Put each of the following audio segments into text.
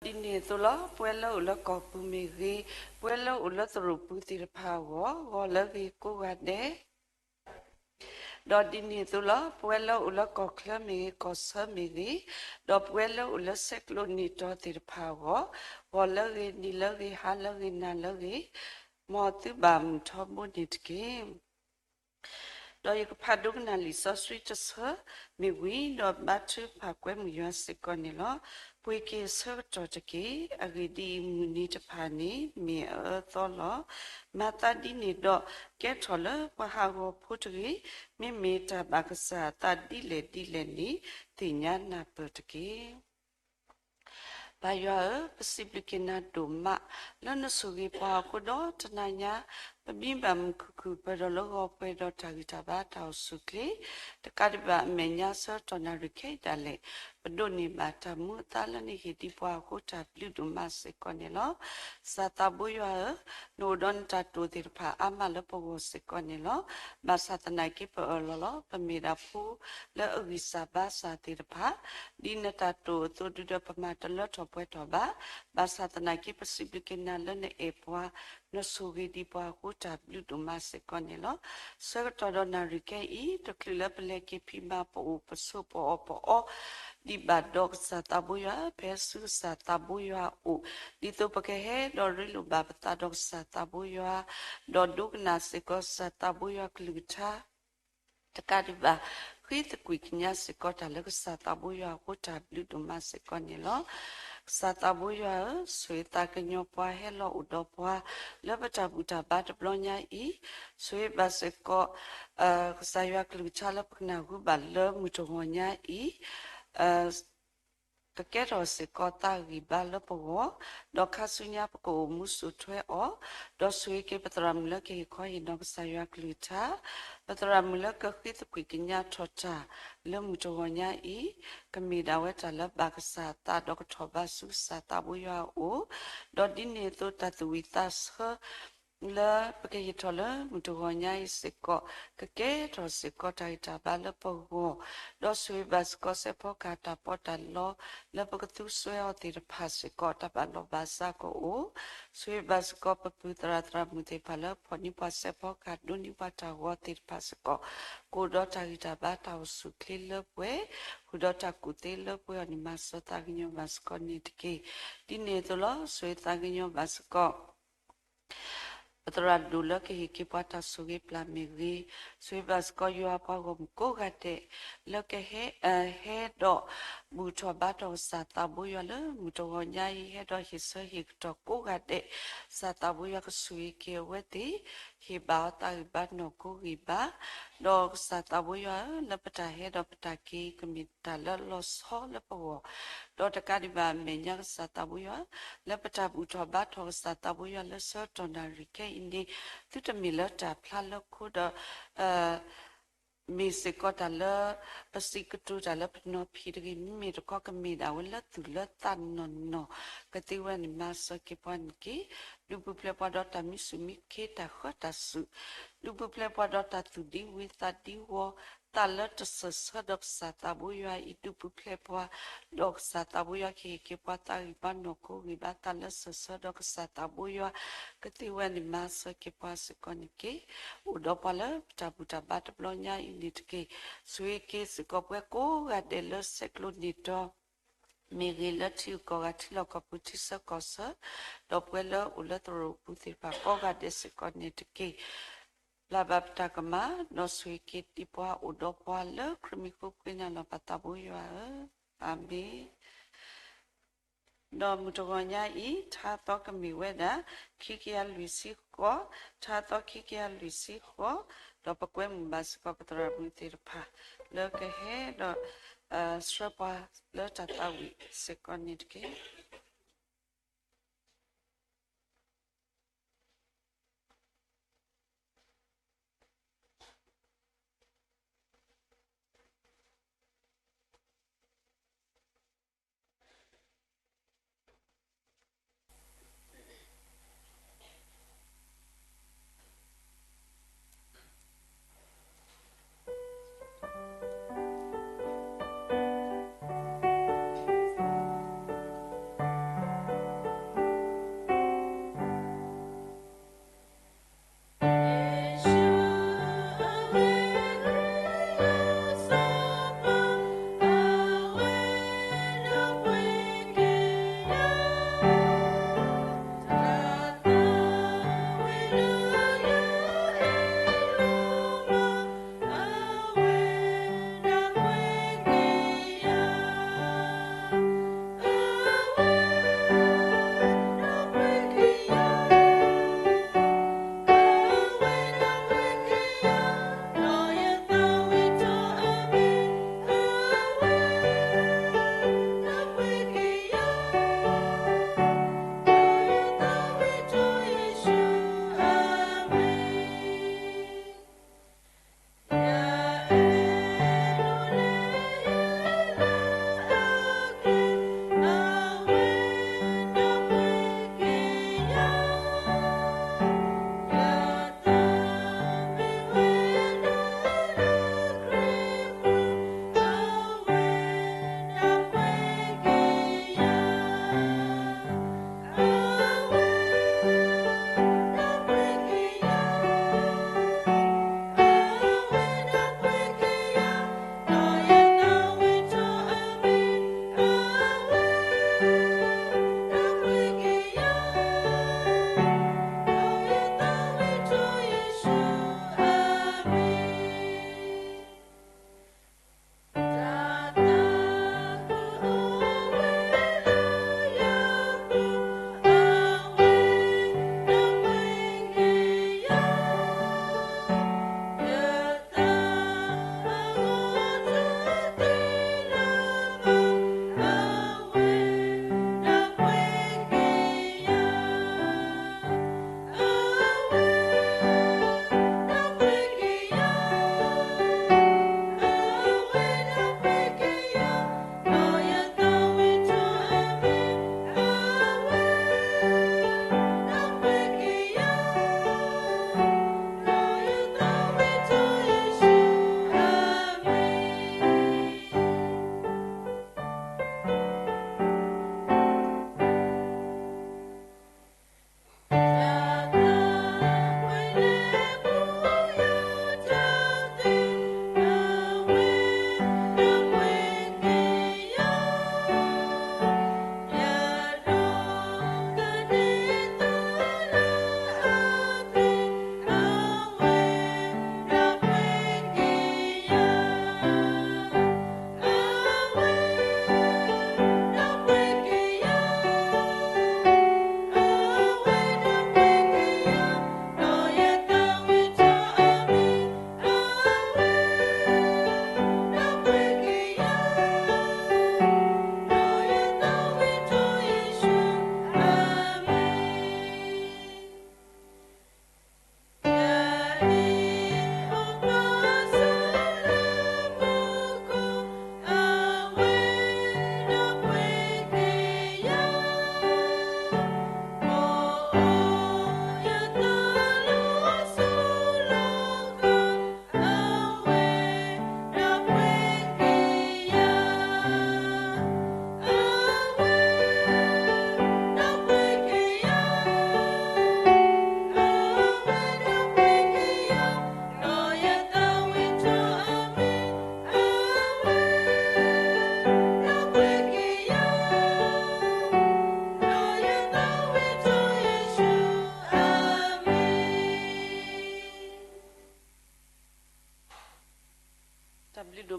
ဒ်န့ၣ်အသိးလီၤ. ပဝဲလၢအိၣ်လၢကီၢ်ပူၤမ့ၢ်ဂ့ၤ, ပဝဲလၢအိၣ်လၢသရိာ်ပူၤသ့ၣ်တဖၣ်အဂီၢ်, ဂီၤလၢဂ့ၤကိးဂၤဒဲး. ဒီးဒ်န့ၣ်အသိးလီၤ. ပဝဲလၢအိၣ်လၢကီၢ်ချၢမ့ၢ်ဂ့ၤ, ကီၢ်ဆၢမ့ၢ်ဂ့ၤ, ဒီးပဝဲလၢအိၣ်လၢဆဲးကျိးနံၣ်တီၤသ့ၣ်တဖၣ်အဂီၢ်, ဂီၤလၢဂ့ၤ, နံၤလၢဂ့ၤ, ဟါလၢဂ့ၤ, နၤလၢဂ့ၤ, မ်သုဘၣ်မုာ်ထီဘိန့ၣ်တက့ၢ်. ဒီးယကဖးဒိကနၣ်လံာ်စီဆှံတဆၢမ့ၢ်ဝံၤ, ဒီးဘါထုကဖၣ်ကွဲမုာ်ယွၤစ့ၢ်ကီးန့ၣ်လီၤ. ပှ့ၤက့ၤအဆၢကတီၢ်တက့ၢ်. အဂ့ၢ်ဒ်အံၤ, မုၢ်နံၤတဖၣ်န့ၣ် မ့ၢ်အအၢအသီလီၤ. မၤသးဒ်န့ၣ်ဒီး, ကဲထီၣ်လၢပှၤဟးဂီၤဖိတဂ့ၤ, မ့မ့ၢ်တၢ်ဘၣ်ကစၢ်အသးဒ်လဲၣ်ဒ်လဲၣ်န့ၣ်, သ့ၣ်ညါနၢ်ပၢၢ်တက့ၢ်. ပၢ်ယွၤဧၢ, ပစံးဘျုးက့ၤနၤဒိၣ်မး လၢနဆိၣ်ဂ့ၤပှၤအဃိဒီးတနၤညါ, ပမ့ၢ်ဘၣ်မုာ်ခုၣ်ခုၣ်ပၢၢ်ဒီးလၢဂီၤပှဲၤဒီးတၢ်ဂံၢ်တၢ်ဘါတၢ်အိၣ်ဆူၣ်ချ့, တကးဒံးဘၣ်အမဲာ်ညါဆၢကတီၢ်နၣ်ရံၣ်ခဲအံၤဒၣ်လဲာ်, ပဒိးန့ၢ်ဘၣ်တၢ်မူအသါလၢနဟ့ၣ်ဒံးပှၤအဃိတၢ်ဘျုးဒိၣ်မးစ့ၢ်ကီးန့ၣ်လီၤ. ကစၢ်သးဘိယွၤဧၢ, နအိၣ်ဒီးနတၢ်တိာ်သ့ၣ်တဖၣ်အါမးလၢပဂီၢ်စ့ၢ်ကီးန့ၣ်လီၤ. ဘၣ်ဆၣ်သနာ်က့ပအၢၣ်လီၤလီၤ. ပမ့ၢ်ဒၣ်ဖိလၢအဂံၢ်စၢ်ဘါစၢ်သ့ၣ်တဖၣ်, ဒ်နတၢ်တိာ်အသိးဒုဒီးပမၤတလၢထီၣ်ပှဲၤထီၣ်ဘၣ်. ဘၣ်ဆၣ်သနာ်က့ပစံးဘျုးက့ၤနၤလၢနအဲၣ်ပှၤ, နဆိၣ်ဂ့ၤဒံးပှၤအဃိတၢ်ဘျုးဒိၣ်မးစ့ၢ်ကီးန့ၣ်လီၤ. ဆၢကတီၢ်ဒီးနၣ်ရံၣ်ခဲအံၤ, တချုးလၢပလဲၤက့ၤဖံးမၤပအိၣ်ပဆိးပအီၣ်ပအီ, ဒံးဘၣ်ဒီးကစၢ်သးဘိယွၤ, ဖဲဆူကစၢ်သးဘိယွၤအအိၣ်, ဒ်သိးပကဟဲဒီးရ့လိာ်ဘၣ်ပသးဒီးကစၢ်သးဘိယွၤ, ဒီးဒိကနၣ်စ့ၢ်ကီးကစၢ်သးဘိယွၤကလုၢ်ကထါ တကးဒံးဘၣ်, ဃ့သကွံာ်ကညးစ့ၢ်ကီးတၢ်လၢကစၢ်သးဘိယွၤအဃိတၢ်ဘျုးဒိၣ်မးစ့ၢ်ကီးန့ၣ်လီၤ. ကစၢ်သးဘိယွၤဧၢ, ဆိၣ်ဂ့ၤသးကညီၤပှၤဟဲလီၤအိၣ်ဒီးပှၤ, လၢပတၢ်ဘူၣ်တၢ်ဘါတဘျီညါအံၤ, ဆိၣ်ဂ့ၤဘၣ်စ့ၢ်ကီး ကစၢ်ယွၤကလုၢ်ကထါလၢပကနၢ်ဟူဘၣ်လၢမုၢ်တဂီၤညါအံၤ ကကဲထီၣ်စ့ၢ်ကီးသးဂံၢ်ဘါလၢပဂီၢ်, ဒီးခါဆူညါပကအိၣ်မူစိာ်ထွဲအီၤ, ဒီးဆိၣ်ဂ့ၤက့ၤပသရၣ်မုၣ်လၢကဟ့ၣ်ခီဟ့ၣ်နီၤကစၢ်ယွၤကလုၢ်ကထါ, ပသရၣ်မုၣ်လၢကဃ့သကွံာ်ကညးထီၣ်တၢ်လၢမုၢ်တဂီၤညါအံၤ, ကမ့ၢ်ဒၣ်ဝဲတၢ်လၢဘၣ်ကစၢ်အသးဒီးကထီၣ်ဘးဆူကစၢ်သးဘိယွၤအအိၣ်, ဒီးဒ်န့ၣ်အသိးတၢ်သူၣ်ဝံၣ်သးဆၢ လၢပကဟ့ၣ်ထီၣ်လၢမုၢ်တဂီၤညါအံၤစ့ၢ်ကီး, ကကဲထီၣ်စ့ၢ်ကီးတၢ်ဂံၢ်တၢ်ဘါလၢပဂီၢ်, ဒီးဆိၣ်ဂ့ၤဘၣ်စ့ၢ်ကီးစဲးဖီကဟၣ်တၢ်ပီးတၢ်လီ လၢပကသူစွဲအီၤသ့ၣ်တဖၣ်စ့ၢ်ကီး တၢ်ဘၣ်လီၢ်ဘၣ်စးကအိၣ်, ဆိၣ်ဂ့ၤဘၣ်စ့ၢ်ကီးပပုၢ်သရၣ်သရၣ်မုၣ်သ့ၣ်တဖၣ်လၢဖီၣ်န့ၢ်ပှၤစဲးဖီကဟၣ်ဒိးန့ၢ်ပှၤတၢ်ဂီၤသ့ၣ်တဖၣ်စ့ၢ်ကီး, ကအိၣ်ဒီးတၢ်ဂံၢ်တၢ်ဘါတၢ်အိၣ်ဆူၣ်ချ့လၢပှဲၤ, ဃုာ်ဒီးတၢ်ကူၣ်သ့လၢပှဲၤအီၤန့ၣ် မၤစၢၤသးကညီၤဘၣ်စ့ၢ်ကီးန့ၣ်တက့ၢ်. ဒ်န့ၣ်အသိးလီၤ. ဆိၣ်ဂ့ၤသးကညီၤဘၣ်စ့ၢ်ကီး ပသရၣ်ဒိၣ်လၢကဟ့ၣ်က့ၤပှၤတၢ်ဆိၣ်ဂ့ၤပျၢ်မ့ၢ်ဂ့ၤ, ဆိၣ်ဂ့ၤဘၣ်စ့ၢ်ကီးယွၤပှၤဂီၢ်မုၢ်ကိးဂၤဒဲး လၢကဟဲ ဟဲဒီးဘူၣ်ထီၣ်ဘါထီၣ်ကစၢ်သးဘိယွၤလၢမုၢ်တဂီၤညါအံၤ ဟဲဒီးဟ့ၣ်ဆၢဟ့ၣ်ကတီၢ်ကိးဂၤဒဲး, ကစၢ်သးဘိယွၤကဆိၣ်ဂ့ၤက့ၤအဝဲသ့ၣ်, ဟ့ၣ်ဘၣ်အီၤသးဂံၢ်ဘါနီၢ်ကိးဂံၢ်ဘါ, ဒီးကစၢ်သးဘိယွၤဧၢ, လၢပတၢ်ဟဲဒီးပတၢ်က့ၤကမ့ၢ်တၢ်လၢလီၤဆီလၢပဂီၢ်, ဒီးတကးဒံးဘၣ်အမဲာ်ညါကစၢ်သးဘိယွၤ လၢပတၢ်ဘူၣ်ထီၣ်ဘါထီၣ်ကစၢ်သးဘိယွၤလၢဆၢကတီၢ်နၣ်ရံၣ်ခဲအံၤန့ၣ်, သုတမ့ၢ်လၢတၢ်ဖျါလၢခိဒီး မ့ၢ်စ့ၢ်ကီးတၢ်လၢ ပစံးကတိၤတၢ်လၢပနီၤဖံးတဂ့ၤ, မ့မ့ၢ်တခီကမ့ၢ်ဒၣ်ဝဲလၢသူၣ်လၢသးနီၢ်နီၢ်, ကသ့ဝဲန့ၣ်မၤစၢၤက့ၤပှၤန့ၣ်တက့ၢ်. ဒုးပူၤဖျဲးပှၤဒီးတၢ်မံဆူၣ်မံခ့တၢ်ဃၢတၢ်စူၣ်, ဒုးပူၤဖျဲးပှၤဒီးတၢ်သူၣ်ဒံဝံသးဒံဝီ, သးလၢတစၢၢ်ဆၢဒီးကစၢ်သးဘိယွၤအံၤ ဒုးပူၤဖျဲးပှၤ, ဒီးကစၢ်သးဘိယွၤကဟ့ၣ်က့ၤပှၤသးဂံၢ်ဘါနီၢ်ကိးဂံၢ်ဘါ သးလၢစၢၢ်ဆၢဒီးကစၢ်သးဘိယွၤ, ကသ့ဝဲန့ၣ်မၤစၢၤက့ၤပှၤစ့ၢ်ကီးန့ၣ်တက့ၢ်. အိၣ်ဒီးပှၤလၢပတၢ်ဘူၣ်တၢ်ဘါတဘျီညါအံၤန့ၣ်တက့ၢ်. ဆိၣ်ဂ့ၤက့ၤစ့ၢ်ကီးပဝဲကိးဂၤဒဲးလၢဆဲးကျိးနံၣ်တီၤ မ့ၢ်ဂ့ၤလၢထံဂုၤကီၢ်ဂၤထံလီၢ်ကီၢ်ပူၤထံဆၢကီၢ်ဆၢ, ဒီးပဝဲလၢအိၣ်လၢသရိာ်ပူၤသ့ၣ်တဖၣ်ကိးဂၤဒဲးစ့ၢ်ကီးန့ၣ်တက့ၢ်. ပျၢ်ဘၣ်ပတၢ်ကမၣ်, ဒီးဆိၣ်ဂ့ၤက့ၤဒံးပှၤအိၣ်ဒီးပှၤလၢခရံာ်မံၤဃိကွံာ်နၤလီၤပသးဘိယွၤဧၢ, အၤမ့ၣ်. ဒီးမုၢ်တဂီၤညါအံၤ ထါသီကမ့ၢ်ဝဲဒၣ် ခံကယၤလွံၢ်ဆံဃိး, ထါသီခံကယၤလွံၢ်ဆံဃိး, ဒီးပကွဲမုာ်ဘၣ်စ့ၢ်ကီးပသရၣ်မုၣ်သ့ၣ်တဖၣ် လၢကဟဲဒီး ဆှၢပှၤလၢတၢ်သးဝံၣ်စ့ၢ်ကီးန့ၣ်တက့ၢ်.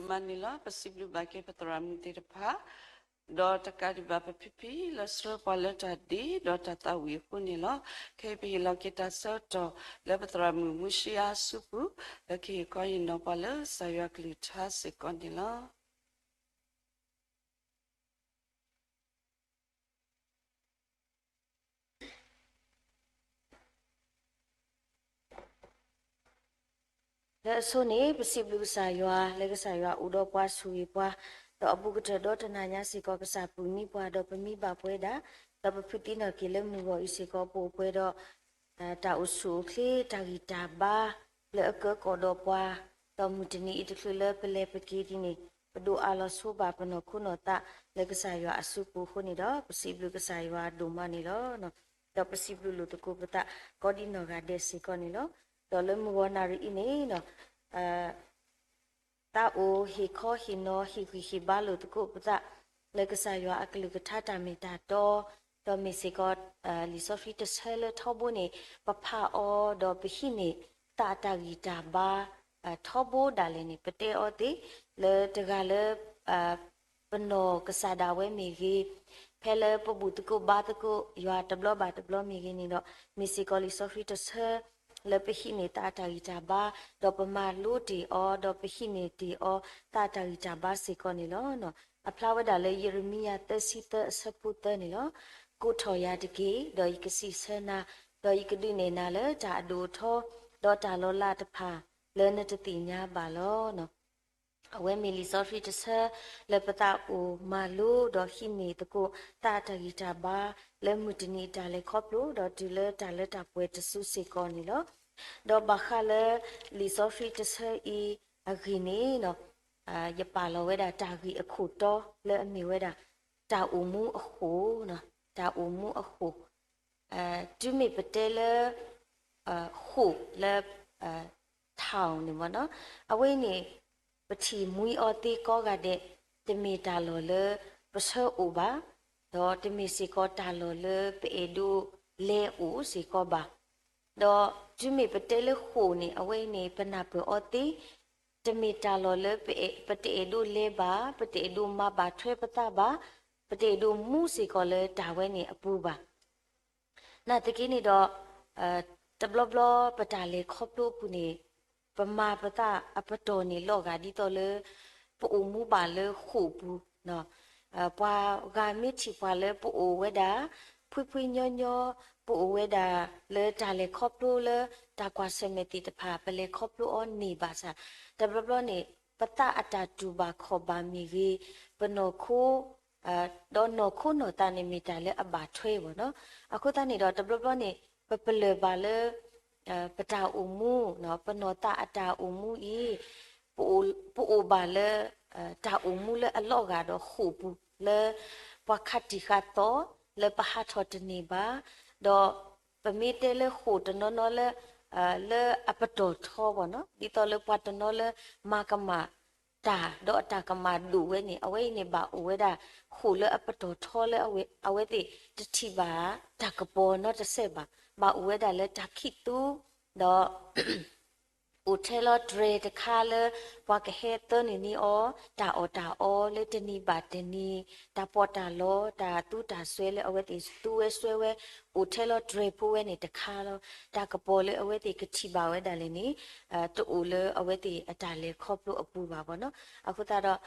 မၤန့ၣ်လီၤ. ပစံးဘျုးဘၣ်က့ၤပသရၣ်မုၣ်သ့ၣ်တဖၣ်, ဒီးတကးဒံးဘၣ်ပဖံဖံလၢဆှၢပှၤလၢတၢ်ဒ့ဒီးတၢ်သးဝံၣ်အဃိန့ၣ်လီၤ. ခဲအံၤပဟ့ၣ်လီၤက့ၤတၢ်ဆၢကတီၢ်လၢပသရၣ်မုၣ်မူရှံယါအစုပူၤ, လၢကဟ့ၣ်ခီဟ့ၣ်နီၤပှၤလၢကစၢ်ယွၤကလုၢ်ကထါစ့ၢ်ကီးန့ၣ်လီၤ. လၢအဆိန့ၣ် ပစံးဘျုးကစၢ်ယွၤ လၢကစၢ်ယွၤအိၣ်ဒီးပှၤဆိၣ်ဂ့ၤပှၤ, ဒီးအဘူးကတၢၢ်ဒီတနၤညါစ့ၢ်ကီး ကစၢ်ပူၤန့ၢ်ပှၤ ဒီးပမံဘၣ်ပှဲၤဒၣ်, ဒီးပဖုးသံနီၣ်က့ၤလၢမုၢ်ဂီၤအံၤစ့ၢ်ကီး ပအိၣ်ပှဲၤဒီး တၢ်အိၣ်ဆူၣ်အိၣ်ချ့ တၢ်ဂံၢ်တၢ်ဘါ လၢအကၢကီၣ်ဒီးပှၤ, ဒီးမုၢ်တနံၤအံၤတချုးလၢပလဲၤပက့ၤဒ်န့ၣ် ပဒိးအးလီၤဆိဘၣ်ပနီၢ်ခိနီၢ်သး လၢကစၢ်ယွၤအစုပူၤအဃိန့ၣ်ဒီး ပစံးဘျုးကစၢ်ယွၤဒိၣ်မးန့ၣ်လီၤ. ဒီးပစံးဘျုးလိာ်သကိးပသး ကိးဒံနီၢ်ဂၤဒဲးစ့ၢ်ကီးန့ၣ်လီၤ. ဒီးလၢမုၢ်ဂီၤနၣ်ရံၣ်အံၤန့ၣ် သးအိၣ်ဟ့ၣ်ခီဟ့ၣ်နီၤ ဟ့ၣ်ဂံၢ်ဟ့ၣ်ဘါလိာ်သကိးပသး လၢကစၢ်ယွၤအကလုၢ်ကထါတၢ်မ့ၢ်တၢ်တီ, ဒီးမ့ၢ်စ့ၢ်ကီး လံာ်စီဆှံတဆၢလၢထီဘိန့ၣ် ပဖးအီၤဒီးပဟံးန့ၢ်သးအတၢ်ဂံၢ်တၢ်ဘါ ထီဘိဒၣ်လဲာ်န့ၣ် ပတဲအီၤသ့ လၢတဂၤလၢ ပနီၢ်ကစၢ်ဒၣ်ဝဲမ့ၢ်ဂ့ၤ, ဖဲလၢပဘူၣ်သကိးဘါသကိးယွၤတဘျီဘၣ်တဘျီမ့ၢ်ဂ့ၤန့ၣ်ဒီး မ့ၢ်စ့ၢ်ကီးလံာ်စီဆှံတဆၢ လၢပဟံးန့ၢ်သးအတၢ်ဂံၢ်တၢ်ဘါ, ဒီးပမၤလိတ့ၢ်အီၤ ဒီးပဟံးန့ၢ်တ့ၢ်အီၤ သးအတၢ်ဂံၢ်တၢ်ဘါစ့ၢ်ကီးန့ၣ်လီၤ. အဖျါဝဲဒၣ်လၢယရမံယၤသၢဆံသၢအဆၢဖိသၢန့ၣ်လီၤ. ကိးထီၣ်ယၤတက့ၢ်, ဒီးယကစံးဆၢနၤ, ဒီးယကဒုးနဲၣ်နၤလၢတၢ်အဒိၣ်အထီ, ဒီးတၢ်လီၤလးတဖၣ် လၢနတသ့ၣ်ညါဘၣ်လီၤ. အဝဲမ့ၢ်လံာ်စီဆှံတဆၢ လၢပသးအိၣ်မၤလိ ဒီးဟံးန့ၢ်သကိး သးအတၢ်ဂံၢ်တၢ်ဘါ လၢမုၢ်တနံၤအတၢ်လဲၤခီဖျိ ဒီးတုၤလၢတၢ်လၢတၢ်ပှဲၤတစုစ့ၢ်ကီးန့ၣ်လီၤ. ဒီးဘၣ်ဃးလၢ လံာ်စီဆှံတဆၢအံၤအဂ့ၢ်န့ၣ် ယပာ်လီၤဝဲဒၣ်တၢ်ဂ့ၢ်အခိၣ်တီ လၢအမ့ၢ်ဝဲဒၣ် တၢ်အိၣ်မူအဃိၣ်, တၢ်အိၣ်မူအဃိၣ် တုၤမ့ၢ်ပတဲလၢ ဃိၣ်လၢ ထၣ်န့ၣ်မ့ၢ်နီၤ, အဝဲအံၤန့ၣ် ပထံၣ်မှံအီၤသ့ကိးဂၤဒဲး, တမ့ၢ်တၢ်လီၢ်လၢပဆၢအိၣ်ဘၣ်, ဒီးတမ့ၢ်စ့ၢ်ကီးတၢ်လီၢ်လၢပအဲၣ်ဒိးလဲၤအိၣ်စ့ၢ်ကီးဘၣ်. ဒီးတုၤမ့ၢ်ပတဲလၢဃိၣ်န့ၣ် အဝဲအံၤန့ၣ် ပနၢ်ပၢၢ်အီၤသ့, တမ့ၢ်တၢ်လီၢ်လၢ ပတအဲၣ်ဒိးလဲၤဘၣ်, ပတအဲၣ်ဒိးမၤဘၣ်ထွဲပသးဘၣ်, ပတအဲၣ်ဒိးမူစ့ၢ်ကီးလၢတၢ်ဝဲန့ၣ်အပူၤဘၣ်. နာ်သက့န့ၣ်ဒီး တဘျီဘျီပတၢ်လဲၤခီဖျိအပူၤန့ၣ် ပမၤပသးအပတီၢ်န့ၣ်လီၤဂာ်ဒ်သိးလၢ ပအိၣ်မူဘၣ်လၢဃိာ်ပူၤ, ပှၤဂၤမ့ၢ်ထံၣ်ပှၤလၢပအိၣ်ဝဲဒၣ် ဖှံဖှံညီညီ, ပအိၣ်ဝဲဒၣ်လၢတၢ်လဲၤခီဖျိလၢတၢ်ကွၢ်ဆၢၣ်မဲာ်သ့ၣ်တဖၣ် ပလဲၤခီဖျိအီၤန့ၣ်ဘၣ်ဆၣ်, တဘျီဘျီန့ၣ် ပသးအတၢ်တူၢ်ဘၣ်ခီၣ်ဘၣ်မ့ၢ်ဂ့ၤ, ပနီၢ်ခိ ဒီးနီၢ်ခိနီၢ်သးန့ၣ်မ့ၢ်တၢ်လၢအဘၣ်ထွဲဘၣ်နီၤ. အဃိသတးန့ၣ်ဒီး တဘျီဘျီန့ၣ် ပပလၢၢ်ဘၣ်လၢ ပတၢ်အိၣ်မူ, ပနီၢ်သးအတၢ်အိၣ်မူအံၤ ပအိၣ်ဘၣ်လၢ တၢ်အိၣ်မူလၢအလီၤဂာ်ဒီးဃိာ်ပူၤ လၢပှၤခးတံၢ်ဃာ်သီ လၢပဟးထီၣ်တန့ၢ်ဘၣ်, ဒီးပမ့ၢ်တဲလၢဃိာ်တနီၤနီၤလၢ လၢအပတီၢ်ထီဘၣ်နီၤ, ဒ်သိးလၢပှၤတနီၤလၢ မၤကမၣ်တၢ် ဒီးအတၢ်ကမၣ်ဒိၣ်ဝဲန့ၣ် အဝဲအံၤန့ၣ် ဘၣ်အိၣ်ဝဲဒၣ် ဃိာ်လၢအပတီၢ်ထီလၢအဝဲသ့ၣ်တထံၣ်ဘၣ်တၢ်ကပီၤနီတစဲးဘၣ်, ဘၣ်အိၣ်ဝဲဒၣ်လၢတၢ်ခံးသူ, ဒီး အိၣ်ထဲလီၤတြဲၤတခါလၢ ပှၤကဟဲသၢနုာ်န့ၢ်အီၤ တၢ်အီၣ်တၢ်အီလၢတနံၤဘၣ်တနံၤ, တၢ်ပီးတၢ်လီ တၢ်သူတၢ်စွဲလၢအဝဲသ့ၣ်သူဝဲစွဲဝဲ အိၣ်ထဲလီၤတြဲၤဖိဝဲန့ၣ်တခါလီၤ. တၢ်ကပီၤလၢအဝဲသ့ၣ်ကထံၣ်ဘၣ်ဝဲဒၣ်လဲာ်န့ၣ် တအိၣ်လၢအဝဲသ့ၣ်အတၢ်လဲၤခီဖျိအပူၤဘၣ်ဘၣ်နီၤ. အဃိသတး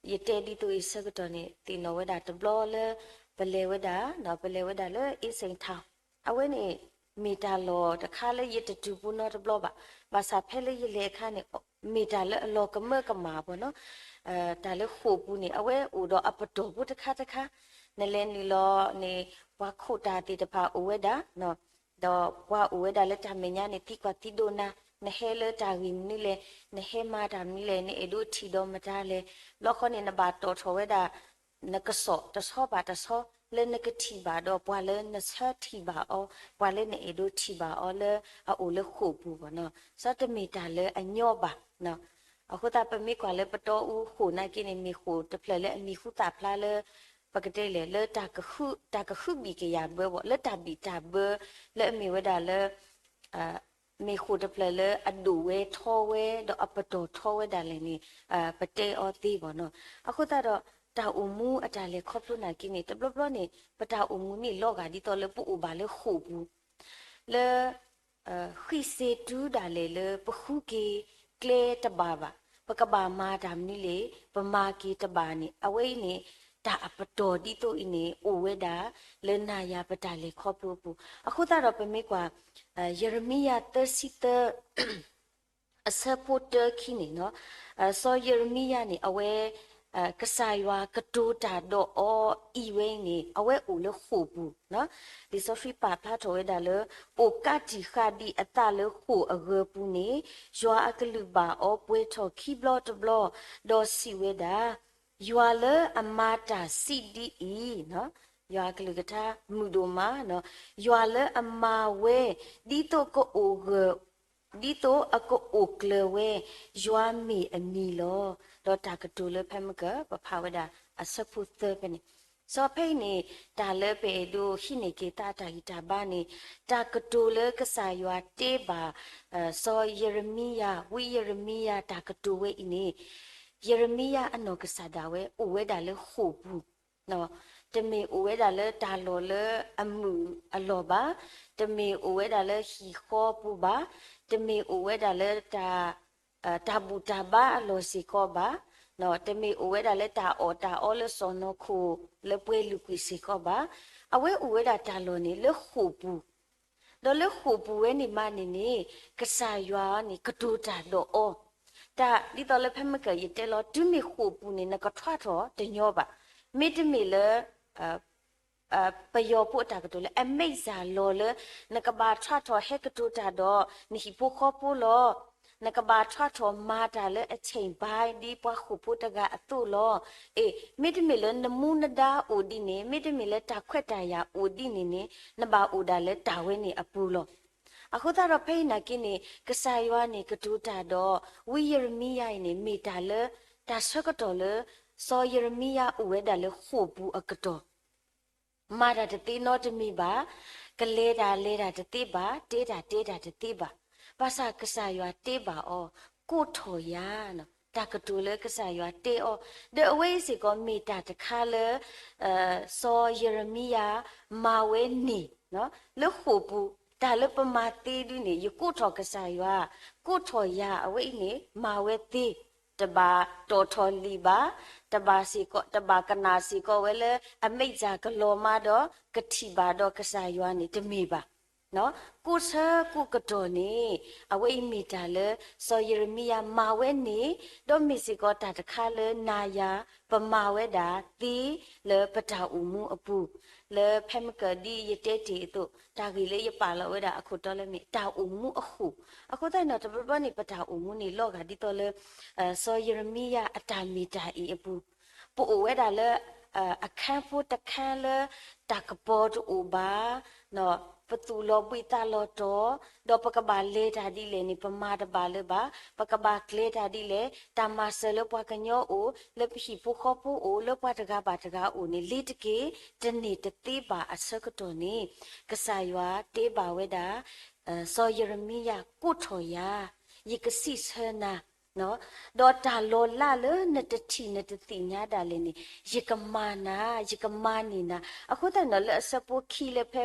ဒီး ယတဲဒ်သိးအံၤဆၢကတီၢ်န့ၣ် သ့ၣ်နီၣ်ဝဲဒၣ်တဘျီလၢ ပလဲၤဝဲဒၣ်, ပလဲၤဝဲဒၣ်လၢ အ့စ့ၣ်ထၣ်, အဝဲန့ၣ် မ့ၢ်တၢ်လီၢ်တခါလၢယတတုၤပူၤနီတဘျီဘၣ်. ဘၣ်ဆၣ်ဖဲလၢယလဲၤအခါန့ၣ် မ့ၢ်တၢ်လၢအလီၤကမၢကမၣ်ဘၣ်နီၤ. တၢ်လၢဃိာ်ပူၤန့ၣ် အဝဲအိၣ်ဒီးအပတီၢ်ဖိတခါတခါ, နလဲၤနုာ်လီၤန့ၣ် ပှၤခိးတၢ်သ့ၣ်တဖၣ်အိၣ်ဝဲဒၣ် ဒီးပှၤအိၣ်ဝဲဒၣ်လၢတၢ်မဲာ်ညါန့ၣ် သံကွၢ်သံဒိးနၤ, နဟဲလၢတၢ်ဂ့ၢ်မနုၤလဲၣ်, နဟဲမၤတၢ်မနုၤလဲၣ်, နအဲၣ်ဒိးထံၣ်ဒီးမတၤလဲၣ်, ဘျီဃီန့ၣ် နဘၣ်တီၣ်ထီၣ်ဝဲဒၣ် နကစီၣ်တဆီဘၣ်တဆီ လၢနကထံၣ်ဘၣ်ဒီးပှၤလၢနဆၢထံၣ်ဘၣ်အီၤ, ပှၤလၢနအဲၣ်ဒိးထံၣ်ဘၣ်အီၤလၢအအိၣ်လၢဃိာ်ပူၤဘၣ်နီၤ. စးတမ့ၢ်တၢ်လၢအညီဘၣ်. အဃိသတး ပမ့ၢ်ကွၢ်လၢပတီၢ်အူဃိာ်နာ်က့န့ၣ် မ့ၢ်ဃိာ်တဖျၢၣ်လၢအမံၤဟူသၣ်ဖျါလၢ ပကတဲလဲၣ် လၢတၢ်ကဟုဘံၣ်ကယာ်ဘၢဘၣ်, လၢတၢ်ဘံၣ်တၢ်ဘၢ လၢအမ့ၢ်ဝဲဒၣ်လၢ မ့ၢ်ဃိာ်တဖျၢၣ်လၢအဒိၣ်ဝဲထီဝဲ ဒီးအပတီၢ်ထီဝဲဒၣ်လဲာ်န့ၣ် ပတဲအီၤသ့ဘၣ်နီၤ. အဃိသတးဒီး တၢ်အိၣ်မူအတၢ်လဲၤခီဖျိနာ်က့န့ၣ် တဘျီဘျီန့ၣ် ပတၢ်အိၣ်မူန့ၣ်လီၤဂာ်ဒ်သိးလၢပအိၣ်ဘၣ်လၢဃိာ်ပူၤ လၢ ဃံးစ့တုၤဒၣ်လဲာ်လၢပဃုက့ၤကျဲတဘၣ်ဘၣ်. ပကဘၣ်မၤတၢ်မနုၤလဲၣ် ပမၤက့ၤတဘၣ်န့ၣ် အဝဲအံၤန့ၣ် တၢ်အပတီၢ်ဒ်သိးအံၤန့ၣ် အိၣ်ဝဲဒၣ်လၢနၤယၤပတၢ်လဲၤခီဖျိအပူၤ. အဃိသတးဒီးပမ့ၢ်ကွၢ် ယံးရမံယၤသၢဆံသၢ အဆၢဖိတၢခံန့ၣ်နီၤ, စီၤယံးရမံယၤန့ၣ် အဝဲ ကစၢ်ယွၤကတိၤတၢ်ဒီးအီၤအံၤဝဲအံၤန့ၣ် အဝဲအိၣ်လၢဃိာ်ပူၤ, လံာ်စီဆှံပာ်ဖျါထီၣ်ဝဲဒၣ်လၢ အိၣ်ကးတံာ်ဃာ်ဒံးအသးလၢဃိာ်အဂၢၤပူၤန့ၣ် ယွၤအကလုၢ်ဘၣ်အီၤပှဲၤထီၣ်ခံဘျီတဘျီ, ဒီးစံးဝဲဒၣ်, ယွၤလၢအမၤတၢ်စံးဒ်အံၤ, ယွၤအကလုၢ်ကထါမုာ်ဒိၣ်မး, ယွၤလၢအမၤဝဲ ဒ်သိးကအိၣ်ဂၢၢ် ဒ်သိးအကအိၣ်ကျၢၤဝဲ, ယွၤမ့ၢ်အမံၤလီၤ. ဒီးတၢ်ကတိၤလၢဖဲမုၢ်ကၢ ပဖးဝဲဒၣ်အဆၢဖိသၢဖဲန့ၣ်, စီၤဖဲအံၤန့ၣ် တၢ်လၢပအဲၣ်ဒိးဟံးန့ၢ်က့ၤသးအတၢ်ဂံၢ်တၢ်ဘါန့ၣ် တၢ်ကတိၤလၢကစၢ်ယွၤတဲဘၣ် စီၤယံးရမံယၤ, ဝံယံးရမံယၤတၢ်ကတိၤဝဲအံၤန့ၣ် ယံးရမံယၤအနီၢ်ကစၢ်ဒၣ်ဝဲ အိၣ်ဝဲဒၣ်လၢဃိာ်ပူၤ တမ့ၢ်အိၣ်ဝဲဒၣ်လၢတၢ်လီၢ်လၢအမုာ်အလီၢ်ဘၣ်, တမ့ၢ်အိၣ်ဝဲဒၣ်လၢဟံၣ်ဃီပူၤဘၣ်, တမ့ၢ်အိၣ်ဝဲဒၣ်လၢ တၢ်ဘူၣ်တၢ်ဘါအလီၢ်စ့ၢ်ကီးဘၣ်, တမ့ၢ်အိၣ်ဝဲဒၣ်လၢတၢ်အီၣ်တၢ်အီလၢစီၢ်နီၤခိၣ်လၢပှဲၤလုာ်ကွံာ်စ့ၢ်ကီးဘၣ်. အဝဲအိၣ်ဝဲဒၣ်တၢ်လီၢ်န့ၣ်လၢဃိာ်ပူၤ, ဒီးလၢဃိာ်ပူၤဝဲန့ၣ်မးန့ၣ်န့ၣ် ကစၢ်ယွၤန့ၣ် ကတိၤတၢ်ဒီးအီၤ, တၢ်ဒ်သိးလၢဖဲမုၢ်ကၢ်ယတဲလီၤ တုၤမ့ၢ်ဃိာ်ပူၤန့ၣ် နကထွါထီၣ်တညီဘၣ်. မ့တမ့ၢ်လၢ ပယီၤဖိအတၢ်ကတိၤလၢ အမိတ်ဇာလီၤလၢ နကဘၣ်ထွါထီၣ်ဟဲကတိၤတၢ်ဒီးနဟံၣ်ဖိဃီဖိလီၤ. နကဘၣ်ထွါထီၣ်မၤတၢ်လၢအဆဲးဘါဒ်ပှၤဃိာ်ဖိတဂၤအသိးလီၤ. အ့ မ့တမ့ၢ်လၢနမူနဒါအိၣ်ဒ်န့ၣ်, မ့တမ့ၢ်လၢတၢ်ခွဲးတၢ်ယာ်အိၣ်ဒ်န့ၣ်န့ၣ် နဘၣ်အိၣ်ဒၣ်လၢတၢ်ဝဲန့ၣ်အပူၤလီၤ. အဃိသတးဒီးဖဲအံၤနာ်က့န့ၣ် ကစၢ်ယွၤန့ၣ်ကတိၤတၢ်ဒီး ဝံယံးရမံယၤအံၤန့ၣ် မ့ၢ်တၢ်လၢ တၢ်ဆၢကတီၢ်လၢ စီၤယံးရမံယၤအိၣ်ဝဲဒၣ်လၢဃိာ်ပူၤအကတီၢ် မၤတၢ်တသ့နီတမံၤဘၣ်, ကလဲၤတၢ်လဲၤတၢ်တသ့ဘၣ်, တဲတၢ်တဲတၢ်တသ့ဘၣ်. ဘၣ်ဆၣ်ကစၢ်ယွၤတဲဘၣ်အီၤ, ကိးထီၣ်ယၤ, တၢ်ကတိၤလၢကစၢ်ယွၤတဲအီၤ, ဒီးအဝဲအံၤစ့ၢ်ကီးမ့ၢ်တၢ်တခါလၢ စီၤယံးရမံယၤ မၤဝဲန့ၣ် လၢဃိာ်ပူၤ, တၢ်လၢပမၤသ့ဒ်န့ၣ် ယကိးထီၣ်ကစၢ်ယွၤ, ကိးထီၣ်ယၤ အဝဲအံၤန့ၣ် မၤဝဲသ့, တဘၣ်တီၣ်ထီၣ်လံာ်ဘၣ်, တဘၣ်စ့ၢ်ကီး, တဘၣ်ကနၣ်စ့ၢ်ကီးဝဲလၢ အမိတ်ဇာကလီၤမးဒီး ကထံၣ်ဘၣ်ဒီးကစၢ်ယွၤန့ၣ် တမ့ၢ်ဘၣ်. ကိးဆၢကိးကတီၢ်န့ၣ် အဝဲအံၤမ့ၢ်တၢ်လၢ စီၤယံးရမံယၤမၤဝဲန့ၣ်, ဒီးမ့ၢ်စ့ၢ်ကီးတၢ်တခါလၢနၤယၤ ပမၤဝဲဒၣ်သ့လၢပတၢ်အိၣ်မူအပူၤ, လၢဖဲမုၢ်ကၢ်ဒ်ယတဲတ့ၢ်အသိး တၢ်ဂ့ၢ်လၢယပာ်လီၤဝဲဒၣ်အခိၣ်တီလၢမ့ၢ်တၢ်အိၣ်မူအဃိာ်, အဃိသတးန့ၣ်ဒီး တဘျီဘျီန့ၣ် ပတၢ်အိၣ်မူန့ၣ်လီၤဂာ်ဒ်သိးလၢ စီၤယံးရမံယၤအတၢ်မ့ၢ်တၢ်အံၤအပူၤ, ပအိၣ်ဝဲဒၣ်လၢ အခန်းဖိတခန်းလၢ တၢ်ကပီၤတအိၣ်ဘၣ်, ပသူၣ်လီၤဘှံးသးလီၤတီၤ, ဒီးပကဘၣ်လဲၤတၢ်ဒ်လဲၣ်န့ၣ် ပမၤတဘၣ်လၢၤဘၣ်, ပကဘၣ်ကျဲၤတၢ်ဒ်လဲၣ်, တၢ်မၤစၢၤလၢပှၤကညီအိၣ်, လၢပဟံၣ်ဖိဃီဖိအိၣ်, လၢပှၤတဂၤဘၣ်တဂၤအိၣ်န့ၣ် လ့ၤတက့ၢ်, တန့ၢ်တသ့ဘၣ်အဆၢကတီၢ်န့ၣ် ကစၢ်ယွၤတဲဘၣ်ဝဲဒၣ် စီၤယံးရမံယၤ ကိးထီၣ်ယၤ, ယကစံးဆၢနၤ, ဒီးတၢ်လီၤလးလၢနတထံၣ်နတသ့ၣ်ညါဒၣ်လဲာ်န့ၣ် ယကမၤနၤ, ယကမၤန့ၢ်နၤ. အဃိသတးန့ၣ်ဒီး လၢအဆၢဖိခံလၢဖဲ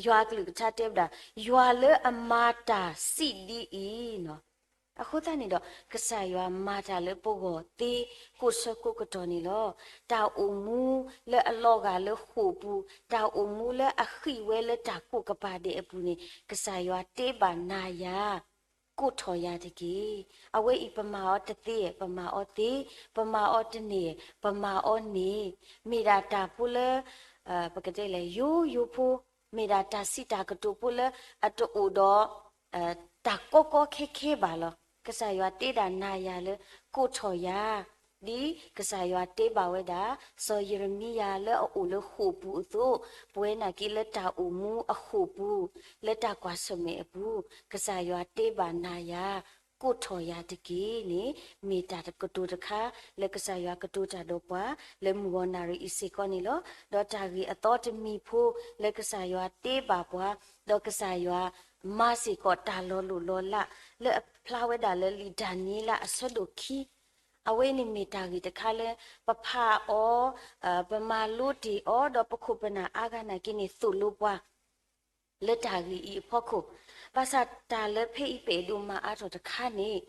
ယွၤအကလုၢ်ကထါတဲဝဲဒၣ် ယွၤလၢအမၤတၢ်စံးဒ်အံၤ, အဃိသတးန့ၣ်ဒီး ကစၢ်ယွၤမၤတၢ်လၢပဂီၢ်သ့ ကိးဆၢကိးကတီၢ်န့ၣ်လီၤ. တၢ်အိၣ်မူလၢအလီၤဂာ်လၢဃိာ်ပူၤ, တၢ်အိၣ်မူလၢအဃံးဝဲလၢတၢ်ကိးကပၤဒဲးအပူၤန့ၣ် ကစၢ်ယွၤတဲဘၣ်နၤယၤ ကိးထီၣ်ယၤတက့ၢ်. အဝဲအံၤပမၤအီၤတသ့, ပမၤအီၤသ့, ပမၤအီၤတန့ၢ်, ပမၤအီၤန့ၢ်, မ့ၢ်ဒၣ်တၢ်ဖိလၢ ပကတဲလဲၣ် ယိယိဖိ, မ့ၢ်ဒၣ်တၢ်စံးတၢ်ကတိၤဖိလၢအတအိၣ်ဒီး တၢ်ကီကီခဲခဲဘၣ်လီၤ. ကစၢ်ယွၤတဲဒၣ်နၤယၤလၢ ကိးထီၣ်ယၤ, ဒ်ကစၢ်ယွၤတဲဘၣ်ဝဲဒၣ် စီၤယံးရမံယၤလၢအအိၣ်လၢဃိာ်ပူၤအသိး, ပဝဲနာ်က့လၢတၢ်အိၣ်မူအဃိာ်ပူၤ, လၢတၢ်ကွၢ်ဆၢၣ်မဲာ်အပူၤ, ကစၢ်ယွၤတဲဘၣ်နၤယၤ ကိးထီၣ်ယၤတက့ၢ်န့ၣ် မ့ၢ်တၢ်ကတိၤတခါ လၢကစၢ်ယွၤကတိၤတၢ်ဒီးပှၤ လၢမုၢ်ဂီၤနၣ်ရံၣ်အံၤစ့ၢ်ကီးန့ၣ်လီၤ. ဒီးတၢ်ဂ့ၢ်အသီတမံၤဖိ လၢကစၢ်ယွၤတ့ဘၣ်ပှၤ, ဒီးကစၢ်ယွၤမၤစ့ၢ်ကီးတၢ်လီၤလိၢ်လီၤလး လၢအဖျါဝဲဒၣ်လၢလံာ်ဒၤနံးယ့လးအဆၢဒိၣ်ခံ အဝဲအံၤန့ၣ်မ့ၢ်တၢ်ဂ့ၢ်တခါလၢ ပဖးအီၤ, ပမၤလိတ့ၢ်အီၤ ဒီးပခိၣ်ပနၢ်အါဂၤနာ်က့န့ၣ် သိၣ်လိပှၤ လၢတၢ်ဂ့ၢ်အံၤအဖီခိၣ်, ဘၣ်ဆၣ်တၢ်လၢဖဲအံၤပအဲၣ်ဒိးမၤအါထီၣ်တခါန့ၣ်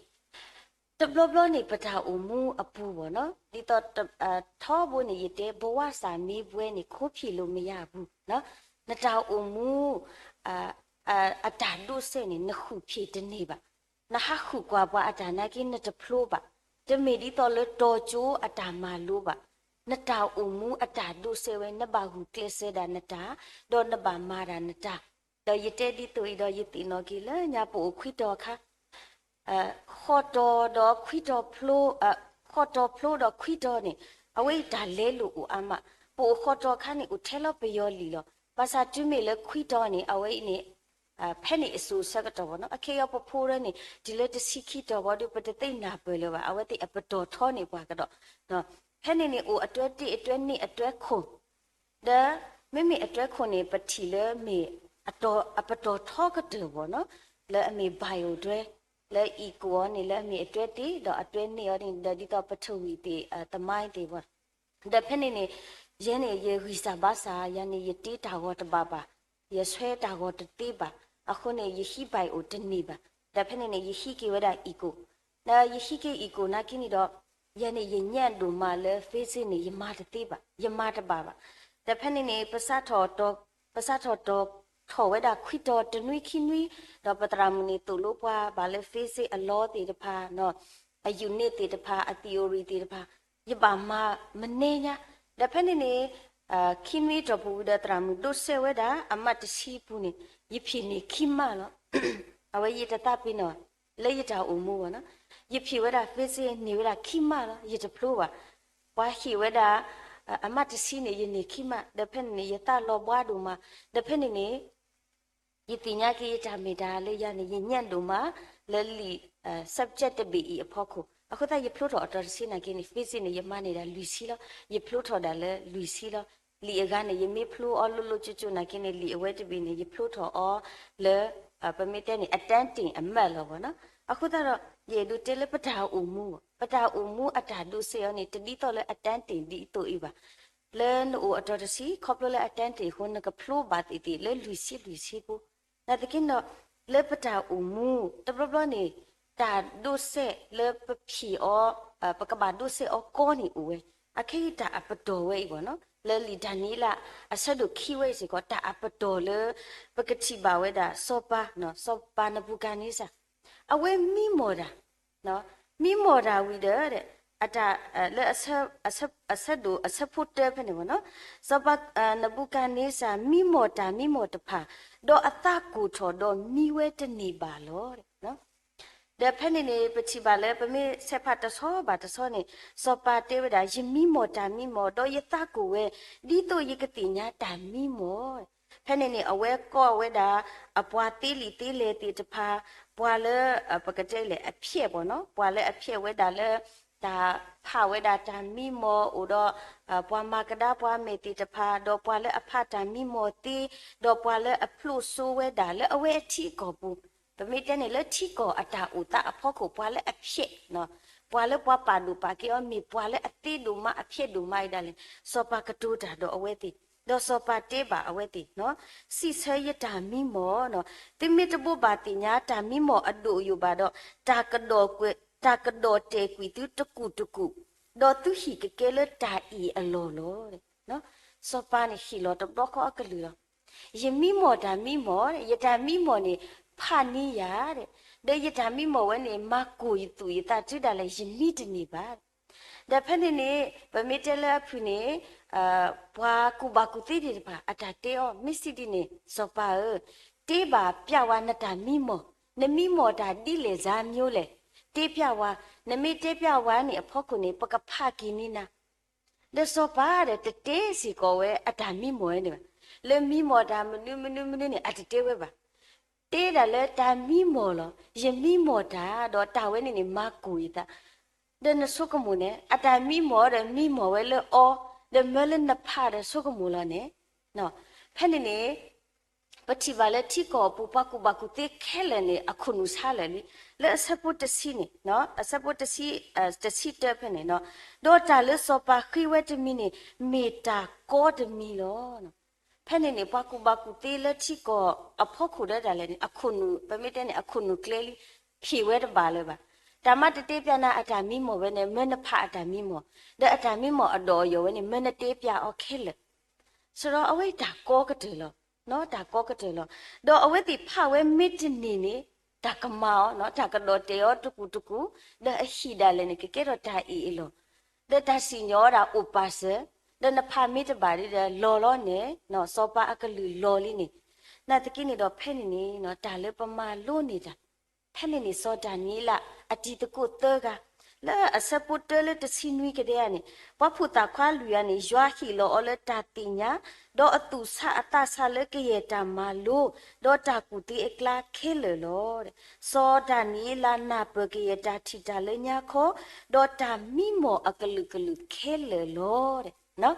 တဘျီဘျီန့ၣ် ပတၢ်အိၣ်မူအပူၤဘၣ်နီၤ, ဒ်သိးထီဘိန့ၣ် ယတဲ ဘဝစာမေးပွဲန့ၣ် ခိးဖျ့လိာ်မယၤအပူၤ, နတၢ်အိၣ်မူ အတၢ်ဒိးစဲးန့ၣ် နဃုဖျ့တန့ၢ်ဘၣ်. နဟးဃုကွၢ်ပှၤအတၢ်နာ်က့ နတဖျိဘၣ်. တမ့ၢ်ဒ်သိးလၢတီၤကၠိအတၢ်မၤလိဘၣ်. နတၢ်အိၣ်မူအတၢ်ဒိးစဲးဝဲ နဘၣ်ဂုာ်ကျဲးစၢးဒၣ်နတၢ်, ဒီးနဘၣ်မၤဒၣ်နတၢ်. ဒီးယတဲဒ်သိးအံၤဒီး ယသ့ၣ်နီၣ်က့ၤလၢညါပအိၣ်ခွံတီၤအခါ ဃိးတီၤဒီးခွံတီၤဖျိ, ဃိးတီၤဖျိဒီးခွံတီၤန့ၣ် အဝဲအံၤတၢ်လဲလိာ်အိၣ်အါမး, ပအိၣ်ဃိးတီၤအခါန့ၣ် အိၣ်ထဲလီၤပယီၤလံာ်လီၤ. ဘၣ်ဆၣ်တုၤမ့ၢ်လၢခွံတီၤန့ၣ် အဝဲအံၤန့ၣ် ဖဲန့ၣ်အစိၤဆၢကတီၢ်ဘၣ်နီၤ, အခ့အံၤပဖိရၢန့ၣ် တုၤလၢတဆံခံတီၤဘၣ်ဒီး ပတသ့ၣ်နၢ်ပၢၢ်လၢၤဘၣ်, အဝဲသ့ၣ်အပတီၢ်ထီန့ၢ်ပှၤကဒီး. ဖဲန့ၣ်န့ၣ် အိၣ်အတွဲတ့ၢ် အတွဲန့ၢ် အတွဲခိၣ် ဒီးမ့မ့ၢ်အတွဲခိၣ်န့ၣ် ပထံၣ်လၢမ့ၢ်အပတီၢ်ထီကတၢၢ်ဘၣ်နီၤ, လၢအမ့ၢ် bio ဒွဲ, လၢအံၤကိၣ်အီၤန့ၣ် လၢအမ့ၢ်အတွဲတ့ၢ် ဒီးအတွဲန့ၢ်အီၤန့ၣ် ဒီးဒ်သိးပထဝံၣ်သ့ၣ် သမိုင်းသ့ၣ်ဘၣ်. ဒီးဖဲန့ၣ်န့ၣ် ယဲန့ၣ် ယဂံၢ်စၢ်ဘါစၢ် ယၤန့ၣ် ယတ့တၢ်ဂီၤတဘၣ်ဘၣ်, ယဆွဲတၢ်ဂီၤတသ့ဘၣ်, အဃိန့ၣ် ယဟံး bio တန့ၢ်ဘၣ်. ဒီးဖဲန့ၣ်န့ၣ် ယဟံးက့ၤဝဲဒၣ်အံၤကိၣ်, ဒီးယဟံးက့ၤအံၤကိၣ်နာ်က့န့ၣ်ဒီး ယဲန့ၣ် ယညံးဒိၣ်မးလၢ physics န့ၣ် ယမၤတသ့ဘၣ်, ယမၤတဘၣ်ဘၣ်. ဒီးဖဲန့ၣ်န့ၣ် ပစးထီၣ်တီၤထီၣ်ဝဲဒၣ်ခွံတီၤတနွံခံနွံ, ဒီးပသရၣ်မုၣ်န့ၣ် သိၣ်လိပှၤဘၣ်လၢ physics အ law သ့ၣ်တဖၣ်, အ unit သ့ၣ်တဖၣ်, အ theory သ့ၣ်တဖၣ်, ယဘၣ်မၤမနုၤညါ. ဒီးဖဲန့ၣ်န့ၣ် ခံနွံတီၢ်ပူၤဝံၤဒီး သရၣ်မုၣ်ဒိးစဲးဝဲဒၣ် အမးတဆံပူၤန့ၣ် ယဖျ့န့ၢ်ခံမးလီၤ. အဝဲယတသးပ့ၤနီၣ် လၢယတၢ်အိၣ်မူဘၣ်နီၤ, ယဖျ့ဝဲဒၣ် physics န့ၢ်ဝဲဒၣ်ခံမးလီၤ, ယတဖျိဘၣ်. ပှၤဟ့ၣ်ဝဲဒၣ် အမးတဆံန့ၣ် ယန့ၢ်ခံမး, ဒီးဖဲန့ၣ်န့ၣ် ယသးလီၤဘှါဒိၣ်မး, ဒီးဖဲန့ၣ်န့ၣ် ယသ့ၣ်ညါက့ၤယတၢ်မ့ၢ်တၢ်လၢယၤန့ၣ် ယညံးဒိၣ်မး လၢလံာ် subject တဘ့ၣ်အံၤအဖီခိၣ်, အဃိသတးယဖျိထီၣ်အတီၤတဆံနာ်က့န့ၣ် physics န့ၣ် ယမၤန့ၢ်ဒၣ်လွံၢ်ဆံလီၤ, ယဖျိထီၣ်ဒၣ်လၢလွံၢ်ဆံလီၤ. လံာ်အဂၤန့ၣ် ယမ့ၢ်ဖျိအီၤလိၤလိၤကၠိကၠိနာ်က့န့ၣ် လံာ်အဝဲတဘ့ၣ်န့ၣ် ယဖျိထီၣ်အီၤလၢ ပမ့ၢ်တဲန့ၣ် အတန်းတင်အမှတ်လီၤဘၣ်နီၤ. အဃိသတးဒီး ယအဲၣ်ဒိးတဲလၢပတၢ်အိၣ်မူ, ပတၢ်အိၣ်မူအတၢ်ဒိးစဲးအီၤန့ၣ် တဒ်သိးလၢအတန်းတင် ဒ်သိးအံၤဘၣ်. လၢနအိၣ်အတီၤတဆံ ခီဖျိလၢအတန်းတင်အဃိ နကဖျိဘၣ်သ့ၣ်သ့ၣ်လၢလွံၢ်ဆံလွံၢ်ဆံဖိ, နာ်သက့ဒီး လၢပတၢ်အိၣ်မူ တဘျီဘျီန့ၣ် တၢ်ဒိးစဲးလၢပဖျ့အီၤ, ပကဘၣ်ဒိးစဲးအီၤကီန့ၣ်အိၣ်ဝဲ, အခဲအံၤတၢ်အပတီၢ်ဝဲအံၤဘၣ်နီၤ, လၢလံာ်ဒၤနံးယ့လး အဆၢဒိၣ်ခံဝဲအံၤစ့ၢ်ကီး တၢ်အပတီၢ်လၢ ပကထံၣ်ဘၣ်ဝဲဒၣ် စီၤပၤ, စီၤပၤနဘူၤကၤန့စၢ် အဝဲမံမီၢ်တၢ် မံမီၢ်တၢ်ဝံၤဒီး အတၢ် လၢ အဆၢဒိၣ်အဆၢဖိတၢဖဲန့ၣ်ဘၣ်နီၤ, စီၤပၤနဘူၤကၤန့စၢ် မံမီၢ်တၢ်မံမီၢ်တဖၣ်, ဒီးအသးကိၢ်ထီၣ်ဒီးမံဝဲတန့ၢ်ဘၣ်လီၤ. ဒီးဖဲန့ၣ်န့ၣ် ပထံၣ်ဘၣ်လၢပမ့ၢ်ဆဲးဖးတဆီဘၣ်တဆီန့ၣ် စီၤပၤတဲဝဲဒၣ် ယမံမီၢ်တၢ်မံမီၢ် ဒီးယသးကိၢ်ဝဲ ဒ်သိးယကသ့ၣ်ညါတၢ်မံမီၢ် ဖဲန့ၣ်န့ၣ် အဝဲကိးဝဲဒၣ် အပှၤသ့လံာ်သ့လဲၢ်သ့ၣ်တဖၣ်, ပှၤလၢ ပကတဲလဲၣ် အဖျဲးဘၣ်နီၤ, ပှၤလၢအဖျဲးဝဲဒၣ်လၢ တၢ်ဖးဝဲဒၣ်တၢ်မံမီၢ်အိၣ်ဒီး ပှၤမၤကဒါပှၤမဲာ်သ့ၣ်တဖၣ်, ဒီးပှၤလၢအဖးတၢ်မံမီၢ်သ့, ဒီးပှၤလၢအဖျိးစိဝဲဒၣ်လၢအဝဲအထံအကီၢ်ပူၤ, ပမ့ၢ်တဲန့ၣ်လၢထံကီၢ်အတၢ်အိၣ်သးအဖီခိၣ် ပှၤလၢအဖျဲး ပှၤလၢပှၤပာ်ဒိၣ်ပာ်ကဲအီၤ မ့ၢ်ပှၤလၢအသ့ဒိၣ်မးအဖျဲးဒိၣ်မးအံၤဒၣ်လဲာ်, စီၤပၤကတိၤတၢ်ဒီးအဝဲသ့ၣ်, ဒီးစီၤပၤတဲဘၣ်အဝဲသ့ၣ်, စံးဆၢယတၢ်မံမီၢ်, သုမ့ၢ်တဘိးဘၣ်သ့ၣ်ညါတၢ်မံမီၢ်အဒိၣ်အယိာ်ဘၣ်ဒီး တၢ်ကဒီးတဲာ်ကွံာ်သုတကူာ်တကူာ်, ဒီးသုဟံၣ်ကကဲလၢတၢ်အ့ၣ်အလီၢ်လီၤ. စီၤပၤန့ၣ်ဟ့ၣ်လီၤတဘျီဃီအကလုၢ်လီၤ. ယမံမီၢ်တၢ်မံမီၢ်, ယတၢ်မံမီၢ်န့ၣ် ဖးန့ၢ်ယၤ, ဒီးယတၢ်မံမီၢ်ဝဲန့ၣ် မၤကိၢ်ယသူၣ်ယသးတုၤဒၣ်လဲာ် ယမံတန့ၢ်ဘၣ်. ဒီးဖဲန့ၣ်န့ၣ် ပမ့ၢ်တဲလၢအဖုၣ်န့ၣ် ပှၤကူၣ်ဘၣ်ကူၣ်သ့သ့ၣ်တဖၣ် အတၢ်တဲအီၤ မ့ၢ်စံးဒ်န့ၣ် စီၤပၤဧၢ, တဲဘၣ်ပျဲဝဲနတၢ်မံမီၢ်, နမံမီၢ်တၢ်ဒ်လဲၣ်စါမၠိလဲၣ်, တဲပျဲဝဲ, နမ့ၢ်တဲပျဲဝဲန့ၣ်အဖီခိၣ်န့ၣ် ပကဖးက့ၤန့ၢ်နၤ ဒီးစီၤပၤဒီးတတဲစ့ၢ်ကီးဝဲအတၢ်မံမီၢ်ဝဲန့ၣ်ဘၣ်. လၢမံမီၢ်တၢ်မနုၤမနုၤမနုၤန့ၣ် အတတဲဝဲဘၣ်. တဲဒၣ်လၢတၢ်မံမီၢ်လီၤ. ယမံမီၢ်တၢ်ဒီးတၢ်ဝဲန့ၣ်န့ၣ် မၤကိၢ်ယသး, ဒီးနဆိကမိၣ်န့ၣ် အတၢ်မံမီၢ်ဒီးမံမီၢ်ဝဲလၢအီၤ, ဒီးမၢလၢနဖးဒီးဆိကမိၣ်လီၤန့ၣ်, ဖဲန့ၣ်န့ၣ် ပထံၣ်ဘၣ်လၢထံကီၢ်အပူၤ ပှၤကူၣ်ဘၣ်ကူၣ်သ့ခဲလၢာ်န့ၣ် အခိၣ်နူာ်ဆါလၢာ်လံ. လၢအဆၢဖိတဆံန့ၣ်, အဆၢဖိတဆံ, တဆံတၢဖဲန့ၣ်, ဒီးတၢ်လၢစီၤပၤဃ့ဝဲတမံၤန့ၣ် မ့ၢ်တၢ်ကီတမံၤလီၤ. ဖဲန့ၣ်န့ၣ် ပှၤကူၣ်ဘၣ်ကူၣ်သ့လၢထံကီၢ်အဖီခိၣ်ဒၢတၢ်လဲၣ်န့ၣ် အခိၣ်နူာ်, ပမ့ၢ်တဲန့ၣ် အခိၣ်နူာ်ကျဲလံ, ဟ့ၣ်ဝဲတဘၣ်လၢၤဘၣ်. တၢ်မၤတတဲပျးနၤအတၢ်မံမီၢ်ဝဲန့ၣ် မၢနဖးအတၢ်မံမီၢ်, ဒီးအတၢ်မံမီၢ်အဒီးအယီၢ်ဝဲန့ၣ် မၢနတဲပျးအီၤခဲလၢာ် စရီအဝဲတၢ်ကီကတၢၢ်လီၤ, တၢ်ကီကတၢၢ်လီၤ. ဒီးအဝဲသ့ၣ်ဖးဝဲမ့ၢ်တန့ၢ်န့ၣ် တၢ်ကမၤအီၤ, တၢ်ကဒီးတဲာ်အီၤတကူာ်တကူာ်, ဒီးအဟံၣ်ဒၣ်လဲာ်န့ၣ် ကကဲထီၣ်တၢ်အ့ၣ်အလီၢ်, ဒီးတၢ်စံၣ်ညီၣ်အီၤဒၣ်အိၣ်ပာ်စၢၤ, ဒီးနဖးမ့ၢ်တဘၣ်ဒီးလီၤလီၤန့ၣ်, စီၤပၤအကလုၢ်လီၤလံန့ၣ်. နာ်သက့န့ၣ်ဒီးဖဲန့ၣ်န့ၣ် တၢ်လၢပမၤလိန့ၢ်တၢ် ဖဲန့ၣ်န့ၣ် စီၤဒၤနံးယ့လးအတံၤသကိးသၢဂၤ, လၢအဆၢဖိတၢလၢတဆံနွံကဒဲဧါန့ၣ်, ပှၤဖိသၣ်ခွါလွံၢ်ဂၤန့ၣ် ယွၤဟ့ၣ်လီၤအီၤလၢတၢ်သ့ၣ်ညါ, ဒီးအသူၣ်ဆးအသးဆးလၢကယဲၢ်တၢ်မၤလိ, ဒီးတၢ်ကူၣ်သ့အကျါခဲလၢာ်လီၤ. စီၤဒၤနံးယ့လးနၢ်ပၢၢ်ကယဲၢ်တၢ်ထံၣ်တၢ်လၢညါခီ, ဒီးတၢ်မံမီၢ်အကလုာ်ကလုာ်ခဲလၢာ်လီၤ.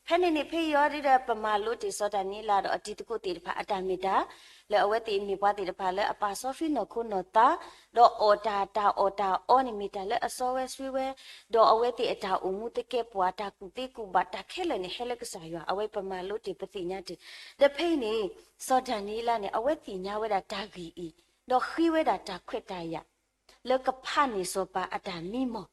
ဖဲန့ၣ်န့ၣ် ဖဲယီၤဒ်ဒီး ပမၤလိတ့ၢ်စီၤဒၤနံးယ့လးဒီးအတံၤသကိးသ့ၣ်တဖၣ်အတၢ်မ့ၢ်တၢ်, လၢအဝဲသ့ၣ်မ့ၢ်ပှၤသ့ၣ်တဖၣ်လၢအပာ်စီဆှံနီၢ်ခိနီၢ်သး, ဒီးအီၣ်တၢ်တၢ်အီၣ်တၢ်အီန့ၣ်မ့ၢ်တၢ်လၢအစီဝဲဆှံဝဲ, ဒီးအဝဲသ့ၣ်အတၢ်အိၣ်မူသကဲးပဝး တၢ်ကူၣ်သ့ကူၣ်ဘၣ်တၢ်ခဲလၢာ်န့ၣ် ဟဲလၢကစၢ်ယွၤ အဝဲပမၤလိတ့ၢ်ပသ့ၣ်ညါတ့ၢ်, ဒီးဖဲအံၤန့ၣ် စီၤဒၤနံးယ့လးန့ၣ် အဝဲသ့ၣ်ညါဝဲဒၣ်တၢ်ဂ့ၢ်အံၤ, ဒီးဃ့ဝဲဒၣ်တၢ်ခွဲးတၢ်ယာ် လၢကဖးန့ၢ်စီၤပၤအတၢ်မံမီၢ်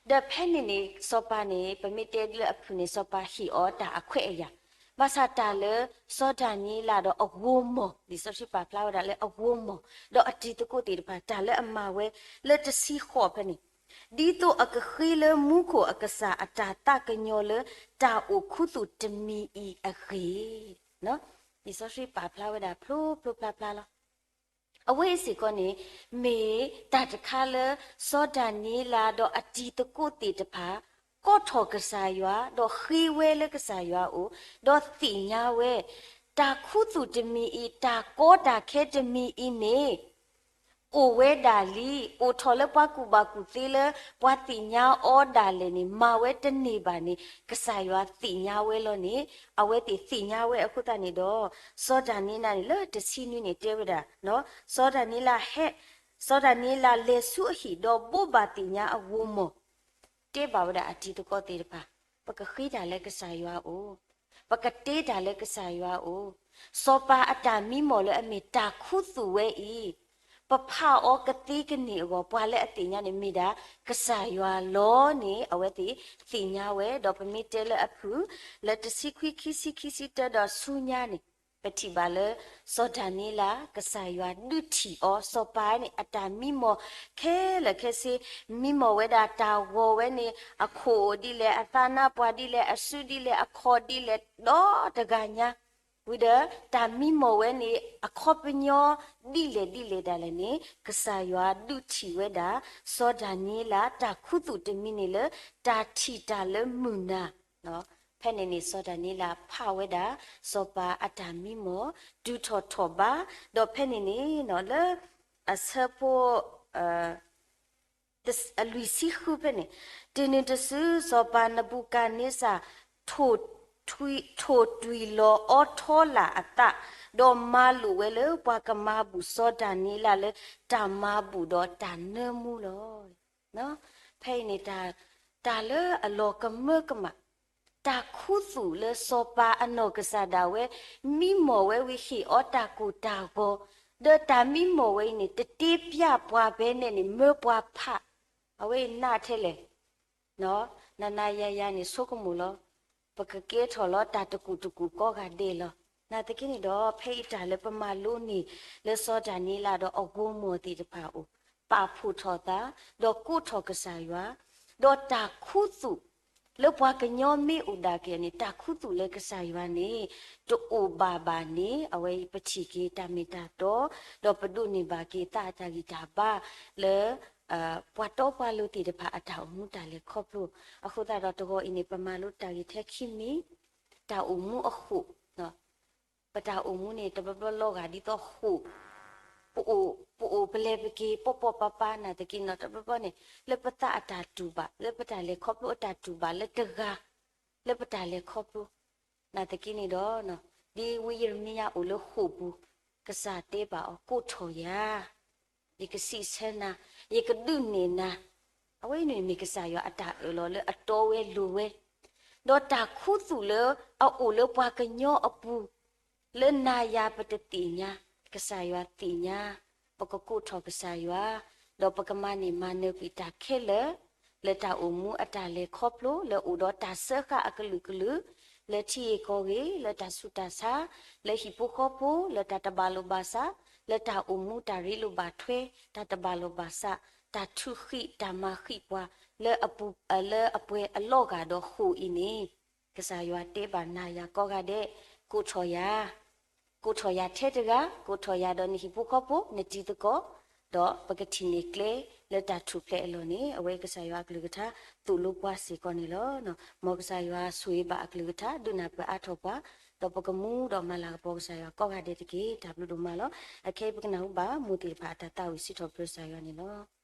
ဒီးဖဲန့ၣ်န့ၣ် စီၤပၤန့ၣ် ပမ့ၢ်တဲလၢအဖုၣ်န့ၣ် စီၤပၤဟ့ၣ်အီၤတၢ်အခွဲးအယာ်, ဘၣ်ဆၣ်တၢ်လၢ စီၤဒၤနံးယ့လးဒီးအဂိၤမီၢ် လံာ်စီဆှံပာ်ဖျါဝဲဒၣ်လၢအဂိၤမီၢ် ဒီးအတံၤသကိးသ့ၣ်တဖၣ် တၢ်လၢအမၤဝဲလၢတဆံဃိးဖဲန့ၣ်, ဒ်သိးအကဃ့လၢမူခိၣ်အကစၢ်အတၢ်သးကညီၤလၢတၢ်အိၣ်ခူသူၣ်တမံၤအံၤအဂ့ၢ် လံာ်စီဆှံပာ်ဖျါဝဲဒၣ်ဖျိဖျိဖျါဖျါလီၤ. အဝဲအံၤစ့ၢ်ကီးန့ၣ် မ့ၢ်တၢ်တခါလၢ စီၤဒၤနံးယ့လးဒီးအတံၤသကိးသ့ၣ်တဖၣ် ကိးထီၣ်ကစၢ်ယွၤ ဒီးဃ့ဝဲလၢကစၢ်ယွၤအအိၣ်, ဒီးသ့ၣ်ညါဝဲ တၢ်ခူသူၣ်တမံၤအံၤ တၢ်ကီတၢ်ခဲတမံၤအံၤန့ၣ် အိၣ်ဝဲဒၣ်လံ, အိၣ်ထီၣ်လၢပှၤကူၣ်ဘၣ်ကူၣ်သ့လၢ ပှၤသ့ၣ်ညါအီၤဒၣ်လဲာ်န့ၣ် မၤဝဲတန့ၢ်ဘၣ်န့ၣ် ကစၢ်ယွၤသ့ၣ်ညါဝဲလီၤန့ၣ် အဝဲသ့ၣ်သ့ၣ်ညါဝဲအဃိသတးန့ၣ်ဒီး စီၤဒၤနံးယ့လးန့ၣ် လၢတဆံနွံန့ၣ်တဲဝဲဒၣ်, စီၤဒၤနံးယ့လးဟဲ, စီၤဒၤနံးယ့လးလဲၤဆူအဟံၣ်ဒီးဘိးဘၣ်သ့ၣ်ညါအဂိၤမီၢ် တဲဘၣ်ဝဲဒၣ်အတံၤသကိးသ့ၣ်တဖၣ်, ပကဃ့တၢ်လၢကစၢ်ယွၤအအိၣ်, ပကတဲတၢ်လၢကစၢ်ယွၤအအိၣ်, စီၤပၤအတၢ်မံမီၢ်လၢအမ့ၢ်တၢ်ခူသူၣ်ဝဲအံၤ, ပဖးအီၤကသ့ကန့ၢ်အဂီၢ် ပှၤလၢအသ့ၣ်ညါန့ၣ်မ့ၢ်ဒၣ် ကစၢ်ယွၤလီၤန့ၣ် အဝဲသ့ၣ်သ့ၣ်ညါဝဲ, ဒီးပမ့ၢ်တဲလၢအဖုၣ် လၢတဆံခွံ ခံဆံ ခံဆံတၢဒီးဆူညါန့ၣ် ပထံၣ်ဘၣ်လၢ စီၤဒၤနံးယ့လး ကစၢ်ယွၤဒုးထံၣ်အီၤ, စီၤပၤန့ၣ် အတၢ်မံမီၢ်ခဲလၢာ်ခဲဆ့, မံမီၢ်ဝဲဒၣ်တၢ်ဂီၤဝဲန့ၣ် အခိၣ်အိၣ်ဒ်လဲၣ်, အသးနါပှၢ်ဒ်လဲၣ်, အစုဒ်လဲၣ်, အခီၣ်ဒ်လဲၣ်, ဒီတဂၤညါ, ဝံၤဒီး တၢ်မံမီၢ်ဝဲန့ၣ် အခီပညီဒ်လဲၣ်ဒ်လဲၣ်ဒၣ်လဲာ်န့ၣ် ကစၢ်ယွၤဒုးထံၣ်ဝဲဒၣ် စီၤဒၤနံးယ့လး တၢ်ခူသူၣ်တမံၤန့ၣ်လၢ တၢ်ထံၣ်တၢ်လၢမုၢ်နၤ ဖဲန့ၣ်န့ၣ် စီၤဒၤနံးယ့လးဖးဝဲဒၣ် စီၤပၤအတၢ်မံမီၢ် တုၤထီၣ်ထီၣ်ဘး, ဒီးဖဲန့ၣ်န့ၣ် လၢအဆၢဖိ အလွံၢ်ဆံဃုဖဲန့ၣ်, တုၤနုၤတစု စီၤပၤနဘူၤခၣ်နံစၢ် ထိၣ်တွံၢ်လီၤအီထီလာ်အသး, ဒီးမၤလိာ်ဝဲလၢပှၤကမၤဘူၣ်စီၤဒၤနံးယ့လးလၢတၢ်မၤဘူၣ်ဒီးတၢ်နၢမူလီၤ. ဖဲအံၤန့ၣ် တၢ်လၢအလီၤကမၢကမၣ်, တၢ်ခူသူၣ်လၢစီၤပၤအနီၢ်ကစၢ်ဒၣ်ဝဲ မံမီၢ်ဝဲဝံၤဟ့ၣ်အီၤတၢ်ကိၢ်တၢ်ဂီၤ, ဒီးတၢ်မံမီၢ်ဝဲအံၤန့ၣ် တတ့ပျၢ်ပှၤဖဲန့ၣ်န့ၣ် မၢပှၤဖး, အဝဲအံၤနးထဲလဲၣ် နနယယၤန့ၣ် ဆိကမိၣ်လီၤ. ပကကဲထီၣ်လီၤတၢ်တကူာ်တကူာ်ကိးဂၤဒဲးလီၤ. နာ်သက့န့ၣ်ဒီး ဖဲအံၤတၢ်လၢပမၤလိန့ၢ်လၢစီၤဒၤနံးယ့လးဒီးအဂိၤမီၢ်သ့ၣ်တဖၣ်အအိၣ်, ပာ်ဖှိၣ်ထီၣ်သး, ဒီးကိးထီၣ်ကစၢ်ယွၤ, ဒီးတၢ်ခူသူၣ် လၢပှၤကညီမ့ၢ်အိၣ်ဒၣ်က့ၤန့ၣ် တၢ်ခူသူၣ်လၢကစၢ်ယွၤန့ၣ် တအိၣ်ဘၣ်ဘၣ်န့ၣ် အဝဲအံၤပထံၣ်က့ၤတၢ်မ့ၢ်တၢ်တီ, ဒီးပဒိးန့ၢ်ဘၣ်က့ၤသးအတၢ်ဂံၢ်တၢ်ဘါလၢ ပှၤတီပှၤလိၤသ့ၣ်တဖၣ်အတၢ်အိၣ်မူတၢ်လဲၤခီဖျိ, အဃိသတးဒီးတဂီၤအံၤန့ၣ် ပမၤလိတၢ်ဂ့ၢ်ထဲခံမံၤ, တၢ်အိၣ်မူအဃိာ်, ပတၢ်အိၣ်မူန့ၣ် တဘျီဘျီလီၤဂာ်ဒ်သိးဃိာ် ပအိၣ်ပလဲၤပက့ၤ ပိာ်ပိာ်ပၤပၤ နာ်သက့န့ၣ် တဘျီဘျီန့ၣ် လၢပသးအတၢ်တူၢ်ဘၣ် လၢပတၢ်လဲၤခီဖျိအတၢ်တူၢ်ဘၣ် လၢတဂၤ လၢပတၢ်လဲၤခီဖျိ နာ်သက့န့ၣ်ဒီး ဒ်ဝံယံးရမံယၤအိၣ်လၢဃိာ်ပူၤ ကစၢ်တဲဘၣ်အီၤ ကိးထီၣ်ယၤ ယကစံးဆၢနၤ, ယကဒုးနဲၣ်နၤ, အဝဲန့ၣ်မ့ၢ်ကစၢ်ယွၤအတၢ်အၢၣ်လီၤလၢအတီဝဲလိၤဝဲ, ဒီးတၢ်ခူသူၣ်လၢအအိၣ်လၢပှၤကညီအပူၤ လၢနၤယၤပတသ့ၣ်ညါ, ကစၢ်ယွၤသ့ၣ်ညါ, ပကကိးထီၣ်ကစၢ်ယွၤ, ဒီးပကမၤန့ၢ်မၤနၢၤကွံာ်တၢ်ခဲလၢာ်, လၢတၢ်အိၣ်မူအတၢ်လဲၤခီဖျိ လၢအိၣ်ဒီးတၢ်စၢဃာ်အကလုာ်ကလုာ်, လၢထံဂ့ၢ်ကီၢ်ဂ့ၢ်, လၢတၢ်ဆူးတၢ်ဆါ, လၢဟံၣ်ဖိဃီဖိ, လၢတၢ်တဘၣ်လိာ်ဘၣ်စး, လၢတၢ်အိၣ်မူတၢ်ရ့လိာ်ဘၣ်ထွဲ, တၢ်တဘၣ်လိာ်ဘၣ်စး, တၢ်ထုးဃံးတၢ်မၤဃံးပှၤ လၢအပှဲၤအလီၢ်ဂာ်ဒီးဃိာ်အံၤန့ၣ်, ကစၢ်ယွၤတဲဘၣ်နၤယၤကိးဂၤဒဲး, ကိးထီၣ်ယၤ, ကိးထီၣ်ယၤထဲတဂၤ, ကိးထီၣ်ယၤဒီးနဟံၣ်ဖိဃီဖိ နတံၤသကိး, ဒီးပကထံၣ်န့ၢ်ကျဲလၢတၢ်ထူၣ်ဖျဲးအလီၢ်န့ၣ် အဝဲကစၢ်ယွၤအကလုၢ်ကထါသိၣ်လိပှၤစ့ၢ်ကီးန့ၣ်လီၤ. မ်ကစၢ်ယွၤဆိၣ်ဂ့ၤဘၣ်အကလုၢ်ကထါ ဒုးနၢ်ပၢၢ်အါထီၣ်ပှၤ, ဒီးပကမူဒီးမၤလၤကပီၤကစၢ်ယွၤကိးဂၤဒဲးတက့ၢ်. တၢ်ဘျုးဒိၣ်မးလီၤ. အခဲအံၤပကနၢ်ဟူဘၣ် မိၢ်သ့ၣ်တဖၣ်အတၢ်သးဝံၣ်စံးထီၣ်ပတြၢၤကစၢ်ယွၤန့ၣ်လီၤ.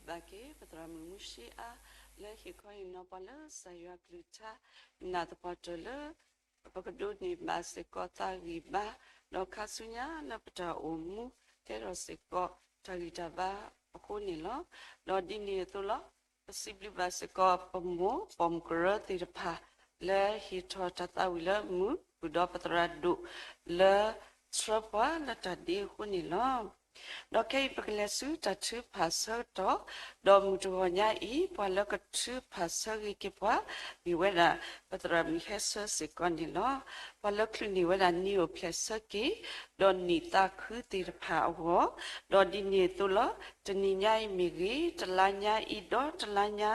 ပစံးဘျုးဘၣ်က့ၤ ပသရၣ်မုၣ်မုၢ်ဆ့အါ လၢဟ့ၣ်ခီဟ့ၣ်နီၤပှၤလၢကစၢ်ယွၤကလုၢ်ကထါ နာ်သပှၢ်တၢၢ်လၢ ပကဒိးန့ၢ်ဘၣ်စ့ၢ်ကီးသးဂံၢ်ဘါ, ဒီးခါဆူညါလၢပတၢ်အိၣ်မူ ကဲထီၣ်စ့ၢ်ကီးတၢ်ဂံၢ်တၢ်ဘါအဃိန့ၣ်လီၤ. ဒီးဒ်န့ၣ်အသိးလီၤ, ပစံးဘျုးဘၣ်စ့ၢ်ကီးပမိၢ်ပိာ်မုၣ်ကရၢသ့ၣ်တဖၣ် လၢဟ့ၣ်ထီၣ်တၢ်သးဝံၣ်လၢမုာ် ဃုာ်ဒီးပသရၣ်ဒိၣ်လၢ ဆှၢပှၤလၢတၢ်ဒ့အဃိန့ၣ်လီၤ. ဒီးခဲအံၤပကလဲၤဆူတၢ်ထုကဖၣ်ဆၢကတီၢ်, ဒီးမုၢ်တဂီၤညါအံၤ ပှၤလၢကထုကဖၣ်ဆၢဂ့ၤက့ၤပှၤ မ့ၢ်ဝဲဒၣ် ပသရၣ်မုၣ်ဟဲဆၢစ့ၢ်ကီးန့ၣ်လီၤ. ပှၤလၢချုးန့ၢ်ဝဲဒၣ်နံၣ်အိၣ်ဖျဲၣ်ဆၢက့ၤ ဒီးနံၣ်သးခုသ့ၣ်တဖၣ်အဂီၢ်, ဒီးဒ်န့ၣ်အသိးလီၤ, တနံၤညါအံၤမ့ၢ်ဂ့ၤ, တလါညါအံၤဒီးတလါညါ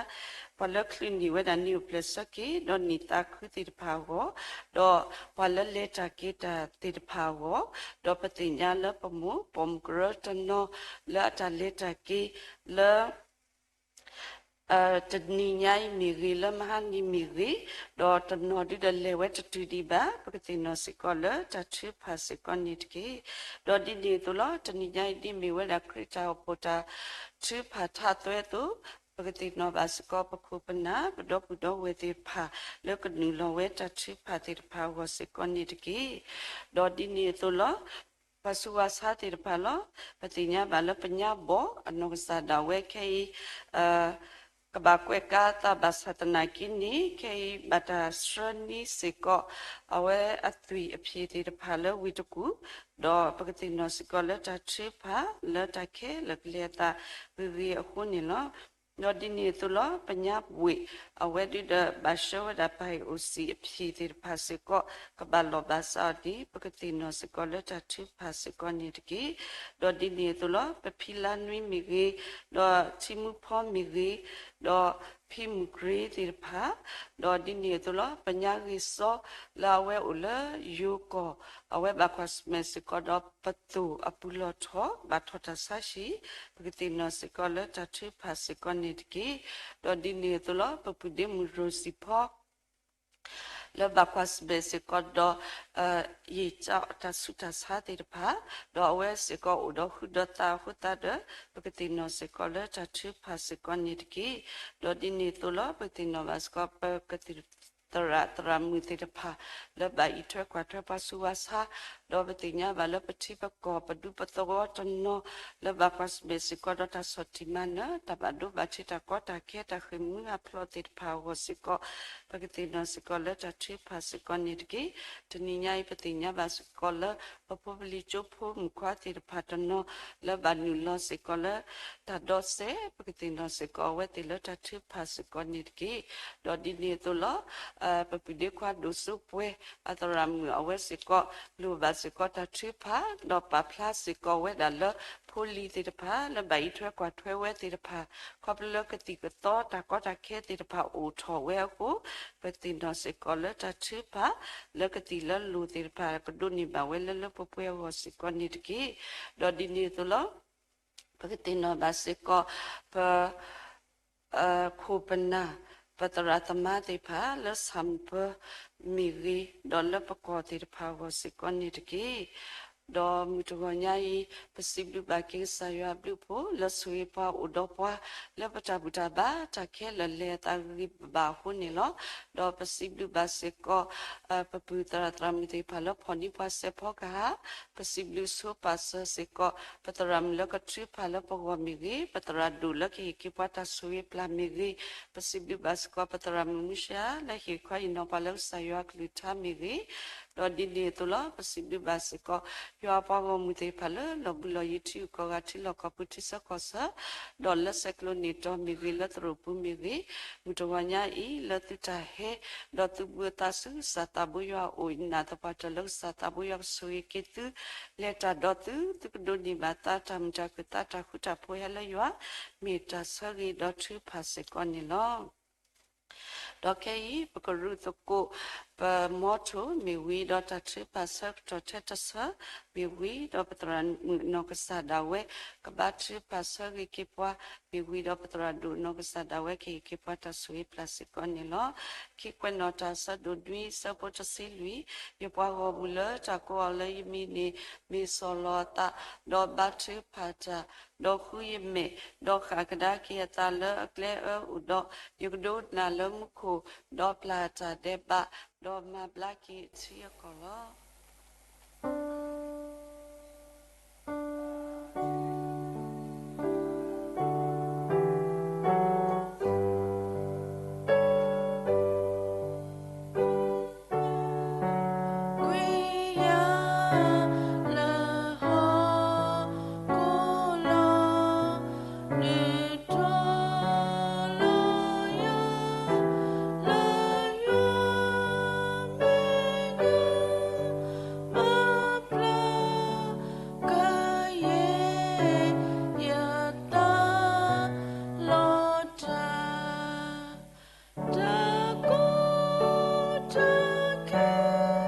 ပှၤလၢချုးန့ၢ်ဝဲဒၣ်နံၣ်အိၣ်ဖျဲၣ်ဆၢက့ၤ ဒီးနံၣ်သးခုသ့ၣ်တဖၣ်အဂီၢ်, ဒီးပှၤလၢလဲၤတၢ်က့ၤတၢ်သ့ၣ်တဖၣ်အဂီၢ်, ဒီးပသ့ၣ်ညါလၢပမိၢ်ပိာ်မုၣ်ကရၢတနီၤ လၢအတၢ်လဲၤတၢ်က့ၤလၢ တနံၤညါအံၤမ့ၢ်ဂ့ၤ, လၢမဟါနံၤမ့ၢ်ဂ့ၤ, ဒီးတနီၤဒုဒီးလဲၤဝဲတတုၤဒံးဘၣ်, ပကသ့ၣ်နီၣ်စ့ၢ်ကီးလၢတၢ်ထုကဖၣ်စ့ၢ်ကီးန့ၣ်တက့ၢ်. ဒီးဒ်န့ၣ်အသိးလီၤ, တနံၤညါအံၤဒ်မ့ၢ်ဝဲဒၣ်ခရံာ်တၢ်အိၣ်ဖှိၣ်တၢ်ထုကဖၣ်ထးသွဲအသိး, ပကသ့ၣ်နီၣ်ဘၣ်စ့ၢ်ကီးပခိၣ်ပနၢ် ပဒီပုၢ်ဒီဝဲၢ်သ့ၣ်တဖၣ် လၢကနုာ်လီၤဝဲတၢ်ထုကဖၣ်သ့ၣ်တဖၣ်အဂီၢ်စ့ၢ်ကီးန့ၣ်တက့ၢ်. ဒီးဒ်န့ၣ်အသိးလီၤ ပှၤဆူးဝၣ်ဆါသ့ၣ်တဖၣ်လီၤ. ပသ့ၣ်ညါဘၣ်လၢပညါဘီၣ် အနီၢ်ကစၢ်ဒၣ်ဝဲခဲအံၤ ကဘၣ်ကွဲးကါသးဘၣ်ဆၣ်သနာ်က့န့ၣ် ခဲအံၤဘၣ်တၢ်ဆှၢန့ၢ်စ့ၢ်ကီး အဝဲအသွံၣ်အဖျ့သ့ၣ်တဖၣ်လၢဝ့ၢ်တကူၣ်, ဒီးပကသ့ၣ်နီၣ်စ့ၢ်ကီးလၢတၢ်ထုကဖၣ် လၢတၢ်ခဲလၢာ်ကလဲၤအသးဂ့ၤဂ့ၤအဃိန့ၣ်လီၤ. ဒီးဒ်န့ၣ်အသိးလီၤ ပညါဘီၣ် အဝဲဒုဒီးဘၣ်ဆှၢဝဲဒၣ် ပၢ်ဟ့ၣ်အိၣ်စံၣ်အဖျ့သ့ၣ်တဖၣ်စ့ၢ်ကီး ကဘၣ်လီၢ်ဘၣ်စးအီၤဒ် ပကသ့ၣ်နီၣ်စ့ၢ်ကီးလၢတၢ်ထုကဖၣ်စ့ၢ်ကီးန့ၣ်တက့ၢ်. ဒီးဒ်န့ၣ်အသိးလီၤ ပဖံလါနွံမ့ၢ်ဂ့ၤ, ဒီးထံမူဖီမ့ၢ်ဂ့ၤ, ဒီးဖံမုၢ်ကြ့သ့ၣ်တဖၣ်, ဒီးဒ်န့ၣ်အသိးလီၤ ပညါဂ့ၤစီ လၢအဝဲအိၣ်လၢယိၤကီၢ် အဝဲဘၣ်ကွၢ်ဆၢၣ်မဲာ်စ့ၢ်ကီးဒီးပသိၣ်အပူၤလီၢ်ထီၣ် ဘၣ်ထီၣ်တၢ်ဆါဟံၣ်, ပကသ့ၣ်နီၣ်စ့ၢ်ကီးလၢတၢ်ထုကဖၣ်စ့ၢ်ကီးန့ၣ်တက့ၢ်. ဒီးဒ်န့ၣ်အသိးလီၤ ပပုၢ်ဒ့မုၣ်ရိၣ်စံၣ်ဖီ လၢဘၣ်ကွၢ်ဆၢၣ်မဲာ်စ့ၢ်ကီးဒီး ယံာ်ကၠီတၢ်ဆူးတၢ်ဆါသ့ၣ်တဖၣ်, ဒီးအဝဲစ့ၢ်ကီးအိၣ်ဒီးဟုဒီးသးအဃိသတးဒီး ပကသ့ၣ်နီၣ်စ့ၢ်ကီးလၢတၢ်ထုကဖၣ်စ့ၢ်ကီးန့ၣ်တက့ၢ်. ဒီးဒ်န့ၣ်အသိးလီၤ ပကသ့ၣ်နီၣ်ဘၣ်စ့ၢ်ကီး ပကသံၣ်သရၣ်သရၣ်မုၣ်သ့ၣ်တဖၣ် လၢဘၣ်အံးထွဲကွၢ်ထွဲပှၤဆူးဝၣ်ဆါ, ဒီးပသ့ၣ်ညါဘၣ်လၢပထံပကီၢ် ပဒူပသဝီတနီၤ လၢဘၣ်ကွၢ်ဆၢၣ်မဲာ်စ့ၢ်ကီးဒီးတၢ်ဆီၣ်တံၢ်မၤနၢၤ တၢ်ဘၣ်ဒိဘၣ်ထံး တၢ်ကီတၢ်ခဲ တၢ်ဃ့ၢ်မှံဟးဖျိးသ့ၣ်တဖၣ်အဂီၢ်စ့ၢ်ကီး ပကသ့ၣ်နီၣ်စ့ၢ်ကီးလၢတၢ်ထုကဖၣ်စ့ၢ်ကီးန့ၣ်တက့ၢ်. တနံၤညါအံၤ ပသ့ၣ်ညါဘၣ်စ့ၢ်ကီးလၢ ပဖိပလံၤကၠိဖိမုၣ်ခွါသ့ၣ်တဖၣ်တနီၤ လၢဘၣ်နုာ်လီၤစ့ၢ်ကီးလၢတၢ်ဒီးစဲး ပကသ့ၣ်နီၣ်စ့ၢ်ကီးအဝဲသ့ၣ်လၢတၢ်ထုကဖၣ်စ့ၢ်ကီးန့ၣ်တက့ၢ်. ဒီးဒ်န့ၣ်အသိးလီၤ ပပုၢ်ဒ့ခွါဒိၣ်စိပှဲၤ အသရၣ်မုၣ်အဝဲစ့ၢ်ကီး လိၣ်ဘၣ်စ့ၢ်ကီးတၢ်ထုကဖၣ် ဒီးပာ်ဖျါစ့ၢ်ကီးဝဲဒၣ်လၢဖိလံၤသ့ၣ်တဖၣ် လၢဘၣ်အံးထွဲကွၢ်ထွဲဝဲသ့ၣ်တဖၣ် ခီဖျိလၢကသံၣ်ကသီတၢ်ကီတၢ်ခဲသ့ၣ်တဖၣ်အိၣ်ထီၣ်ဝဲအဃိ ပသ့ၣ်နီၣ်စ့ၢ်ကီးလၢတၢ်ထုကဖၣ် လၢကသံၣ်လၢလိၤသ့ၣ်တဖၣ် ကဒိးန့ၢ်ဘၣ်ဝဲလၢလၢပှဲၤပှဲၤအဂီၢ်စ့ၢ်ကီးန့ၣ်တက့ၢ်. ဒီးဒ်န့ၣ်အသိးလီၤ ပကသ့ၣ်နီၣ်ဘၣ်စ့ၢ်ကီး ပ ခိၣ်ပနၢ် ပသရၣ်သမါသ့ၣ်တဖၣ် လၢဆၣ်မုၢ်ပၢၤမ့ၢ်ဂ့ၤ ဒီးလၢပကီၢ်သ့ၣ်တဖၣ်အဂီၢ်စ့ၢ်ကီးန့ၣ်တက့ၢ်. ဒီးမုၢ်တဂီၤညါအံၤ ပစံးဘျုးဘၣ်က့ၤကစၢ်ယွၤအဘျုးအဖှိၣ် လၢဆိၣ်ဂ့ၤပှၤအိၣ်ဒီးပှၤ လၢပတၢ်ဘူၣ်တၢ်ဘါ တၢ်ခဲလၢာ်လဲၤအသးဂ့ၤဂ့ၤဘၣ်ဘၣ်အဃိန့ၣ်လီၤ. ဒီးပစံးဘျုးဘၣ်စ့ၢ်ကီး ပပုၢ်သရၣ်သရၣ်မုၣ်သ့ၣ်တဖၣ်လၢဖီၣ်န့ၢ်ပှၤစဲးဖီကဟၣ် ပစံးဘျုးဆိပာ်စၢၤစ့ၢ်ကီး ပသရၣ်မုၣ်လၢကထုကဖၣ်လၢပဂီၢ်မ့ၢ်ဂ့ၤ, ပသရၣ်ဒိၣ်လၢကဟ့ၣ်က့ၤပှၤတၢ်ဆိၣ်ဂ့ၤပျၢ်မ့ၢ်ဂ့ၤ, ပစံးဘျုးဘၣ်စ့ၢ်ကီး ပသရၣ်မုၣ်မုၢ်ရှါ လၢဟ့ၣ်ခီဟ့ၣ်နီၤပှၤလၢကစၢ်ယွၤကလုၢ်ကထါမ့ၢ်ဂ့ၤ, ဒီးဒ်န့ၣ်အသိးလီၤ ပစံးဘျုးဘၣ်စ့ၢ်ကီး ယွၤပှၤဂီၢ်မုၢ်သ့ၣ်တဖၣ်လၢလီၤဘှံးလီၤယံၤ ထံဂုၤကီၢ်ဂၤ ထံလီၢ်ကီၢ်ပူၤ ထံဆၢကီၢ်ဆၢ, ဒီးလၢဆဲးကျိးန့ၢ်တီၤမ့ၢ်ဂ့ၤ, လၢသရိာ်ပူၤမ့ၢ်ဂ့ၤ, မုၢ်တဂီၤညါအံၤ လၢသုတၢ်ဟဲ ဒီးသုဘှံးအသးဆူကစၢ်သးဘိယွၤအအိၣ် ယနာ်သပှၢ်တၢၢ်လၢကစၢ်သးဘိယွၤကဆိၣ်ဂ့ၤက့ၤသု, လဲၤတၢ်ဒီးသု, သုကဒိးန့ၢ်ဘၣ်သးတၢ်မုာ်တၢ်ခုၣ်သးတၢ်ဃူတၢ်ဖိးဟဲလၢယွၤ, မ့ၢ်တၢ်ဆၢဂ့ၤဒီးထုကဖၣ်စ့ၢ်ကီးန့ၣ်လီၤ. ဒီးခဲအံၤ ပကရူၢ်သကိး ပမီထိၣ်မ့ၢ်ဝံၤဒီးတၢ်ထုကဖၣ်ဆၢကတီၢ်ထဲတဆၢမ့ၢ်ဝံၤဒီး ပသရၣ်မုၣ်နီၢ်ကစၢ်ဒၣ်ဝဲ ကဘါထုကဖၣ်ဆၢဂ့ၤက့ၤပှၤ မ့ၢ်ဝံၤဒီးပသရၣ်ဒိၣ်နီၢ်ကစၢ်ဒၣ်ဝဲ ကဟ့ၣ်က့ၤပှၤတၢ်ဆိၣ်ဂ့ၤပျၢ်စ့ၢ်ကီးန့ၣ်လီၤ. ခံကွဲးနီၣ်တၢ်ဆၢဒိၣ်ဒွံ ဆၢဖိတဆံလွံၢ်, ယပှၤဂီၢ်မုၢ်လၢတၢ်ကိးအီၤလၢယမံၤန့ၣ် မ့ၢ်ဆီၣ်လီၤအသး, ဒီးဘါထုကဖၣ်တၢ်, ဒီးဃုယမဲာ်, ဒီးဃၣ်ကဒါက့ၤအသးလၢအကျဲအၢအိၣ်ဒီး, ယကဒိကနၣ်လၢမူခိၣ်, ဒီးပျၢ်တၢ်ဒဲးဘး, ဒီးမၤဘျါက့ၤအထံအကီၢ်လီၤ. တၢ်ကိးတၢ်ခဲ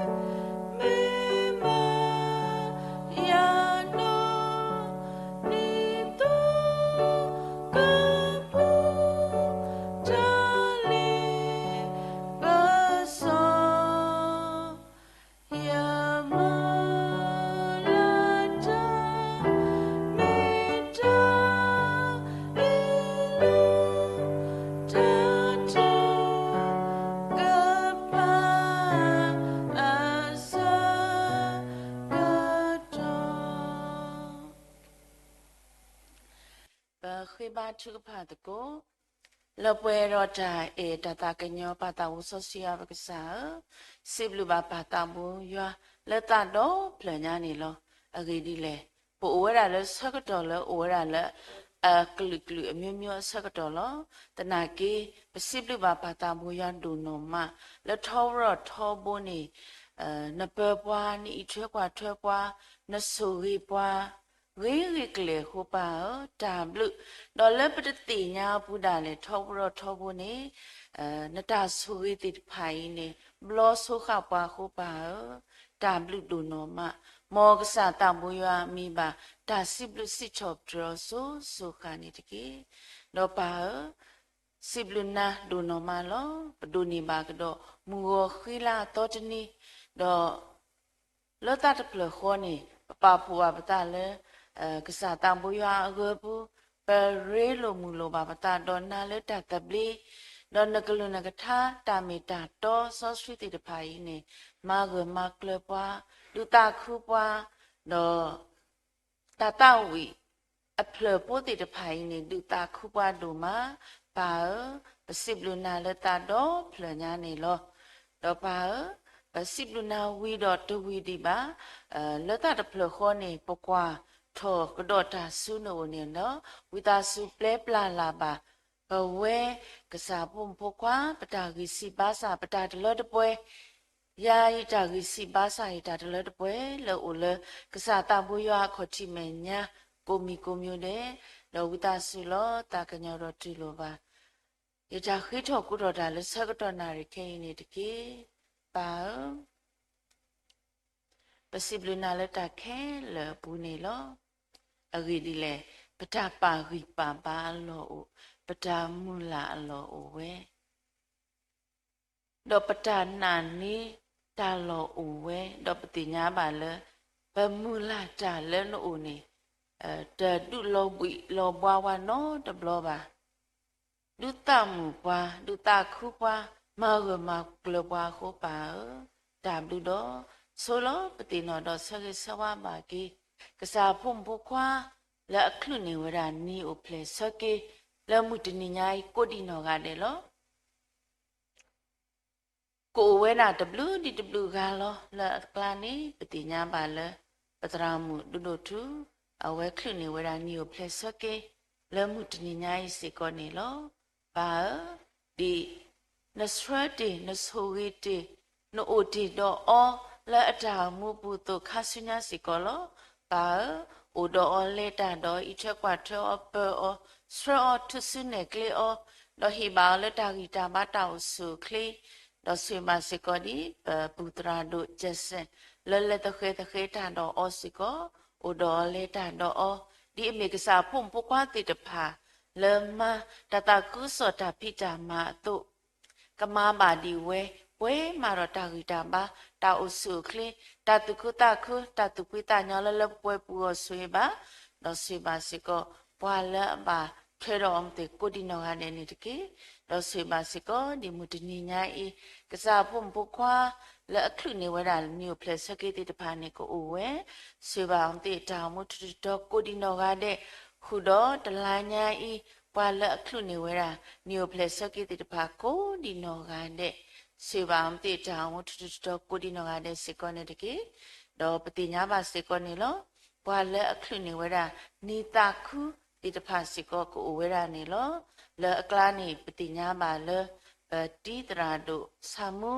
မ့ၢ်မၤယၤနီၢ် ဒ်သိးကပူၤ တၢ်လ့ပစီ ယမုၢ်လၢ်တၢ် မ့ၢ်တၢ်အ့ၣ်လိာ် တၢ်ထုကဖၣ်အဆၢကတီၢ် ပဃ့ဘါထုကဖၣ်သကိး လၢပှဲၤဒီးတၢ်အဲၣ်တၢ်သးကညီၤ ပၢ်သးအိၣ်စီဆှံယွၤပကစၢ်ဧၢ, စံးဘျုးဘၣ်ပၢ်သးဘိယွၤလၢသးဒီဖျၢၣ်ညါန့ၣ်လီၤ. အဂ့ၢ်ဒ်လဲၣ်, ပအိၣ်ဝဲဒၣ်လၢဆၢကတီၢ်လၢအိၣ်ဝဲဒၣ်လၢ အကလုာ်ကလုာ်အမျိုးမျိုးအဆၢကတီၢ်လီၤ. သနာ်က့ ပစံးဘျုးဘၣ်ပၢ်သးဘိယွၤဒိၣ်နီၢ်မး လၢထီဘိထီဘိန့ၣ် နပၢၤပှၤ, နအံးထွဲကွၢ်ထွဲပှၤ, နဆိၣ်ဂ့ၤပှၤ ဂ့ၤဂ့ၤကလဲာ်အဃိပၢ်ဧၢ, တၢ်ဘျုး, ဒီးလၢပတသ့ၣ်ညါအပူၤဒၣ်လဲာ် ထီဘိထီဘိန့ၣ် နတၢ်ဆိၣ်ဂ့ၤသ့ၣ်တဖၣ်အံၤန့ၣ် ဘျီဆိဃာ်ပှၤအဃိပၢ်ဧၢ, တၢ်ဘျုးဒိၣ်နီၢ်မး, မ်ကစၢ်သးဘိယွၤမံၤဘၣ် တၢ်စံးဘျုးစံးထီၣ်ပတြၢၤအီၤစိၤစိၤဃၣ်န့ၣ်တက့ၢ်. ဒီးပၢ်ဧၢ, စံးဘျုးနၤဒိၣ်နီၢ်မးလီၤ. ပဒိးန့ၢ်ဘၣ်ကဒီး မုၢ်ဂီၤဃံလၤအသီတနံၤ, ဒီး လၢသးတဖျၢၣ်ဃီန့ၣ် ပပာ်ဖှိၣ်ဘၣ်ပသးလၢ ကစၢ်သးဘိယွၤအဂၢၤပူၤ, ပရ့လိာ်မုာ်လိာ်ဘၣ်ပသးဒီးနၤလၢတၢ်သဘျ့, ဒီးနကလုၢ်နကထါ တၢ်မ့ၢ်တၢ်တီစီဆှံသ့ၣ်တဖၣ်အံၤန့ၣ် မၤဂၢၢ်မၤကျၢၤပှၤ, ဒုးသးခုပှၤ, ဒီး တၢ်သးဝံၣ်အဖျၢၣ်ဖိသ့ၣ်တဖၣ်အံၤန့ၣ် ဒုးသးခုပှၤဒိၣ်မး, ပၢ်ဧၢ, ပစံးဘျုးနၤလၢသးဒီဖျၢၣ်ညါန့ၣ်လီၤ. ဒီးပၢ်ဧၢ, ပစံးဘျုးနၤဝံၤဒီးတဝံၤဒံးဘၣ်, လၢသးတဖျၢၣ်ဃီန့ၣ် ပကွၢ်ထီၣ်ကဒီးတၢ်ဆူနအိၣ်န့ၣ်ဒီး ဝံသးစူၤပျဲပျၢ်လၢ်ဘၣ် ပဝဲကစၢ်ဖိမုၣ်ဖိခွါ ပတၢ်ဂံၢ်စၢ်ဘါစၢ် ပတၢ်တလၢတပှဲၤ ယၤအံၤတၢ်ဂံၢ်စၢ်ဘါစၢ်အံၤ တၢ်တလၢတပှဲၤလၢအိၣ်လၢ ကစၢ်သးဘိယွၤအခီၣ်ထံးမဲာ်ညါ ကိးမံၤကိးမံၤဒဲး, ဒီးဝံသးစူၤလီၤ သးကညီၤဒီးတူၢ်လိာ်ဘၣ် ယတၢ်ဃ့ထီၣ်ကိးထီၣ်တၢ်လၢဆၢကတီၢ်နၣ်ရံၣ်ခဲအံၤန့ၣ်တက့ၢ်. ပၢ်ဧၢ, ပစံးဘျုးနၤလၢတၢ်ခဲလၢာ်အပူၤန့ၣ်လီၤ. အဂ့ၢ်ဒ်လဲၣ်, ပတၢ်ပာ်ဂံၢ်ပာ်ဘါအလီၢ်အိၣ်, ပတၢ်မုၢ်လၢ်အလီၢ်အိၣ်ဝဲ ဒီးပတၢ်နာ်န့ၢ်တၢ်လီၢ်အိၣ်ဝဲ, ဒီးပသ့ၣ်ညါဘၣ်လၢ ပမုၢ်လၢ်တၢ်လၢနအိၣ်န့ၣ် တဒုးလီၤဘှံးလီၤဘှါဝဲနီတဘျီဘၣ်. ဒုးသးမုာ်ပှၤ, ဒုးသးခုပှၤ, မၤဂၢၢ်မၤကျၢၤပှၤအဃိပၢ်ဧၢ, တၢ်ဘျုးဒီးဆိလီၤ ပသ့ၣ်နီၣ်ဒီးဆၢဂ့ၤဆၢဝါဘၣ်က့ၤ ကစၢ်ဖိမုၣ်ဖိခွါ လၢအချုးန့ၢ်ဝဲဒၣ်နံၤအိၣ်ဖျဲၣ်ဆၢက့ၤ လၢမုၢ်တနံၤညါအံၤကိးဒံးနီၢ်ဂၤဒဲးလီၤ. ကအိၣ်ဝဲဒၣ်တဘျုးဒံးတဘျုးဂၤလီၤ. လၢအကျါန့ၣ် ပသ့ၣ်ညါဘၣ်လၢ ပသရၣ်မုၣ်ဒိၣ်ဒိၣ်ထူ အဝဲချုးန့ၢ်ဝဲဒၣ်နံၤအိၣ်ဖျဲၣ်ဆၢက့ၤ လၢမုၢ်တနံၤညါအံၤစ့ၢ်ကီးန့ၣ်လီၤ. ပၢ်ဧၢ, ဒ်နဆှၢတ့ၢ် နဆိၣ်ဂ့ၤတ့ၢ် နအိၣ်တ့ၢ်ဒီးအီၤ လၢအတၢ်အိၣ်မူပူၤအသိးခါဆူညါစ့ၢ်ကီးလီၤ. ပၢ်ဧၢ, အိၣ်ဒီးအီၤ လဲၤတၢ်ဒီးအီၤ အံးထွဲကွၢ်ထွဲအီၤ ပၢၤအီၤ ဆှၢအီၤ ထုးစုနဲၣ်ကျဲအီၤ ဒီးဟ့ၣ်ဘၣ်အီၤလၢတၢ်ဂံၢ်တၢ်ဘါတၢ်အိၣ်ဆူၣ်အိၣ်ချ့ ဒီးဆိၣ်ဂ့ၤဘၣ်စ့ၢ်ကီးဒ်ပပူၤသရၣ်ဒိၣ်ကဲးစဲၣ် လၢလဲၤသဃဲၤသဃဲၤတၢ်ဒီးအီၤစ့ၢ်ကီး, အိၣ်ဒီးအီၤလဲၤတၢ်ဒီးအီၤ, ဒ်အမ့ၢ်ကစၢ်အဖိမုၣ်ဖိခွါသ့ၣ်တဖၣ် လၢမၤတၢ်သးခုကစီၣ်တၢ်ဖံးတၢ်မၤအသိး ကမၤဘၣ်ဒံးဝဲ ပှဲၤမးဒီးတၢ်ဂံၢ်တၢ်ဘါ တၢ်အိၣ်ဆူၣ်အိၣ်ချ့ တၢ်သူၣ်ခုသးခု တၢ်သူၣ်ဖှံသးညီလၢလၢပှဲၤပူၤအီၤဆိၣ်ဂ့ၤဘၣ်, ဒီးဆိၣ်ဂ့ၤဘၣ်စ့ၢ်ကီး ပှၤလၢအဘၣ်ထွဲဒီးအီၤမ့ၢ်သ့ၣ်ကိးဒံးနီၢ်ဂၤဒဲးန့ၣ်တက့ၢ်. ဒီးဆိၣ်ဂ့ၤဘၣ်စ့ၢ်ကီးဒ်မုၢ်တနံၤညါအံၤ ကစၢ်အဖိမုၣ်ဖိခွါ လၢအချုးန့ၢ်ဝဲဒၣ်နံၣ်အိၣ်ဖျဲၣ်ဆၢက့ၤသ့ၣ်တဖၣ်န့ၣ်ကအိၣ်ဝဲ, ဆိၣ်ဂ့ၤဘၣ်အီၤမ့ၢ်သ့ၣ်တၢ်အိၣ်မူထူးတတီၤကိးဒံးနီၢ်ဂၤဒဲး, ဃုာ်ဒီးတလါညါအံၤ ပှၤလၢအချုးန့ၢ်ဝဲဒၣ် နံၣ်အိၣ်ဖျဲၣ်ဆၢက့ၤသ့ၣ်တဖၣ်ကိးဒံးနီၢ်ဂၤဒဲး, ဆိၣ်ဂ့ၤဘၣ်အီၤမ့ၢ်သ့ၣ်တၢ်အိၣ်မူထူးတတီၤကိးဒံးနီၢ်ဂၤဒဲးစ့ၢ်ကီးန့ၣ်တက့ၢ်. ဒီးပသ့ၣ်ညါဘၣ်စ့ၢ်ကီးန့ၣ်လီၤ. ပှၤလၢအချုးန့ၢ်ဝဲဒၣ် နံၣ်သးခုသ့ၣ်တဖၣ်စ့ၢ်ကီးကအိၣ်ဝဲဒၣ်န့ၣ်လီၤ. လၢအကျါန့ၣ် ပသ့ၣ်ညါဘၣ်လၢ ပတံၤသရၣ်ဒိၣ်ဆၣ်မူ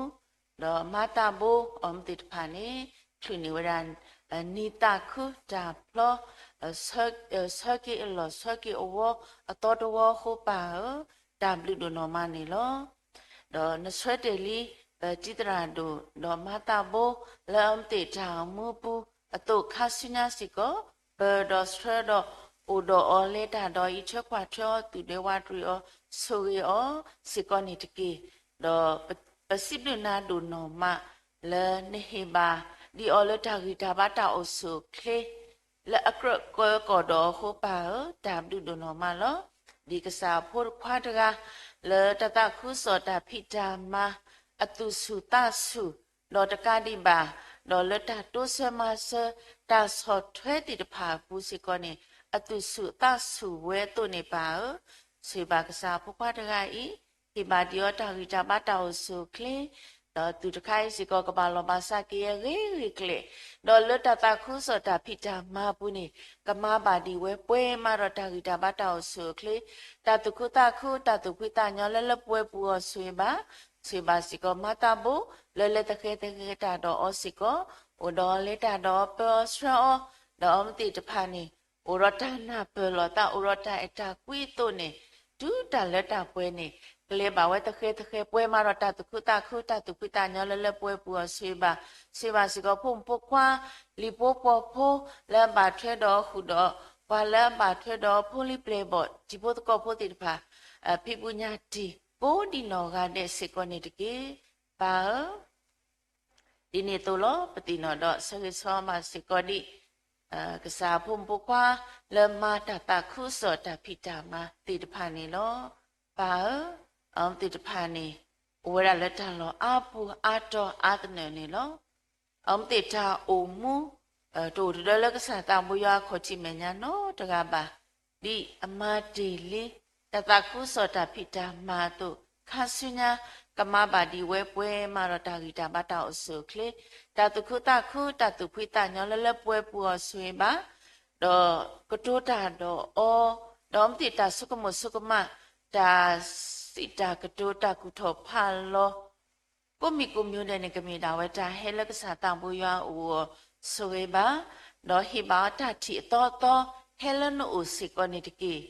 ဒီးမၤသးဘိ အီၤမ့ၢ်သ့ၣ်တဖၣ်န့ၣ် ချုးန့ၢ်ဝဲဒၣ် နံၣ်သးခုတၢ်ဖျီ ဆၢက့ၤအလီၢ် ဆၢက့ၤအဝီ အသီတဝီအဃိပၢ်ဧၢ, တၢ်ဘျုးဒိၣ်နီၢ်မးန့ၣ်လီၤ. ဒီးနဆၢတဲာ်လံ ပတံၤသရၣ်ဒိၣ် ဒီးမၤသးဘိ လၢအမ့ၢ်သ့ၣ်တၢ်အိၣ်မူပူၤ အသိးခါဆူညါစ့ၢ်ကီး ပၢၤဒီးဆှၢဒီး အိၣ်ဒီးအီၤလဲၤတၢ်ဒီးအံးထွဲကွၢ်ထွဲအီၤ သူၣ်ဒွဲၣ်ဝးတရံးအီၤ ဆိၣ်ဂ့ၤအီၤစ့ၢ်ကီးန့ၣ်တက့ၢ်. ဒီးပစံးဘျုးနၤဒိၣ်နီၢ်မး လၢနဟ့ၣ်ဘၣ်ဒံးအီၤလၢတၢ်ဂံၢ်တၢ်ဘါတၢ်အိၣ်ဆူၣ်အိၣ်ချ့ လၢအကြၢးကီၢ်ဒီးအဃိပၢ်ဧၢ, တၢ်ဘျုးဒိၣ်နီၢ်မးလီၤ. ဒ်ကစၢ်အဖိခွါတဂၤ လၢတၢ်သးခုကစီၣ်တၢ်ဖံးတၢ်မၤ အသူၣ်ဆူၣ်သးဆူၣ် ဒီးတကးဒံးဘၣ် ဒီးလၢတၢ်တိစၢၤမၤစၢၤ တၢ်ဆီၣ်ထွဲသ့ၣ်တဖၣ်အပူၤစ့ၢ်ကီးန့ၣ် အသူၣ်ဆူၣ်သးဆူၣ်ဝဲအသိးန့ၣ်ပၢ်ဧၢ, ဆိၣ်ဂ့ၤဘၣ်ကစၢ်အဖိခွါတဂၤအံၤ ဟ့ၣ်ဘၣ်ဒံးအီၤတၢ်ဂံၢ်တၢ်ဘါတၢ်အိၣ်ဆူၣ်အိၣ်ချ့ ဒီးတုၤတခါအံၤစ့ၢ်ကီး ကဘၣ်လီၤဘၣ်စးက့ၤအဂ့ၤဂ့ၤကျဲး, ဒီးလၢတၢ်သးခုကစီၣ်တၢ်ဖံးတၢ်မၤအပူၤန့ၣ် ကမၤဘၣ်ဒံးဝဲပှဲၤမးဒီးတၢ်ဂံၢ်တၢ်ဘါတၢ်အိၣ်ဆူၣ်အိၣ်ချ့, တၢ်သူၣ်ခုသးခု တၢ်သူၣ်ဖှံသးညီလၢလၢပှဲၤပူၤအီၤဆိၣ်ဂ့ၤဘၣ်, ဆိၣ်ဂ့ၤဘၣ်စ့ၢ်ကီး မၤသးဘိ လၢလဲၤသဃဲၤသဃဲၤတၢ်ဒီးအီၤစ့ၢ်ကီး, အိၣ်ဒီးအီၤလဲၤတၢ်ဒီးအီၤ ပၢၤအီၤဆှၢအီၤ, ဒီးအီၤမ့ၢ်သ့ၣ်တဖၣ်န့ၣ် အိၣ်ဒီးတၢ်နၢ်ပၢၢ်လိာ်သး အိၣ်ဒီးတၢ်အဲၣ်တၢ်ကွံအသိးန့ၣ် တုၤတၢ်လၢတၢ်ပှဲၤန့ၣ် ကလဲၤဘၣ်ဝဲသဃဲၤသဃဲၤပှဲၤမးဒီးတၢ်သူၣ်ခုသးခု တၢ်သူၣ်ဖှံသးညီလၢလၢပှဲၤပူၤအီၤဆိၣ်ဂ့ၤဘၣ်, ဆိၣ်ဂ့ၤဘၣ်စ့ၢ်ကီးဖိမုၣ်ဖိခွါ လံၤဖိပှီၤဖိ လၢအဘၣ်ထွဲဒီးအီၤဃုာ်ဒီး ပှၤလၢအဘၣ်ထွဲဒီးအီၤဖိလံၤပျဲၢ်ဘီၣ် တံၤဖိသကိးဖိသ့ၣ်တဖၣ် ဖံးပူညၣ်တံၢ် ကိးဒံးနီၢ်ဂၤဒဲးစ့ၢ်ကီးန့ၣ်တက့ၢ်. ပၢ်ဧၢ ဒ်န့ၣ်အသိးလီၤ ပသ့ၣ်နီၣ်ဒီးဆၢဂ့ၤဆၢဝါဘၣ်စ့ၢ်ကီးဒ် ကစၢ်အဖိမုၣ်ဖိခွါ လၢမၤတၢ်သးခုကစီၣ်တၢ်ဖံးတၢ်မၤသ့ၣ်တဖၣ်န့ၣ်လီၤ. ပၢ်ဧၢ, အဝဲသ့ၣ်တဖၣ်န့ၣ် အိၣ်ဝဲဒၣ်လၢတၢ်လီၢ်အါပူၤအါတီၤအါသနၢၣ်န့ၣ်လီၤ. အဝဲသ့ၣ်တၢ်အိၣ်မူ တအိၣ်တဒၢလၢကစၢ်သးဘိယွၤအခီၣ်ထံးမဲာ်ညါနီတဂၤဘၣ်. ဒ်အမၤတ့ၢ်လံ တၢ်သးခုကစီၣ်တၢ်ဖံးတၢ်မၤအသိး ခါဆူညါ ကမၤဘၣ်ဒံးဝဲပှဲၤမးဒီးတၢ်ဂံၢ်တၢ်ဘါတၢ်အိၣ်ဆူၣ်အိၣ်ချ့ တၢ်သူၣ်ခုသးခု တၢ်သူၣ်ဖှံသးညီလၢလၢပှဲၤပူၤအီၤဆိၣ်ဂ့ၤဘၣ် ဒီးကတိၤတၢ်ဒီးအီၤ, ဒီးအဝဲသ့ၣ်တၢ်ဆိကမိၣ်ဆိကမး တၢ်စံးတၢ်ကတိၤတၢ်ကူၣ်ထီၣ်ဖးလီၤ ကိးမံၤကိးမံၤဒဲးန့ၣ် ကမ့ၢ်ဒၣ်ဝဲတၢ်ဟဲလၢကစၢ်သးဘိယွၤအအိၣ်အီၤဆိၣ်ဂ့ၤဘၣ်, ဒီးဟ့ၣ်ဘၣ်အီၤတၢ်ထံၣ်အသီအသီ ဟဲလၢနအိၣ်စ့ၢ်ကီးန့ၣ်တက့ၢ်.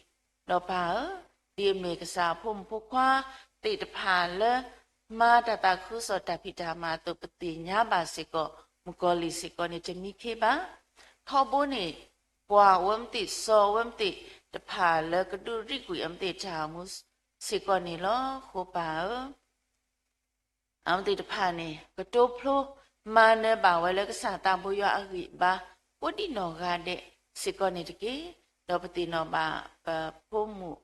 ဒီးပၢ်ဧၢ, ဒ်အမ့ၢ်ကစၢ်အဖိမုၣ်ဖိခွါသ့ၣ်တဖၣ်လၢ မၤတၢ်သးခုကစီၣ်တၢ်ဖံးတၢ်မၤအသိး ပသ့ၣ်ညါဘၣ်စ့ၢ်ကီး မုၣ်ကီၤလံၢ်စ့ၢ်ကီးန့ၣ်တမံခ့ဘၣ်. ထီဘိန့ၣ် ပှၤအဝဲမ့ၢ်သ့ၣ်စီၤအဝဲမ့ၢ်သ့ၣ်တဖၣ်လၢကဒုးရံၣ်ကွံာ်အဝဲမ့ၢ်သ့ၣ်တၢ်အိၣ်မူစ့ၢ်ကီးန့ၣ်လီၤ. အဃိပၢ်ဧၢ အဝဲသ့ၣ်တဖၣ်န့ၣ် ကတိၤဖျိမၤနၢၤဘၣ်ဝဲလၢကစၢ်သးဘိယွၤအဂံၢ်အဘါ ကိးဒံးနီၢ်ဂၤဒဲးစ့ၢ်ကီးန့ၣ်တက့ၢ်. ဒီးပသ့ၣ်နီၣ်ဘၣ်ပဖိမုၣ်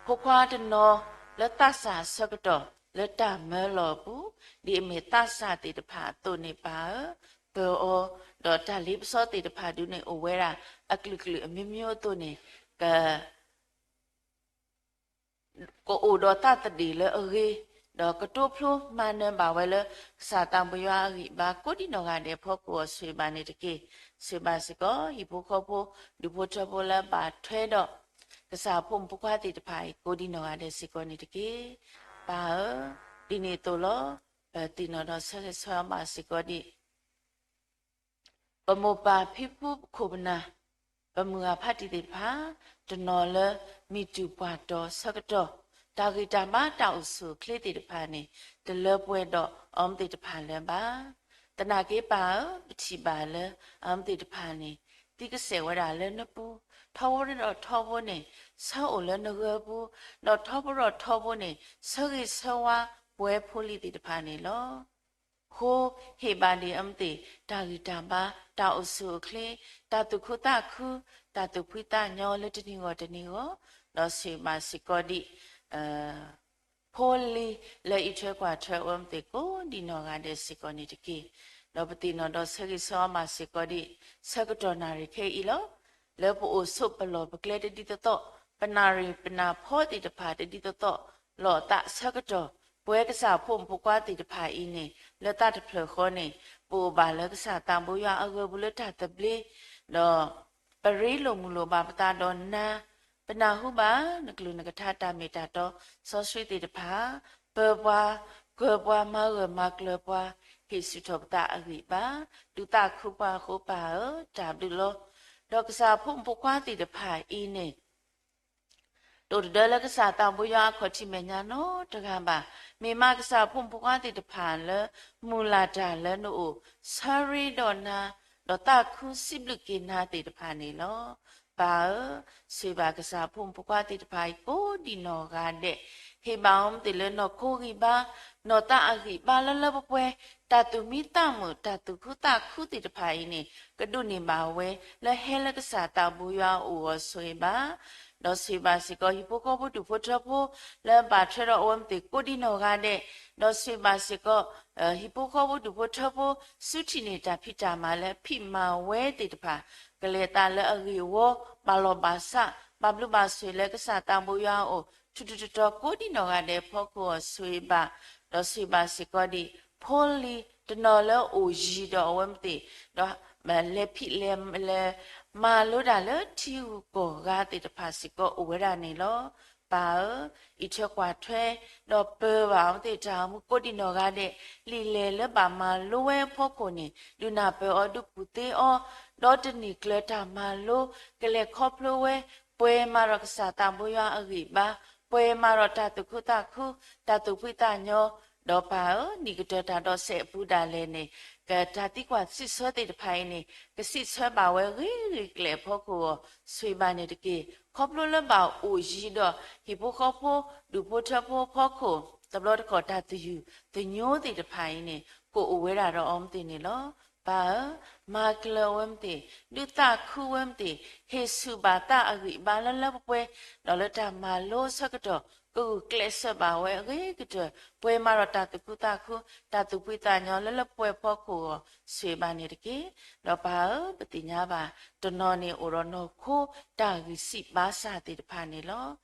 ဖိခွါတနီၤ လၢသးစၢ်အဆၢကတီၢ် လၢတၢ်မၢလီၤအပူၤ ဒ်အမ့ၢ်သးစၢ်သ့ၣ်တဖၣ်အသိးန့ၣ်ပၢ်ဧၢ, ပၢၤအီၤ, ဒီးတၢ်လ့ပစီသ့ၣ်တဖၣ်ဒုးန့ၣ်အိၣ်ဝဲဒၣ် အကလုာ်ကလုာ်အမျိုးမျိုးအသိးန့ၣ် က ကအိၣ်ဒီးသးသဒ့ၣ်လၢအဂ့ၤ, ဒီးကတိၤဖျိမၤနၢၤဘၣ်ဝဲလၢ ကစၢ်သးဘိယွၤအဂံၢ်အဘါ ကိးဒံးနီၢ်ဂၤဒဲးအဖီခိၣ်အီၤဆိၣ်ဂ့ၤဘၣ်န့ၣ်တက့ၢ်. ဆိၣ်ဂ့ၤဘၣ်စ့ၢ်ကီး ဟံၣ်ဖိဃီဖိ ဒူၣ်ဖိထၢဖိလၢအဘၣ်ထွဲဒီး ကစၢ်ဖိမုၣ်ဖိခွါသ့ၣ်တဖၣ်အံၤ ကိးဒံးနီၢ်ဂၤဒဲးစ့ၢ်ကီးန့ၣ်တက့ၢ်. ပၢ်ဧၢ, ဒ်န့ၣ်အသိးလီၤ. ပသ့ၣ်နီၣ်ဒီးဆၢဂ့ၤဆၢဝါဘၣ်စ့ၢ်ကီးဒ် ပမိၢ်ပၢ်ဖံဖုပခိၣ်ပနၢ် ပမုၢ်ဂၤဖးတံၢ်သ့ၣ်တဖၣ် တနီၤလၢမံၤတူၢ်ပှၢ်တီၤဆၢကတီၢ် တၢ်ဂံၢ်တၢ်ဘါတၢ်အိၣ်ဆူၣ်အိၣ်ချ့သ့ၣ်တဖၣ်န့ၣ် တလၢပှဲၤဒီးအဝဲသ့ၣ်တဖၣ်လၢၤဘၣ်. သနာ်က့ပၢ်ဧၢ, ပထံၣ်ဘၣ်လၢအဝဲသ့ၣ်တဖၣ်န့ၣ် သံကစဲးဝဲဒၣ်လၢနပူၤ, ထီဘိဒီးထီဘိန့ၣ် ဆၢအိၣ်လၢနဂၢၢ်ပူၤ, ဒီးထီဘိဒီးထီဘိန့ၣ် ဆၢဂ့ၤဆၢဝါပဝဲဖိလံၤသ့ၣ်တဖၣ်န့ၣ်လီၤ. ဃိဟ့ၣ်ဘၣ်ဒံးအဝဲသ့ၣ် တၢ်ဂံၢ်တၢ်ဘါ, တၢ်အိၣ်ဆူၣ်အိၣ်ချ့, တၢ်သူၣ်ခုသးခု, တၢ်သူၣ်ဖှံသးညီလၢတနံၤဂီၢ်တနံၤဂီၢ်, ဒီးဆိၣ်ဂ့ၤဘၣ်စ့ၢ်ကီးဒံး ဖိလံၤလၢအံးထွဲကွၢ်ထွဲအဝဲသ့ၣ်ကိးဒံးနီၢ်ဂၤဒဲးစ့ၢ်ကီးန့ၣ်တက့ၢ်. ဒီးပသ့ၣ်နီၣ်ဒီးဆၢဂ့ၤဆၢဝါဘၣ်စ့ၢ်ကီးဒံး ဆၢကတီၢ်နၣ်ရံၣ်ခဲအံၤလီၤ. လၢပအိၣ်ဆိးပလီၢ်ပကျဲတဒ်သိးသိး, ပနၣ်ရံၣ်ပနၢ်ဖီသ့ၣ်တဖၣ်တဒ်သိးသိး, လီၤအသးဆၢကတီၢ်, ပဝဲကစၢ်ဖိမုၣ်ဖိခွါသ့ၣ်တဖၣ်အံၤန့ၣ် လၢသးတဖျၢၣ်ဃီန့ၣ် ပအိၣ်ဘၣ်လၢကစၢ်သးဘိယွၤအဂၢၢ်ပူၤလၢတၢ်သဘျ့, ဒီး ပရ့လိာ်မုာ်လိာ်ဘၣ်ပသးဒီးနၤ, ပနၢ်ဟူဘၣ်နကလုၢ်နကထါတၢ်မ့ၢ်တၢ်တီစီဆှံသ့ၣ်တဖၣ်, ပၢၤပှၤ, ကွၢ်ပှၤ, မၤဂၢၢ်မၤကျၢၤပှၤ, ဟ့ၣ်ဆူၣ်ထီၣ်ပသးအဂံၢ်အဘါ, ဒုးသးခုပှၤအဃိပၢ်ဧၢ, တၢ်ဘျုးလီၤ. ဒီးကစၢ်ဖိမုၣ်ဖိခွါသ့ၣ်တဖၣ်အံၤန့ၣ် တအိၣ်တဒၢလၢကစၢ်သးဘိယွၤအခီၣ်ထံးမဲာ်ညါနီတဂၤဘၣ်. မ့ၢ်မးကစၢ်ဖိမုၣ်ဖိခွါသ့ၣ်တဖၣ်လၢ မုၢ်လၢ်တၢ်လၢနအိၣ် ဆၢရ့ဒီးနၤ, ဒီးသးခုစံးဘျုးက့ၤနၤသ့ၣ်တဖၣ်န့ၣ်လီၤ. ပၢ်ဧၢ, ဆိၣ်ဂ့ၤဘၣ်ကစၢ်ဖိမုၣ်ဖိခွါသ့ၣ်တဖၣ်အံၤကိးဒံးနီၢ်ဂၤဒဲး, ဟ့ၣ်ဘၣ်အဝဲသ့ၣ်လၢနီၢ်ခိဂံၢ်ဘါ, နီၢ်သးအဂံၢ်ဘါလၢလၢပှဲၤပှဲၤ, တၢ်သူၣ်မံသးမုာ် တၢ်သူၣ်ခုသးခုသ့ၣ်တဖၣ်အံၤန့ၣ် ကဒိးန့ၢ်ဘၣ်ဝဲ လၢဟဲလၢကစၢ်သးဘိယွၤအအိၣ်အဂီၢ်ဆိၣ်ဂ့ၤဘၣ် ဒီးဆိၣ်ဂ့ၤဘၣ်စ့ၢ်ကီး ဟံၣ်ဖိဃီဖိဒူၣ်ဖိထၢဖိ လၢဘၣ်ထွဲဒီးအဝဲသ့ၣ်ကိးဒံးနီၢ်ဂၤဒဲး, ဒီးဆိၣ်ဂ့ၤဘၣ်စ့ၢ်ကီး ဟံၣ်ဖိဃီဖိဒူၣ်ဖိထၢဖိ စုထံၣ်န့ၢ်တၢ်ဖံးတၢ်မၤလၢအဖံးမၤဝဲသ့ၣ်တဖၣ်, ကလဲၤသးလၢအဂ့ၢ်အဝီ, ဘၣ်လီၢ်ဘၣ်စး, ဘၣ်ဘျုးဘၣ်ဆိၣ်လၢကစၢ်သးဘိယွၤအအိၣ် ထူးထူးတီၤတီၤကိးဒံးနီၢ်ဂၤဒဲးအဖီခိၣ်အဂီၢ်ဆိၣ်ဂ့ၤဘၣ်, ဒီးဆိၣ်ဂ့ၤဘၣ်စ့ၢ်ကီးဒံး ဖိလံၤတနီၤလၢအိၣ်ယံၤဒီးအဝဲသ့ၣ်, ဒီးလဲၤဖံးလဲၤ လဲၤမၤလိတၢ်လၢထံဂုၤကီၢ်ဂၤသ့ၣ်တဖၣ်စ့ၢ်ကီးအိၣ်ဝဲဒၣ်န့ၣ်လီၤ. ပၢ်ဧၢ, အံးထွဲကွၢ်ထွဲ, ဒီးပၢၤဘၣ်အဝဲသ့ၣ်တၢ်အိၣ်မူကိးဒံးနီၢ်ဂၤဒဲး, လံာ်လဲၢ်လၢဘၣ်မၤလိဝဲအဖီခိၣ်န့ၣ် ဒုးနၢ်ပၢၢ်အီၤ ဒုးကူၣ်သ့အီၤ, ဒီးတနံၤကျၢၤတၢ်မၤလိ ကလဲၤခီဖျိဝဲ ပှဲၤမးဒီးကစၢ်သးဘိယွၤအဂံၢ်ဘါ, ပှဲၤမးဒီးတၢ်သူၣ်ခုသးခု, တၢ်သူၣ်ဖှံသးညီ, ဒီးပၢ်ဧၢ, နံၣ်ကတၢၢ်တၢ်ဒီးစဲးအပူၤဒၣ်လဲာ်န့ၣ်, ကတၢ်သံကွၢ်စံးဆၢသ့ၣ်တဖၣ်အံၤန့ၣ် ကစံးဆၢဘၣ်ဝဲဂ့ၤဂ့ၤကျဲၤအဖီခိၣ်အဂီၢ် ဆိၣ်ဂ့ၤဘၣ်န့ၣ်တက့ၢ်. ခီဖျိလၢဘၣ်အိၣ်ယံၤဒီးဟံၣ်ဖိဃီဖိ ဒူၣ်ဖိထၢဖိအဖီခိၣ် တဘျီတခီၣ်တၢ်သယုၢ်သညိသ့ၣ်တဖၣ်အံၤန့ၣ် ကအိၣ်ဝဲဒၣ်ဒီးအီၤမ့ၢ်သ့ၣ်န့ၣ်လီၤ. ပၢ်ဧၢ, မၤကျၢၤဝဲမ့ၢ်သ့ၣ်, ဒုးသးခုဝဲမ့ၢ်သ့ၣ်, ဟ့ၣ်ဆူၣ်ဘၣ်သးအဂံၢ်အဘါလၢလၢပှဲၤပှဲၤ, ဒီးလၢတၢ်မၤလိဆၢကတီၢ် ကဂုာ်ကျဲးစၢးဘၣ်ဝဲအဂ့ၤကတၢၢ်, ပှဲၤမးဒီးတၢ်သူၣ်ခုသးခု, တၢ်သူၣ်ဖှံသးညီလၢလၢပှဲၤပှဲၤအဖီခိၣ်အဂီၢ် ဆိၣ်ဂ့ၤဘၣ်န့ၣ်တက့ၢ်. ဒီးပၢ်ဧၢ, ပသ့ၣ်ညါဘၣ် တနီၤန့ၣ်အိၣ်ဒီးနီၢ်ခိတၢ်ဂံၢ်စၢ်ဘါစၢ်သ့ၣ်တဖၣ်န့ၣ်လီၤ.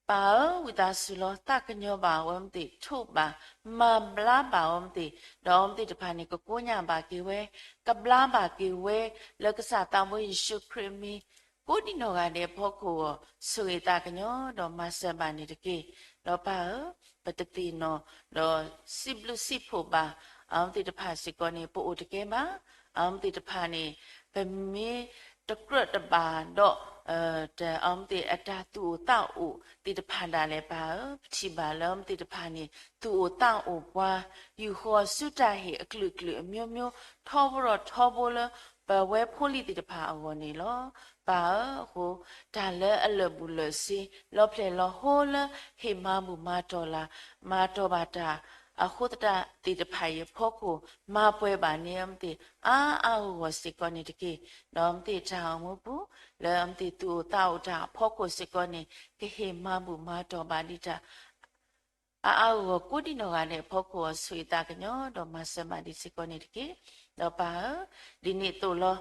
ပၢ်ဧၢ, ဝံသးစူၤလီၤ သးကညီၤဘၣ်အဝဲမ့ၢ်သ့ၣ်, ထိးဘၣ်, မၤဘျါဘၣ်အဝဲမ့ၢ်သ့ၣ်, ဒီးအဝဲမ့ၢ်သ့ၣ်တဖၣ်န့ၣ် ကကိညၢ်ဘၣ်က့ၤဝဲ, ကဘျါဘၣ်က့ၤဝဲ လၢကစၢ်သးဘိယ့ၣ်ၡူးခရံာ်အမံၤ ကိးဒံးနီၢ်ဂၤဒဲးအဖီခိၣ်အဂီၢ် ဆိၣ်ဂ့ၤသးကညီၤ ဒီးမၤစၢၤဘၣ်န့ၣ်တက့ၢ်. ဒီးပၢ်ဧၢ, ပတသ့ၣ်နီၣ် ဒီးစံးဘျုးစံးဖှိၣ်ဘၣ် အဝဲသ့ၣ်တဖၣ်စ့ၢ်ကီးန့ၣ် ပအိၣ်တကဲဘၣ်. အဝဲသ့ၣ်တဖၣ်န့ၣ် ပမ့ၢ်တကြၢးတဘၣ်ဒီး အဝဲသ့ၣ်အတၢ်သူၣ်အိၣ်သးအိၣ်သ့ၣ်တဖၣ်ဒၣ်လဲာ်ပၢ်ဧၢ, ပထံၣ်ဘၣ်လၢအဝဲသ့ၣ်တဖၣ်န့ၣ် သူၣ်အိၣ်သးအိၣ်ပှၤ, ယူာ်ဃီၤဆူတၢ်ဟ့ၣ်အကလုာ်ကလုာ်အမျိုးမျိုး ထီဘိဒီးထီဘိလၢ ပဝဲဖိလံၤသ့ၣ်တဖၣ်အဂီၢ်န့ၣ်လီၤ. ပၢ်ဧၢ, အဃိ တၢ်လၢအလၢာ်ဘူၣ်လၢာ်စ့ လီၤဖျဲၣ်လီၤဟိလၢ ဟ့ၣ်မၤဘူၣ်မၤတီၢ်လၢ် မၤတီၢ်ဘၣ်တၢ် အဃိသတးသ့ၣ်တဖၣ်အံၤအဖီခိၣ် မၤပှဲၤဘၣ်န့ၢ်အဝဲသ့ၣ် အါအါဂီၢ်ဂီၢ်စ့ၢ်ကီးန့ၣ်တက့ၢ်. ဒီးအဝဲသ့ၣ်တၢ်အိၣ်မူပူၤ လၢအဝဲသ့ၣ်သူၣ်အိၣ်သးအိၣ်တၢ်အဖီခိၣ်စ့ၢ်ကီးန့ၣ် ကဟ့ၣ်မၤဘူၣ်မၤတီၢ်ဘၣ်ဒံးတၢ် အါအါဂီၢ်ဂီၢ်ကိးဒံးနီၢ်ဂၤဒဲးအဖီခိၣ်အဂီၢ် ဆိၣ်ဂ့ၤသးကညီၤ ဒီးမၤစၢၤဘၣ်ဒံးစ့ၢ်ကီးန့ၣ်တက့ၢ်. ဒီးပၢ်ဧၢ, ဒ်န့ၣ်အသိးလီၤ.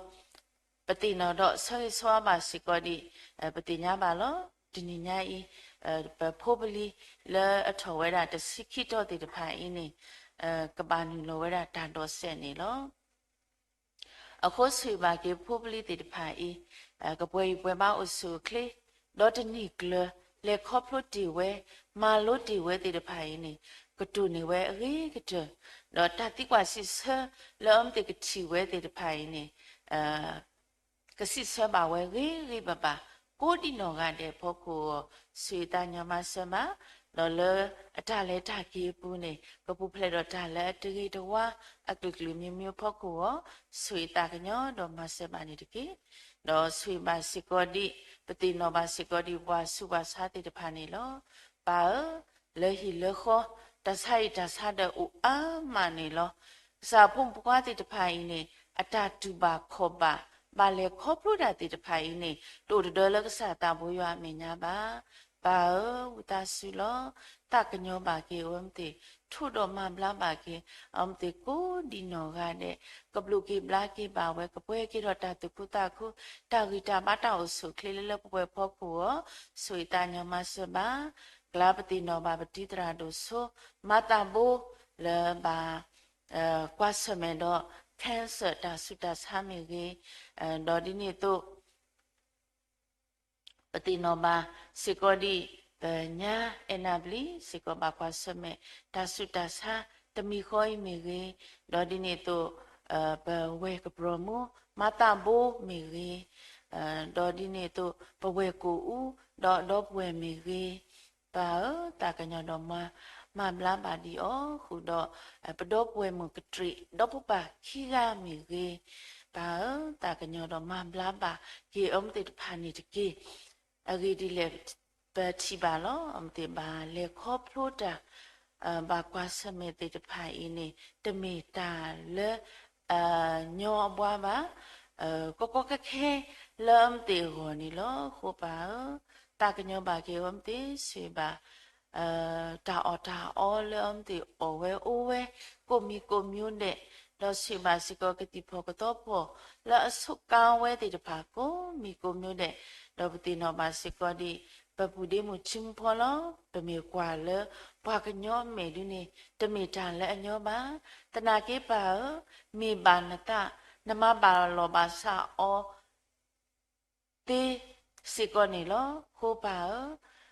ပသ့ၣ်နီၣ်ဒီးဆၢဂ့ၤဆၢဝါဘၣ်စ့ၢ်ကီးဒံး, ပသ့ၣ်ညါဘၣ်လီၤ. တနံၤညါအံၤ ပဖိပလံၤလၢအထီၣ်ဝဲဒၣ်တဆံခံတီၤသ့ၣ်တဖၣ်အံၤန့ၣ် ကဘၣ်နုာ်လီၤဝဲဒၣ်တၢ်ဒိးစဲးန့ၣ်လီၤ. အဃိဆိၣ်ဂ့ၤဘၣ်က့ၤဖိပလံၤသ့ၣ်တဖၣ်အံၤ ကပှဲၤဂံၢ်ပှဲၤဘါအိၣ်ဆူၣ်အိၣ်ချ့, ဒီးတနံၤကျၢၤ လဲၤခီဖျိတ့ၢ်ဝဲ, မၤလိတ့ၢ်ဝဲသ့ၣ်တဖၣ်အံၤန့ၣ် ကတိၢ်န့ၢ်ဝဲအဂ့ၤကတၢၢ်, ဒီးတၢ်သံကွၢ်စံးဆၢလၢအဝဲသ့ၣ်ကထံၣ်ဝဲသ့ၣ်တဖၣ်အံၤန့ၣ် ကစံးဆၢဘၣ်ဝဲဂ့ၤဂ့ၤဘၣ်ဘၣ်, ကိးဒံနီၢ်ဂၤဒဲးအဖီခိၣ်အဂီၢ် ဆိၣ်ဂ့ၤသးကညီၤမၤစၢၤဘၣ်, ဒီးလၢအတၢ်လဲၤတၢ်က့ၤအပူၤန့ၣ် ကပူၤဖျဲးဒီးတၢ်လၢအတဂ့ၤတဝါ အကလုာ်ကလုာ်မံၤမံၤအဖီခိၣ်အဂီၢ် ဆိၣ်ဂ့ၤသးကညီၤဒီးမၤစၢၤဘၣ်န့ၣ်တက့ၢ်. ဒီးဆိၣ်ဂ့ၤဘၣ်စ့ၢ်ကီးဒံး ပသ့ၣ်နီၣ်ဘၣ်စ့ၢ်ကီးဒံးပှၤဆူးပှၤဆါသ့ၣ်တဖၣ်န့ၣ်လီၤ. ပၢ်ဧၢ, လၢဟံၣ်လၢဃီ တၢ်ဆါအံၤတၢ်ဆါဒီးအိၣ်အါမးန့ၣ်လီၤ. ကစၢ်ဖိမုၣ်ဖိခွါသ့ၣ်တဖၣ်အံၤန့ၣ် အတၢ်တူၢ်ဘၣ်ခီၣ်ဘၣ် ဘၣ်လဲၤခီဖျိတၢ်သ့ၣ်တဖၣ်အံၤန့ၣ် တအိၣ်တဒၢလၢကစၢ်သးဘိယွၤအမဲာ်ညါဘၣ်. ပၢ်ဧၢ, ဝံသးစူၤလီၤ. သးကညီၤဘၣ်က့ၤအဝဲသ့ၣ်, ထိးဒီးမၤဘျါဘၣ်က့ၤ အဝဲသ့ၣ်ကိးဒံနီၢ်ဂၤဒဲး, ကဘျုးက့ၤဘျါက့ၤဘၣ်ဝဲ, ကပှဲၤက့ၤဒီးတၢ်သူၣ်ခုသးခု, တၢ်ဂံၢ်တၢ်ဘါတၢ်အိၣ်ဆူၣ်အိၣ်ချ့လၢလၢပှဲၤပှဲၤအဖီခိၣ်အဂီၢ်, ဆိၣ်ဂ့ၤသးကညီၤမၤစၢၤဘၣ်. ကျါပသ့ၣ်နီၣ်ဘၣ်ပတံၤသရၣ်ဒိၣ်စိ မၤသးဘိ လၢဘၣ် ကွၢ်ဆၢၣ်မဲာ်ဒီး cancer တၢ်ဆူးတၢ်ဆါမ့ၢ်ဂ့ၤ, ဒီးဒ်န့ၣ်အသိး ပသ့ၣ်နီၣ်ဘၣ်စ့ၢ်ကီးဒံး ပညါအဲၣ်နၢ်ဘျံးစ့ၢ်ကီးဘၣ်ကွၢ်ဆၢၣ်မဲာ် တၢ်ဆူးတၢ်ဆါတမံၤဃီအံၤမ့ၢ်ဂ့ၤ, ဒီးဒ်န့ၣ်အသိး ပဝဲၢ်ကပြီၤမူ မၤသးဘိမ့ၢ်ဂ့ၤ, ဒီးဒ်န့ၣ်အသိး ပဝဲၢ်ကိာ်အူ ဒီးဒီပုၢ်ဝဲၢ်မ့ၢ်ဂ့ၤ, ပၢ်ဧၢ, သးကညီၤဒီးမၤ, မၤဘျါဘၣ်ဒံးအီၤဃုာ်ဒီး ပဒီပုၢ်ဝဲၢ်မုၣ်ကတြံး ဒီးပပၢ်ခံဂၤမ့ၢ်ဂ့ၤ, ပၢ်ဧၢ, သးကညီၤဒီးမၤဘျါဘၣ်က့ၤအီၤမ့ၢ်သ့ၣ်တဖၣ်န့ၣ်တက့ၢ်. အဂ့ၢ်ဒ်လဲၣ်, ပထံၣ်ဘၣ်လီၤ, အမ့ၢ်သ့ၣ်ဘၣ်လဲၤခီဖျိတၢ် ဘၣ်ကွၢ်ဆၢၣ်မဲာ်သ့ၣ်တဖၣ်အံၤန့ၣ် တမ့ၢ်တၢ်လၢ ညီအဘှါဘၣ်, ကီကီခဲခဲလၢအမ့ၢ်သ့ၣ်အဂီၢ်န့ၣ်လီၤ. ဃိပၢ်ဧၢ, သးကညီၤဘၣ်က့ၤအီၤမ့ၢ်သ့ၣ် ဆိၣ်ဂ့ၤဘၣ် တၢ်အီၣ်တၢ်အီလၢအမ့ၢ်သ့ၣ်အီၣ်ဝဲအိၣ်ဝဲ ကိးမံၤကိးမံၤဒဲး, ဒီးဆိၣ်ဂ့ၤဘၣ်စ့ၢ်ကီးကသံၣ်ဖီၣ်ကသီဖီၣ် လၢအဆိးကါဝဲသ့ၣ်တဖၣ်ကိးမံၤကိးမံၤဒဲး, ဒီးပသ့ၣ်နီၣ်ဘၣ်စ့ၢ်ကီးဒံး ပပုၢ်ဒ့မုၣ်ထံမူဖီလီၤ. ပမ့ၢ်ကွၢ်လၢပှၤကညီအမဲာ်ဒ်န့ၣ် တမ့ၢ်တၢ်လၢအညီဘၣ်. သနာ်က့ပၢ်ဧၢ, မ့ၢ်ဘၣ်နသး နမၤဘၣ်လီၢ်ဘၣ်စးအီၤ သ့စ့ၢ်ကီးန့ၣ်လီၤ. ဃိပၢ်ဧ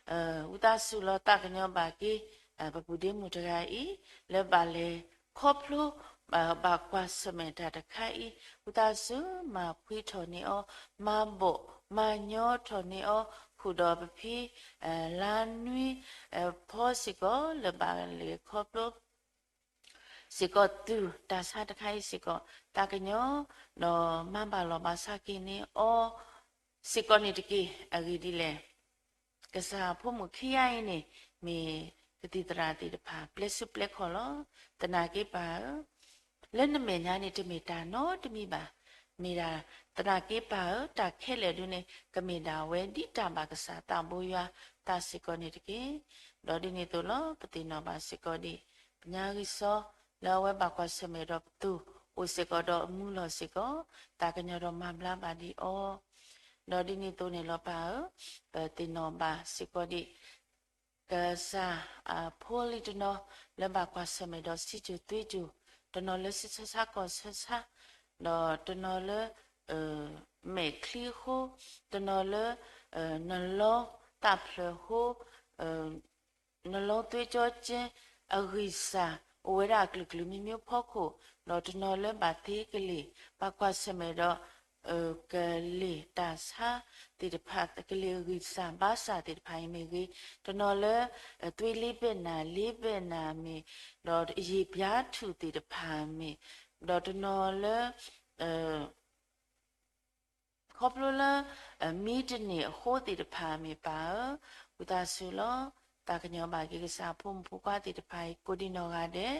ၢ, ဝံသးစူၤလီၤ သးကညီၤဘၣ်က့ၤ ပပုၢ်ဒ့မုၣ်တဂၤအံၤ လၢဘၣ်လဲၤခီဖျိ ဘၣ်ကွၢ်ဆၢၣ်မဲာ်တၢ်တခါအံၤ, ဝံသးစူၤမၤဖှံထီၣ်န့ၢ်အီၤ, မၤဘီၣ်မၤညီထီၣ်န့ၢ်အီၤ, ဃုာ်ဒီးပဖံ လါနွံ ဖီစ့ၢ်ကီး လၢဘၣ်လဲၤခီဖျိ စ့ၢ်ကီးသုးတၢ်ဆါတခါအံၤစ့ၢ်ကီး သးကညီၤ ဒီးမၤဘၣ်လီၢ်ဘၣ်စးက့ၤန့ၢ်အီၤ စ့ၢ်ကီးန့ၣ်တက့ၢ်. အဂ့ၢ်ဒ်လဲၣ်, ကစၢ်ဖိမုၣ်ခံဂၤအံၤန့ၣ် မ့ၢ်ကသံၣ်သရၣ်သ့ၣ်တဖၣ် ပျဲဆူပျဲခီၣ်လီၤ. သနာ်က့ပၢ်ဧၢ, လၢနမဲာ်ညါန့ၣ် တမ့ၢ်တၢ်နီတမံၤဘၣ်. မ့ၢ်ဒၣ် သနာ်က့ပၢ်ဧၢ, တၢ်ခဲလၢာ်ဒုန့ၣ် ကမ့ၢ်ဒၣ်ဝဲဒ်တၢ်ဘၣ်ကစၢ်သးဘိယွၤသးစ့ၢ်ကီးန့ၣ်တက့ၢ်. ဒီးဒ်န့ၣ်အသိးလီၤ, ပသ့ၣ်နီၣ်ဘၣ်စ့ၢ်ကီးဒံး ပညါဂံၢ်စီ လၢအဝဲဘၣ်ကွၢ်ဆၢၣ်မဲာ်ဒီးပသူၣ် အိၣ်စ့ၢ်ကီးဒီးအမုာ်လီၤစ့ၢ်ကီး သးကညီၤဒီးမၤဘျါဘၣ်ဒံးအီၤ. ဒီးဒ်န့ၣ်အသိးန့ၣ်လီၤပၢ်ဧၢ, ပသ့ၣ်နီၣ်ဘၣ်စ့ၢ်ကီးဒံး ကစၢ်အဖိလံၤတနီၤ လၢဘၣ်ကွၢ်ဆၢၣ်မဲာ်ဒီးစံးစိၤသွံၣ်စိၤ, တနီၤလၢဆံဆၢဆါကီၢ်ဆၢဆါ, ဒီးတနီၤလၢ မဲာ်ချံအဃိ, တနီၤလၢ နလီသးဖျၢၣ်အဃိ, နလီသွ့ကၠီကဲ အဂံၢ်စၢ် အိၣ်ဝဲဒၣ်အကလုာ်ကလုာ်မံၤမံၤဖီခိၣ်, ဒီးတနီၤလၢဘၣ်သ့ကလ့ၢ် ဘၣ်ကွၢ်ဆၢၣ်မဲာ်ဒီး ကလ့ၢ်တၢ်ဆါသ့ၣ်တဖၣ် ကလ့ၢ်အဂံၢ်စၢ်ဘါစၢ်သ့ၣ်တဖၣ်အံၤမ့ၢ်ဂ့ၤ, တနီၤလၢ သွ့လ့ဘ့ၣ်နၢ် လ့ဘ့ၣ်နၢ်မ့ၢ်, ဒီးယံာ်ပျါထူၣ်သ့ၣ်တဖၣ်မ့ၢ်, ဒီးတနီၤလၢ ခီဖျိလၢ မံတန့ၢ်အဃိသ့ၣ်တဖၣ်မ့ၢ်ပၢ်ဧၢ, ဝံသးစူၤလီၤ. သးကညီၤဘၣ်က့ၤကစၢ်ဖိမုၣ်ဖိခွါသ့ၣ်တဖၣ်အံၤ ကိးဒံနီၢ်ဂၤဒဲး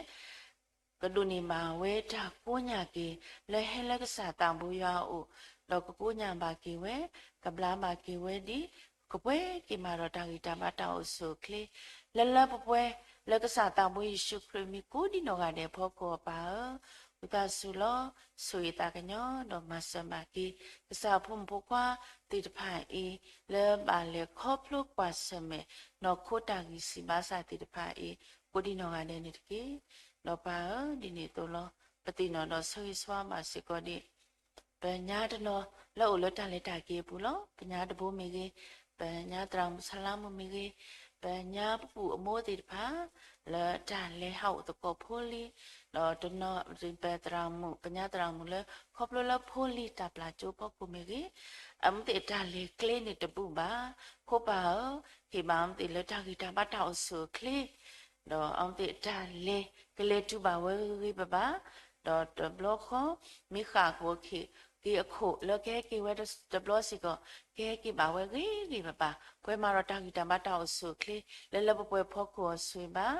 ကဒိးန့ၢ်ဘၣ်ဝဲတၢ်ကိးညါက့ၤ လၢဟဲလၢကစၢ်သးဘိယွၤအအိၣ်, ဒီးကကိးညါဘၣ်က့ၤဝဲ, ကဘျါဘၣ်က့ၤဝဲဒ် ကပှဲၤက့ၤမးဒီးတၢ်ဂံၢ်တၢ်ဘါတၢ်အိၣ်ဆူၣ်အိၣ်ချ့ လၢလၢပှဲၤပှဲၤ လၢကစၢ်သးဘိယ့ၣ်ၡူးခရံာ်မံၤကိးဒံနီၢ်ဂၤဒဲးအဖီခိၣ်အပၢ်ဧၢ, ဝံသးစူၤလီၤ. ဆိၣ်ဂ့ၤသးကညီၤဒီးမၤစၢၤဘၣ်က့ၤ ကစၢ်ဖိမုၣ်ဖိခွါသ့ၣ်တဖၣ်အံၤ လၢဘၣ်လဲၤခီဖျိကွၢ်ဆၢၣ်မဲာ် နီၢ်ခိတၢ်ဂံၢ်စၢ်ဘါစၢ်သ့ၣ်တဖၣ်အံၤ ကိးဒံနီၢ်ဂၤဒဲးန့ၣ်တက့ၢ်. ဒီးပၢ်ဧၢ, ဒ်န့ၣ်အသိးလီၤ. ပသ့ၣ်နီၣ်ဒီးဆိၣ်ဂ့ၤဆိၣ်ဝါဘၣ်စ့ၢ်ကီးဒံး ပညါတနီၤလၢအိၣ်လၢတၢ်လဲၤတၢ်က့ၤအပူၤလီၤ. ပညါတဘိမ့ၢ်ဂ့ၤ, ပညါသရၣ်မုၣ်ဆါလါမုၣ်မ့ၢ်ဂ့ၤ, ပညါပပူၤအမိၢ်သ့ၣ်တဖၣ် လၢတၢ်လဲၤဟးအိၣ်သကိးဖိလံၤ, ဒီးတနီၤပသရၣ်မုၣ် ပညါသရၣ်မုၣ်လၢ ခီဖျိလၢဖိလံၤတၢ်ပျၢ်ကၠိဖီခိၣ်မ့ၢ်ဂ့ၤ, အမ့ၢ်သ့ၣ်အတၢ်လဲၤကျဲန့ၣ်တဘူၣ်ဘၣ်. ဖိပၢ်ဧၢ, ဟ့ၣ်ဘၣ်အမ့ၢ်သ့ၣ်လၢတၢ်ဂံၢ်တၢ်ဘါတၢ်အိၣ်ဆူၣ်အိၣ်ချ့ ဒီးအမ့ၢ်သ့ၣ်တၢ်လဲၤ ကလဲၤတုၤဘၣ်ဝဲဂ့ၤဂ့ၤဘၣ်ဘၣ်, ဒီးတဘျီဃီ မ့ၢ်ဃၣ်ကအိၣ်က့ၤအခိၣ်လၢကဟဲက့ၤဝဲတဘျီစ့ၢ်ကီး ကဟဲက့ၤဘၣ်ဝဲဂ့ၤဂ့ၤဘၣ်ဘၣ်, ပှဲၤမးဒီးတၢ်ဂံၢ်တၢ်ဘါတၢ်အိၣ်ဆူၣ်အိၣ်ချ့ လၢလၢပှဲၤပှဲၤဖီခိၣ်အီၤဆိၣ်ဂ့ၤဘၣ်,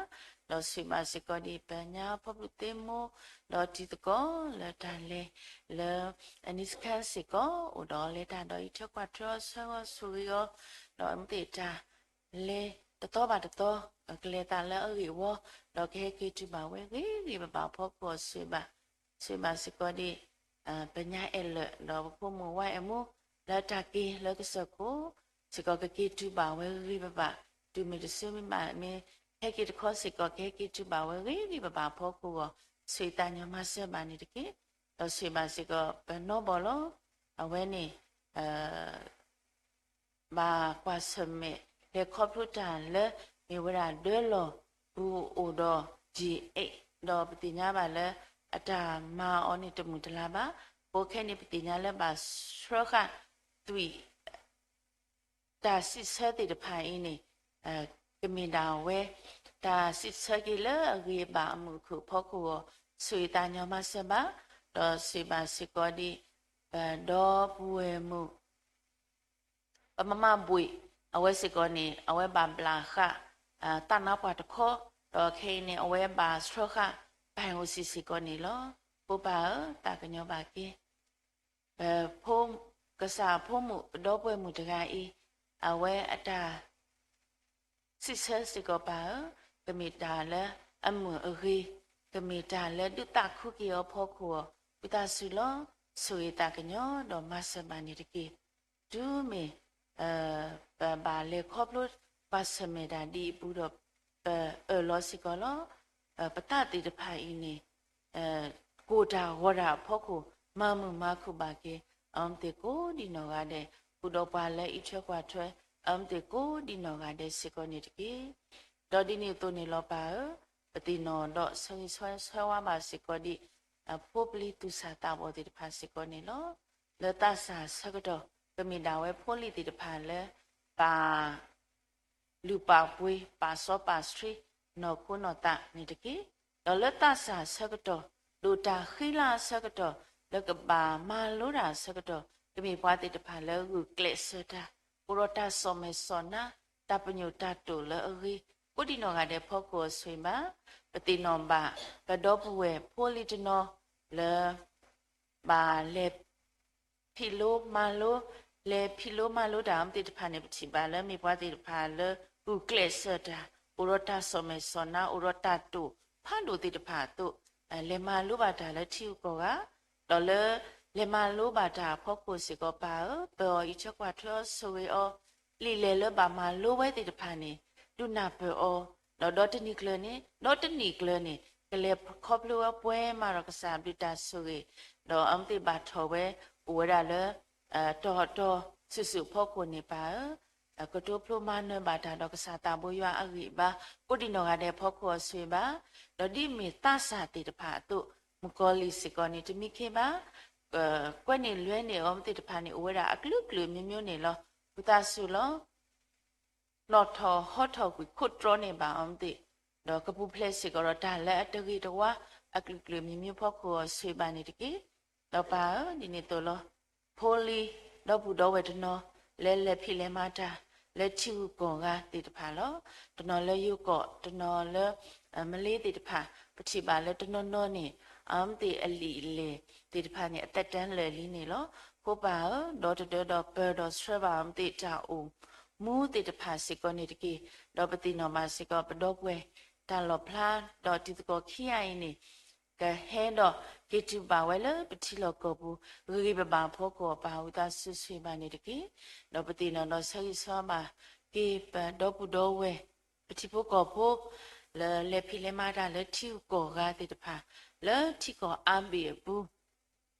ဒီးဆိၣ်ဂ့ၤဘၣ်စ့ၢ်ကီးဒ်ပညါဖီဘျုးသ့မိၢ် ဒီးတံၤသကိးလၢတၢ်လဲၤလၢ အနံစခါစ့ၢ်ကီး အိၣ်ဒီးလဲၤတၢ်ဒီးအံးထွဲကွၢ်ထွဲအီၤဆၢဂ့ၤအီၤဆိၣ်ဂ့ၤအီၤ, ဒီးအမ့ၢ်သ့ၣ်တၢ် လဲၤတသီဘၣ်တသီ ကလဲၤသးလၢအဂ့ၢ်အဝီ, ဒီးကဟဲက့ၤတုၤဘၣ်ဝဲဂ့ၤဂ့ၤဘၣ်ဘၣ်ဖီခိၣ်အီၤဆိၣ်ဂ့ၤဘၣ်, ဆိၣ်ဂ့ၤဘၣ်စ့ၢ်ကီးဒ် ပညါအဲၣ်လၢာ် ဒီးပဖိမုၣ်ဝါအဲၣ်မူ လၢတၢ်က့ၤလၢကစၢၢ်ခိၣ်စ့ၢ်ကီး ကက့ၤတုၤဘၣ်ဝဲဂ့ၤဂ့ၤဘၣ်ဘၣ်, တုၤမ့ၢ်တစုမ့ၢ်ဘၣ်မ့ၢ် ဟဲက့ၤတခီစ့ၢ်ကီး ကဟဲက့ၤတုၤဘၣ်ဝဲဂ့ၤဂ့ၤဘၣ်ဘၣ်ဖီခိၣ်အီၤ ဆိၣ်ဂ့ၤသးညီမၤစၢၤဘၣ်န့ၣ်တက့ၢ်. ဒီးဆိၣ်ဂ့ၤဘၣ်စ့ၢ်ကီး ပနီၢ်ဘီလီၤ အဝဲန့ၣ် ဘၣ်ကွၢ်ဆၢၣ်မဲာ် လဲၤခီဖျိတၢ်လၢ မ့ၢ်ဝဲဒၣ်ဒၢလီၢ်ပူၤအိၣ်ဒီး ဒံၣ်အဲး ဒီးပသ့ၣ်ညါဘၣ်လၢ အတၢ်မၤအီၤန့ၣ်တမုာ်တလၤဘၣ်. အဃိခဲန့ၣ် ပသ့ၣ်ညါလၢဘၣ်ဆှၢဃာ်သွံၣ် တၢ်စံးဆၢသ့ၣ်တဖၣ်အံၤန့ၣ် ကမ့ၢ်ဒၣ်ဝဲ တၢ်စံးဆၢက့ၤလၢအဂ့ၤအဘၣ်အမုာ်အခုၣ်အဖီခိၣ်အဂီၢ် ဆိၣ်ဂ့ၤသးညီမၤစၢၤဘၣ်, ဒီးဆိၣ်ဂ့ၤဘၣ်စ့ၢ်ကီးဒ် ပဒီပုၢ်ဝဲၢ်မုၣ် ပမမဘှံး အဝဲစ့ၢ်ကီးန့ၣ် အဝဲဘၣ်ဘျးဃာ် သးနါပှၢ်တခီ, ဒီးခဲအံၤန့ၣ် အဝဲဘၣ်ဆှၢဃာ် ပၢ်အိၣ်စံးစ့ၢ်ကီးန့ၣ်လီၤ. ဖိပၢ်ဧၢ, သးကညီၤဘၣ်က့ၤ ပဖိ ကစၢ်အဖိမုၣ် ပဒီပုၢ်ဝဲၢ်မုၣ်တဂၤအံၤ အဝဲအတၢ် စံးဆၢစ့ၢ်ကီးပၢ်ဧၢ, ကမ့ၢ်တၢ်လၢအမုာ်အဂ့ၤ, ကမ့ၢ်တၢ်လၢဒုးသးခုက့ၤအီၤဖီခိၣ်အီၤ, ဝံသးစူၤလီၤ. ဆိၣ်ဂ့ၤသးကညီၤဒီးမၤစၢၤဘၣ်န့ၣ်တက့ၢ်. တုၤမ့ၢ် ပဘၣ်လဲၤခီဖျိကွၢ်ဆၢၣ်မဲာ်တၢ်ဒ်အံၤအပူၤဒီး ပအၢၣ်လီၤစ့ၢ်ကီးလီၤ. ပသးသ့ၣ်တဖၣ်အံၤန့ၣ် ကိၢ်တၢ်ဂီၤတၢ်အဖီခိၣ် မၤမုာ်မၤခုၣ်ဘၣ်က့ၤ အမ့ၢ်သ့ၣ်ကိးဒံးနီၢ်ဂၤဒဲး, ဃုာ်ဒီးပှၤလၢအံးထွဲကွၢ်ထွဲ အမ့ၢ်သ့ၣ်ကိးဒံးနီၢ်ဂၤဒဲးစ့ၢ်ကီးန့ၣ်တက့ၢ်. ဒီးဒ်န့ၣ်အသိးန့ၣ်လီၤပၢ်ဧၢ, ပသ့ၣ်နီၣ်ဒီးဆၢဂ့ၤဆၢဝါဘၣ်စ့ၢ်ကီးဒ် ဖိပျံၤသူၣ်စၢ်သးဘီၣ်သ့ၣ်တဖၣ်စ့ၢ်ကီးန့ၣ်လီၤ. လၢသးစၢ်ဆၢကတီၢ် ကမ့ၢ်ဒၣ်ဝဲဖိလံၤသ့ၣ်တဖၣ်လၢ ပာ် လုၢ်ပာ်ပှ့ၤ ပာ်စီပာ်ဆှံ နီၢ်ခိနီၢ်သးန့ၣ်တက့ၢ်. ဒီးလၢသးစၢ်ဆၢကတီၢ် ဒိၣ်တၢ်ဃံလၢ်ဆၢကတီၢ် လၢကဘၣ်မၤလိတၢ်ဆၢကတီၢ် ကမ့ၢ်ပှၤသ့ၣ်တဖၣ်လၢဂုာ်ကျဲးစၢးတၢ် အိၣ်ဒီးတၢ်စီၣ်မဲာ်စီၣ်နါ တၢ်ပညိၣ်တၢ်တိာ်လၢအဂ့ၤ ကိးဒံးနီၢ်ဂၤဒဲးဖီခိၣ်အဆိၣ်ဂ့ၤဘၣ်. ပသ့ၣ်နီၣ်ဘၣ် ပဒီပုၢ်ဝဲၢ်ဖိလံၤတနီၤ လၢ ဘၣ်လဲၤ ဖံးလိမၤလိ လဲၤဖံးလိမၤလိတၢ်အမ့ၢ်သ့ၣ်တဖၣ်န့ၣ် ပထံၣ်ဘၣ်လၢမ့ၢ်ပှၤသ့ၣ်တဖၣ်လၢ ဂုာ်ကျဲးစၢးတၢ် အိၣ်ဒီးတၢ်စီၣ်မဲာ်စီၣ်နါ အိၣ်ဒီးတၢ်တိာ်ဖးဒိၣ်သ့ၣ်တဖၣ်အသိး လဲၤမၤလိဘၣ်တၢ်လၢထံဂုၤကီၢ်ဂၤ ဒီးလၢ လဲၤမၤလိဘၣ်တၢ်အဖီခိၣ်စ့ၢ်ကီးပၢ်ဧၢ ပၢၤအီၤအံးထွဲကွၢ်ထွဲအီၤဆိၣ်ဂ့ၤအီၤ လံာ်လဲၢ်လၢဘၣ်မၤလိဝဲသ့ၣ်တဖၣ်န့ၣ် ဒုးနၢ်ပၢၢ်အီၤ ဒီးဒီတနံၣ်ကျၢၤန့ၣ် ဒီတနံၣ်ကျၢၤန့ၣ် ကလဲၤခီဖျိဝဲပှဲၤမးဒီးကစၢ်အဘျုးတၢ်ဆိၣ်ဂ့ၤ ဒီးအမ့ၢ်သ့ၣ်ဘၣ်ထီၣ်ဝဲ အိၣ်ဝဲဒၣ်လၢ တီၤတီၤစုာ်စုာ်ဖီခိၣ်န့ၣ်ပၢ်ဧၢ ကတိၤဖျိမၤနၢၤဘၣ်တၢ်ဒီးကစၢ်သးဘိယွၤအဂံၢ်အဘါ ကိးဒံးနီၢ်ဂၤဒဲးဖီခိၣ်အဆိၣ်ဂ့ၤဘၣ်, ဒီးဒ်မ့ၢ်သးစၢ်သ့ၣ်တဖၣ်အသိး မုၣ်ကီၤလံၢ်စ့ၢ်ကီးန့ၣ် တမံခ့ဘၣ် ကွဲးန့ၢ်လွဲန့ၢ်အီၤမ့ၢ်သ့ၣ်တဖၣ်န့ၣ် အိၣ်ဝဲဒၣ်အကလုာ်ကလုာ်မံၤမံၤန့ၣ်လီၤ. ဝံသးစူၤလီၤ နီၣ်ထီၣ်ဟီထီၣ်ကွံာ်ခိၣ်တြီန့ၢ်ဘၣ်အီၤမ့ၢ်သ့ၣ်, ဒီးကပူၤဖျဲးစ့ၢ်ကီးဒီးတၢ်လၢအတဂ့ၤတဝါ အကလုာ်ကလုာ်မံၤမံၤဖီခိၣ်အီၤဆိၣ်ဂ့ၤဘၣ်န့ၣ်တက့ၢ်. ဒီးပၢ်ဧၢ ဒ်န့ၣ်အသိးလီၤ. ဖိလံၤ ဒီပုၢ်ဒီဝဲၢ်တနီၤ လၢလဲၤဖံးလဲၤမၤတၢ် လၢထံဂုၤကီၢ်ဂၤသ့ၣ်တဖၣ်လီၤ. တနီၤလၢယိၤကီၢ် တနီၤလၢ မလ့သ့ၣ်တဖၣ် ပထံၣ်ဘၣ်လၢတနီၤနီၤန့ၣ် အမ့ၢ်သ့ၣ်အလံာ်အလဲၢ်သ့ၣ်တဖၣ်န့ၣ် အသက်တမ်းလၢာ်လံန့ၣ်လီၤ. အဃိပၢ်ဧၢ ဒီတဒၢဒီးပၢၤဒီးဆှၢဘၣ်အမ့ၢ်သ့ၣ်တၢ်အိၣ်မူသ့ၣ်တဖၣ်စ့ၢ်ကီးန့ၣ်တက့ၢ်. ဒီးပသ့ၣ်နီၣ်ဘၣ်စ့ၢ်ကီး ပဒီပုၢ်ဝဲၢ်တၢ်လီၣ်ဖျါ ဒီးတံၤသကိးခံဂၤအံၤန့ၣ် ကဟဲဒီးက့ၤတုၤဘၣ်ဝဲလၢပထံလီၢ်ကီၢ်ပူၤ ဂ့ၤဂ့ၤဘၣ်ဘၣ်အဖီခိၣ် ပၢ်ဝံသးစူၤဆိၣ်ဂ့ၤဘၣ်န့ၣ်တက့ၢ်. ဒီးပသ့ၣ်နီၣ်ဒီးဆၢဂ့ၤဆၢဝါဘၣ်က့ၤပဒီပုၢ်ဒီဝဲၢ် ပထံဖိကီၢ်ဖိ လၢလဲၤဖံးလဲၤမၤတၢ်လၢထံဂုၤကီၢ်ဂၤသ့ၣ်တဖၣ် လၢထံကီၢ်အါဘ့ၣ်အပူၤ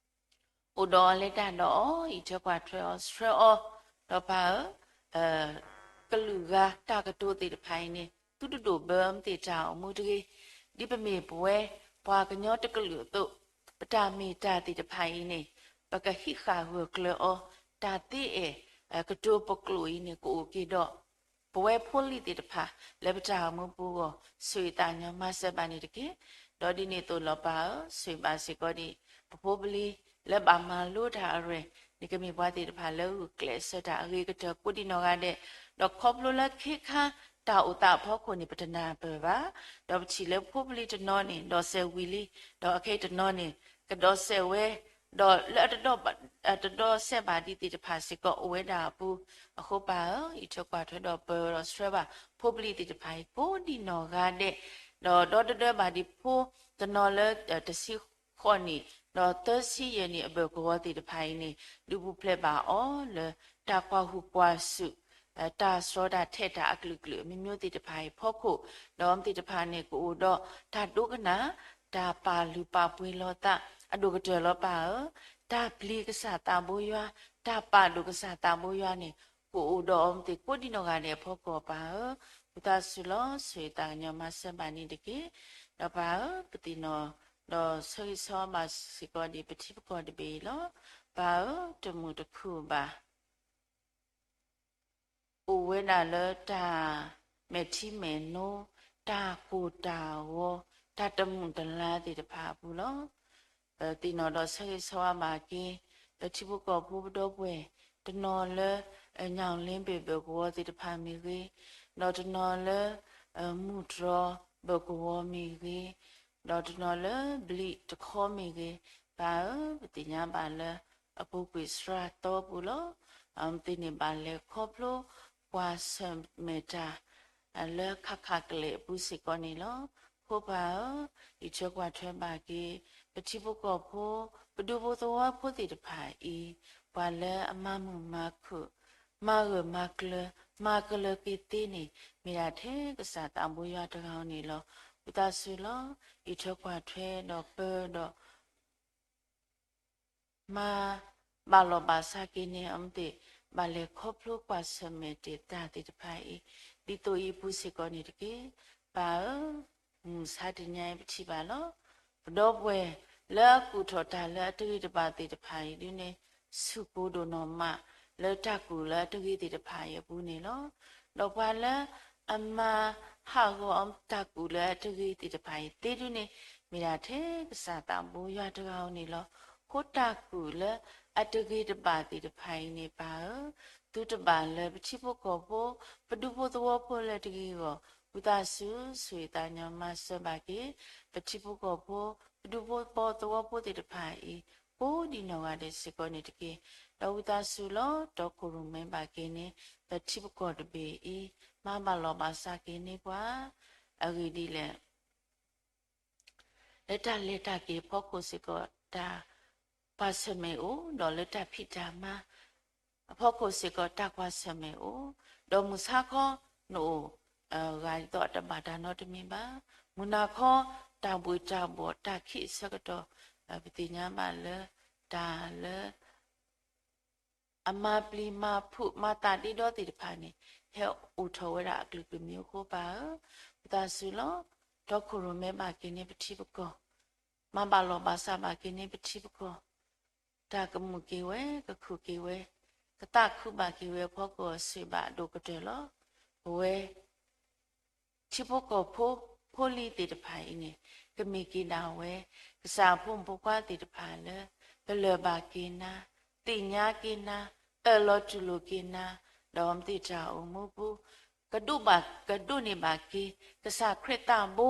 အိၣ်ဒီးအီၤလဲၤတၢ်ဒီးအီၤ အံးထွဲကွၢ်ထွဲအီၤဆှၢအီၤ ဒီးပၢ်ဧၢ ကလုာ်ဂၤတၢ်ကတိၤသ့ၣ်တဖၣ်အံၤန့ၣ် သုတဒိၣ်ဘၢမ့ၢ်သ့ၣ်တၢ်အိၣ်မူတဂ့ၤ. ဒ်ပမ့ၢ်ပဝဲပှၤကညီတကလုာ်အသိး, ပတၢ်မ့ၢ်တၢ်သ့ၣ်တဖၣ်အံၤန့ၣ် ပကဟံးဃာ်ဂၢၢ်ကျၢၤအီၤ, တၢ်သ့အဲၣ်ကတိၤပကျိာ်အံၤန့ၣ် ကအိၣ်က့ၤဒီး ပဝဲဖိလံၤသ့ၣ်တဖၣ် လၢပတၢ်အိၣ်မူပူၤအဂီၢ် ဆိၣ်ဂ့ၤသးကညီၤမၤစၢၤဘၣ်န့ၣ်တက့ၢ်. ဒီးဒ်န့ၣ်အသိးလီၤပၢ်ဧၢ, ဆိၣ်ဂ့ၤဘၣ်စ့ၢ်ကီးဒံး ပဖိပလံၤလၢဘၣ်မၤလိတၢ်အရဲၣ်န့ၣ် ကမ့ၢ်ပှၤသ့ၣ်တဖၣ်လၢဂုာ်ကျဲးစၢးတၢ်အဂ့ၤကတၢၢ်ကိးဒံးနီၢ်ဂၤဒဲး, ဒီးခီဖျိလၢခ့ခါတၢ်အိၣ်သးအဖီခိၣ်န့ၣ် ပတနၢ်ပၢၢ်ဘၣ်. ဒီးပထံၣ်လၢဖိပလံၤတနီၤန့ၣ် ဒိးစဲးဝံၤလံ, ဒီးအခဲအံၤတနီၤန့ၣ် ကဒိးစဲးဝဲ ဒီးလၢအတဒိးစဲးဘၣ်ဒံးသ့ၣ်တဖၣ်စ့ၢ်ကီးအိၣ်ဝဲဒၣ်အပူၤ, အဃိပၢ်ဧၢ, အံးထွဲကွၢ်ထွဲဒီးပၢဒီးဆှၢဘၣ် ဖိပလံၤသ့ၣ်တဖၣ်အံၤကိးဒံးနီၢ်ဂၤဒဲး, ဒီးဒီတဒၢဘၣ်ဒံးဖိတနီၤလၢတဆံဃိးနံၣ် ဒီးသၢဆံယဲၢ်နံၣ်အဘၢၣ်ကဝီၤသ့ၣ်တဖၣ်အံၤန့ၣ် ဒုးပူၤဖျဲးဘၣ်အီၤလၢတၢ်ကွၢ်ဟုၣ်ကွၢ်စူၣ် တၢ်စှီၤတၢ်ထဲးတၢ်အကလုာ်ကလုာ် အမျိုးမျိုးသ့ၣ်တဖၣ်အံၤအဖီခိၣ်, ဒီးအဝဲသ့ၣ်တဖၣ်န့ၣ် ကအိၣ်ဒီးတၢ်ဒိကနၣ် တၢ်ပာ်လုၢ်ပာ်ပှ့ၤလိာ်သးအဒိၣ်ကတၢၢ်လီၤပၢ်ဧၢ, တၢ်ပျံၤကစၢ်သးဘိယွၤ, တၢ်ပာ်ဒိၣ်ကစၢ်သးဘိယွၤန့ၣ် ကအိၣ်ဒီးအဝဲသ့ၣ်ကိးဒံးနီၢ်ဂၤဒဲးအဖီခိၣ်ပၢ်ဧၢ, ဝံသးစူၤလီၤ ဆိၣ်ဂ့ၤသးကညီၤမၤစၢၤဘၣ်န့ၣ်တက့ၢ်. ဒီးပၢ်ဧၢ, ပသ့ၣ်နီၣ်ဒီးဆၢဂ့ၤဆၢဝါဘၣ်စ့ၢ်ကီးဒံးပထံပကီၢ်တဘ့ၣ်အံၤလီၤ. ပၢ်ဧၢ, တမုာ်တခုၣ်ဘၣ် အိၣ်ဝဲဒၣ်လၢတၢ်မဲာ်ထံမဲာ်နိ, တၢ်ကိၢ်တၢ်ဂီၤ, တၢ်တမုာ်တလၤသ့ၣ်တဖၣ်အပူၤလီၤ. ပသ့ၣ်နီၣ်ဒီးဆၢဂ့ၤဆၢဝါဘၣ်က့ၤ ပထံဖိကီၢ်ဖိပဒီပုၢ်ဝဲၢ် တနီၤလၢ ညောင်လင်းပင် ဘၢၣ်ကဝီၤသ့ၣ်တဖၣ်မ့ၢ်ဂ့ၤ, ဒီးတနီၤလၢ မူတြီဘၢၣ်ကဝီၤမ့ၢ်ဂ့ၤ, ဒီးတနီၤလၢဘျံးတခီမ့ၢ်ဂ့ၤ, ပၢ်ဧၢ, ပသ့ၣ်ညါဘၣ်လၢ အပူၤကွံာ်စှၤသီပူၤလီၤ. အဝဲသ့ၣ်န့ၣ်ဘၣ်လဲၤခီဖျိ ကွၢ်ဆၢၣ်မဲာ်တၢ် လၢခးခးကလဲာ်အပူၤစ့ၢ်ကီးန့ၣ်လီၤ. အဃိပၢ်ဧၢ, အံးထွဲကွၢ်ထွဲဘၣ်က့ၤ ပထံဖိကီၢ်ဖိ ပဒူဖိသဝီဖိသ့ၣ်တဖၣ်အံၤ, ပှၤလၢအမၤမုာ်မၤခုၣ် မၤဂၢၢ်မၤကျၢၤ မၤကလၢၤက့ၤသ့န့ၣ် မ့ၢ်ဒၣ်ထဲကစၢ်သးဘိယွၤတဂၤဧိၤန့ၣ်လီၤ. ဝံသးစူၤလီၤ အံးထွဲကွၢ်ထွဲဒီးပၢဒီး မၤဘၣ်လီၢ်ဘၣ်စးက့ၤန့ၣ် အဝဲသ့ၣ်ဘၣ်လဲၤခီဖျိကွၢ်ဆၢၣ်မဲာ်တ့ၢ်တၢ်သ့ၣ်တဖၣ်အံၤ ဒ်သိးအံၤအပူၤစ့ၢ်ကီးန့ၣ်တက့ၢ်. ပၢ်ဧၢ, မုၢ်ဆါတနံၤအံၤပထံၣ်ဘၣ်လီၤ. ပဒီပုၢ်ဝဲၢ်လၢအကူၣ်ထီၣ်တၢ်လၢအတဂ့ၤတဘၣ်သ့ၣ်တဖၣ်အံၤဒုန့ၣ် ဆူၣ်ကိၢ်ဒိၣ်နီၢ်မး လၢတၢ်ကူၣ်လၢအတဂ့ၤသ့ၣ်တဖၣ်အံၤအပူၤန့ၣ်လီၤ. ဒီးပှၤလၢအမၤဟးဂီၤအီၤတၢ်ကူၣ်လၢအတဂ့ၤသ့ၣ်တဖၣ်အံၤသ့ဒုန့ၣ် မ့ၢ်ဒၣ်ထဲကစၢ်သးဘိယွၤတဂၤဧိၤန့ၣ်လီၤ. အဃိတၢ်ကူၣ်လၢအတဂ့ၤတဘၣ်သ့ၣ်တဖၣ်အံၤန့ၣ် ပၢ်ဧၢ, သုတဘၣ်လၢပထံဖိကီၢ်ဖိ ပဒူဖိသဝီဖိလၢတဂ့ၤအဂီၢ် ဝံသးစူၤ ဆိၣ်ဂ့ၤသးကညီၤမၤစၢၤဘၣ်က့ၤ ပထံဖိကီၢ်ဖိ ပဒူဖိသဝီဖိသ့ၣ်တဖၣ်အံၤ ကိးဒံးနီၢ်ဂၤဒဲးစ့ၢ်ကီးန့ၣ်တက့ၢ်. ဒီးဝံသးစူၤလီၤ တီခိၣ်ရိၣ်မဲဘၣ်က့ၤန့ၣ် ပထံပကီၢ်တဘ့ၣ်အံၤ မၤဘၣ်လီၢ်ဘၣ်စးက့ၤန့ၢ်ပှၤ အဂ့ၢ်ဒ်လဲၣ် လၢတၢ်လဲၤတၢ်က့ၤအဖီခိၣ်စ့ၢ်ကီး တၢ်ကွၢ်ဆၢၣ်မဲာ်အိၣ်, ဒီးလၢတၢ်ဖံးတၢ်မၤအဖီခိၣ်စ့ၢ်ကီး တၢ်ကွၢ်ဆၢၣ်မဲာ်အိၣ်, ဒီးမုၢ်ဆါခီ နအိၣ် ဂၤဒ်သိးတဘၣ်တၢ်နီတမံၤဘၣ်, မုၢ်နၤခီ တၢ်ဘှံးတၢ်ဘှီၣ် တၢ်ခံးအဆၢကတီၢ် ပသ့ၣ်ညါဘၣ်လၢ တၢ်လၢ အမၤပျံၤမၤဖုးမၤသးဒ့ဒီသ့ၣ်တဖၣ်န့ၣ် ဟဲအိၣ်ထီၣ်ဝဲဒၣ်အကလုာ်ကလုာ်မ့ၢ်အဃိပၢ်ဧၢ, ဝံသးစူၤလီၤ တီခိၣ်ရိၣ်မဲဘၣ်က့ၤန့ၢ်ပထံပကီၢ်, မၤဘၣ်လီၢ်ဘၣ်စးဘၣ်က့ၤန့ၢ်ပထံပကီၢ်, တၢ်ကမုာ်က့ၤဝဲ ကခုၣ်က့ၤဝဲ, ကသးခုဘၣ်က့ၤဝဲအဖီခိၣ်အစံးဘၣ်အဒိၣ်ကတၢၢ်လီၤ. ပဝဲ ထံဖိကီၢ်ဖိ ဖိလံၤသ့ၣ်တဖၣ်အံၤန့ၣ် ကမ့ၢ်က့ၤဒၣ်ဝဲ ကစၢ်အဖိမုၣ်ဖိခွါသ့ၣ်တဖၣ်လၢ ပလၢၢ်ဘၣ်က့ၤနၤ, သ့ၣ်ညါက့ၤနၤ, အၢၣ်လီၤတူၢ်လိာ်က့ၤနၤ, ဒီးမ့ၢ်သ့ၣ်တၢ်အိၣ်မူပူၤ ကဒိးဘၣ်ကဒိးန့ၢ်ဘၣ်က့ၤ ကစၢ်ခရံာ်သးဘိ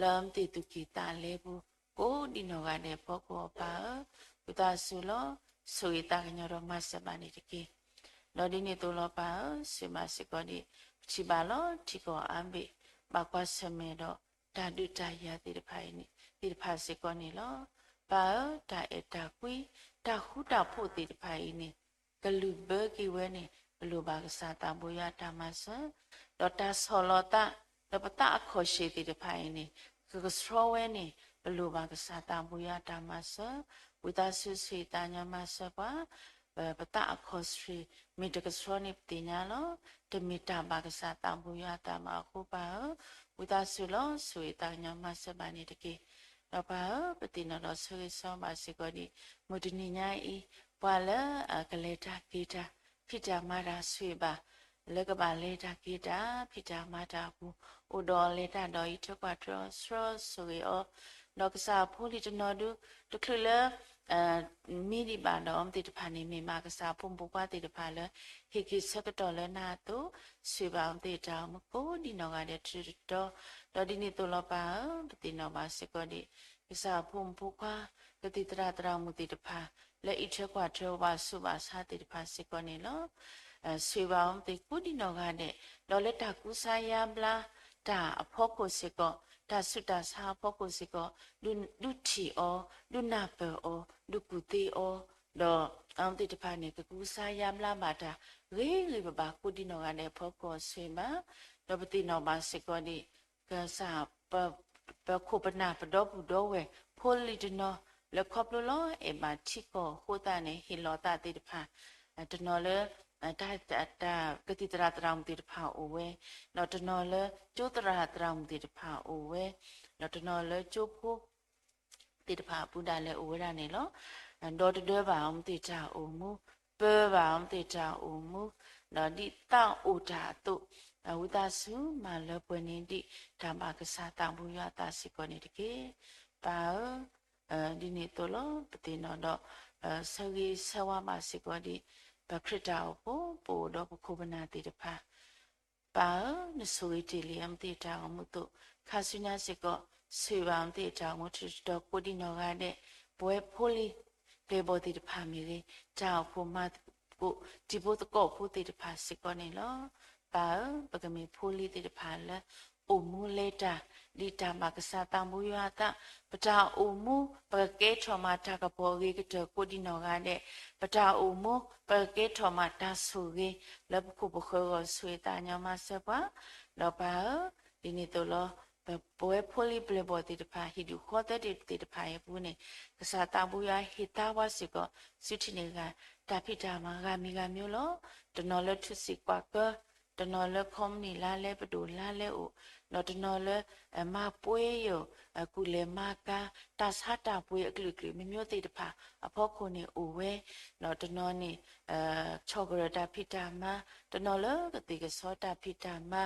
လၢမ့ၢ်သ့ၣ်သူၣ်ကံၢ်သးလဲပူၤ ကိးဒံးနီၢ်ဂၤဒဲးအဖီခိၣ်အပၢ်ဧၢ, ဝံသးစူၤလီၤ ဆိၣ်ဂ့ၤသးကညီၤဒီးမၤစၢၤဘၣ်န့ၣ်တက့ၢ်. ဒီးဒ်န့ၣ်အသိးလီၤပၢ်ဧၢ, ဆိၣ်ဂ့ၤဘၣ်စ့ၢ်ကီးဒံး ပထံၣ်ဘၣ်လီၤ ထံကီၢ်အါဘ့ၣ် ဘၣ်ကွၢ်ဆၢၣ်မဲာ်ဒီး တၢ်ဒုးတၢ်ယၤသ့ၣ်တဖၣ်အံၤန့ၣ် သ့ၣ်တဖၣ်စ့ၢ်ကီးန့ၣ်လီၤ. ပၢ်ဧၢ, တၢ်အဲၣ်တၢ်ကွံ တၢ်ဃူတၢ်ဖိးသ့ၣ်တဖၣ်အံၤန့ၣ် ကလုၢ်ဘၢက့ၤဝဲန့ၣ် ပလိၣ်ဘၣ်ကစၢ်သးဘိယွၤတၢ်မၤစၢၤ, ဒီးတၢ်ဆီၣ်လီၤသး ဒီးပသးအခီၣ်ဆ့ၣ်သ့ၣ်တဖၣ်အံၤန့ၣ် ကကဆှီဝဲန့ၣ် ပလိၣ်ဘၣ်ကစၢ်သးဘိယွၤတၢ်မၤစၢၤ, ဝံသးစူၤဆိၣ်ဂ့ၤသးကညီၤမၤစၢၤပှၤ ပသးအခီၣ်ဆၢၣ် မ့ၢ်တကဆှီန့ၣ်ပသ့ၣ်ညါလီၤ. တမ့ၢ်တၢ်ဘၣ်ကစၢ်သးဘိယွၤအသးဘၣ်အဃိပၢ်ဧၢ, ဝံသးစူၤလီၤ ဆိၣ်ဂ့ၤသးကညီၤမၤစၢၤဘၣ်န့ၣ်တက့ၢ်. ဒီးပၢ်ဧၢ, ပသ့ၣ်နီၣ်ဒီးဆၢဂ့ၤဆၢဝါဘၣ်စ့ၢ်ကီးဒံး မုၢ်တနံၤညါအံၤ ပှၤလၢအကလဲၤတၢ်က့ၤတၢ် ဖံးတၢ်မၤတၢ်ဆိၣ်ဂ့ၤဘၣ် လၢကဘၣ်လဲၤတၢ်က့ၤတၢ် ဖံးတၢ်မၤတၢ်အပူၤ အိၣ်ဒီးလဲၤတၢ်ဒီးအံးထွဲကွၢ်ထွဲအီၤဆှၢဆိၣ်ဂ့ၤအီၤ, ဒီးကစၢ်အဖိလံၤတနီၤဒု တချုးလၢ မံဒံးဘၣ်ဒီးအီၤသ့ၣ်တဖၣ်န့ၣ် မ့ၢ်ဘၣ်ကစၢ်အဖိမုၣ်ဖိခွါသ့ၣ်တဖၣ်လၢ ဟ့ၣ်က့ၤဆၢကတီၢ်လၢနၤအသိး ဆိၣ်ဂ့ၤဘၣ်အီၤသ့ၣ်တၢ်အိၣ်မူကိးဒံးနီၢ်ဂၤဒဲးတတီၤ, ဒီးဒ်န့ၣ်အသိးလီၤပၢ်ဧၢ, ပသ့ၣ်နီၣ်ဘၣ်စ့ၢ်ကီးဒံး ကစၢ်အဖိမုၣ်ဖိခွါ ကသံၣ်သရၣ်သရၣ်မုၣ်သ့ၣ်တဖၣ် လၢအံးထွဲကွၢ်ထွဲဘၣ်ဆူးဘၣ်ဆါသ့ၣ်တဖၣ်စ့ၢ်ကီးန့ၣ်လီၤ. ဆိၣ်ဂ့ၤဘၣ်အီၤသ့ၣ်ကိးဒံးနီၢ်ဂၤဒဲး, ဒီးလၢတၢ်ကူစါယါဘျါတၢ်အဖီခိၣ်စ့ၢ်ကီး, တၢ်ဆူးတၢ်ဆါအဖီခိၣ်စ့ၢ်ကီး, ဒုးထံၣ်အီၤ, ဒုးနၢ်ပၢၢ်အီၤ, ဒုးကူၣ်သ့အီၤ, ဒီးအဝဲသ့ၣ်တဖၣ်န့ၣ် ကကူစါယါဘျါဘၣ်တၢ် ဂ့ၤဂ့ၤဘၣ်ဘၣ်ကိးဒံးနီၢ်ဂၤဒဲးအဖီခိၣ်ဆိၣ်ဂ့ၤဘၣ်, ဒီးပသ့ၣ်နီၣ်ဘၣ်စ့ၢ်ကီးဒံး ကစၢ် ပခိၣ်ပနၢ်ပဒီပုၢ်ဒီဝဲၢ် ဖိလံၤတနီၤ လၢခီဖျိလီၤအဲၣ်ဘၣ်ထံကီၢ်အဃိသတးန့ၣ် ဟ့ၣ်လီၤသးသ့ၣ်တဖၣ် တနီၤလၢ တၢ်ကသံၣ်သရၣ်သရၣ်မုၣ်သ့ၣ်တဖၣ်အိၣ်ဝဲ, ဒီးတနီၤလၢကၠိသရၣ်သရၣ်မုၣ်သ့ၣ်တဖၣ်အိၣ်ဝဲ, ဒီးတနီၤလၢကၠိဖိ သ့ၣ်တဖၣ်အပူၤဒၣ်လဲာ်အိၣ်ဝဲဒၣ်န့ၣ်လီၤ. ဒီတဒၢဘၣ်အီၤသ့ၣ်တၢ်အိၣ်မူ, ပၢဘၣ်အီၤသ့ၣ်တၢ်အိၣ်မူ, ဒီးဒ်သးအိၣ်တၢ်အသိး, ဝံသးစူၤမၤလၢပှဲၤန့ၢ်ဒံးတၢ်ဘၣ်ကစၢ်သးဘိယွၤအသးစ့ၢ်ကီးန့ၣ်တက့ၢ်. ပၢ်ဧၢ, ဒ်န့ၣ်အသိးလီၤ ပသ့ၣ်နီၣ်ဒီး ဆၢဂ့ၤဆၢဝါဘၣ်စ့ၢ်ကီးဒံး ပခရံာ်တၢ်အိၣ်ဖှိၣ် ပအိၣ်ဒီးပခိၣ်ပနၢ်သ့ၣ်တဖၣ် ပၢ်ဧၢ, နဆိၣ်ဂ့ၤတ့ၢ်လံအီၤသ့ၣ်တၢ်အိၣ်မူအသိး, ခါဆူညါစ့ၢ်ကီး ဆိၣ်ဂ့ၤဘၣ်အီၤသ့ၣ်တၢ်အိၣ်မူတတီၤကိးဒံးနီၢ်ဂၤဒဲး, ပဝဲဖိလံၤ ပျဲၢ်ဘီၣ်သ့ၣ်တဖၣ်မ့ၢ်ဂ့ၤ, တၢ်အိၣ်ဖှိၣ်မၤသကိး တံၤဖိသကိးဖိသ့ၣ်တဖၣ်စ့ၢ်ကီးန့ၣ်လီၤ. ပၢ်ဧၢ, ပကမ့ၢ်ဖိလံၤသ့ၣ်တဖၣ်လၢ အိၣ်မူလဲၤတၢ် ဒ်တၢ်ဘၣ်ကစၢ်သးဘိယွၤအသး, ပတၢ်အိၣ်မူ ပကကဲထီၣ်မးတၢ်ကပီၤအဂ့ၤကတၢၢ်ကိးဒံးနီၢ်ဂၤဒဲး, ပတၢ်အိၣ်မူ ပကကဲထီၣ်မးတၢ်ဆိၣ်ဂ့ၤ လၢပခိၣ်ပဃၢၤအဂီၢ် ဆိၣ်ဂ့ၤသးကညီၤမၤစၢၤပှၤ, ဒီးပၢ်ဧၢ, ဒ်န့ၣ်အသိးလီၤ ပဝဲဖိလံၤပျဲၢ်ဘီၣ်သ့ၣ်တဖၣ် ဟံၣ်ဒူၣ်ဃီသဲတ့ၢ်သ့ၣ်တဖၣ်အံၤအပူၤန့ၣ် ကစၢ်သးဘိယွၤဟ့ၣ်သါပှၤစ့ၢ်ကီး စုထံၣ်န့ၢ်ဂၤ တၢ်ဖံးတၢ်မၤဂၤမံၤဂၤမံၤလီၤ. တနီၤလၢထူစံာ်ကွၢ်ကၢ, တနီၤလၢခီမနံၣ်လါလဲပဒိၣ်လါလဲအိၣ်, ဒီးတနီၤလၢ မၤပှဲၤယိာ် ကူၣ်လဲၤမၤကၤ တၢ်ဆါတၢ်ပှ့ၤအကလုာ်ကလုာ်မံၤမံၤသ့ၣ်တဖၣ်အဖီခိၣ်န့ၣ်အိၣ်ဝဲ, ဒီးတနီၤန့ၣ် ဆီၣ်ကရၢၢ်တၢ်ဖံးတၢ်မၤ, တနီၤလၢကသ့ၣ်ကဆီတၢ်ဖံးတၢ်မၤ,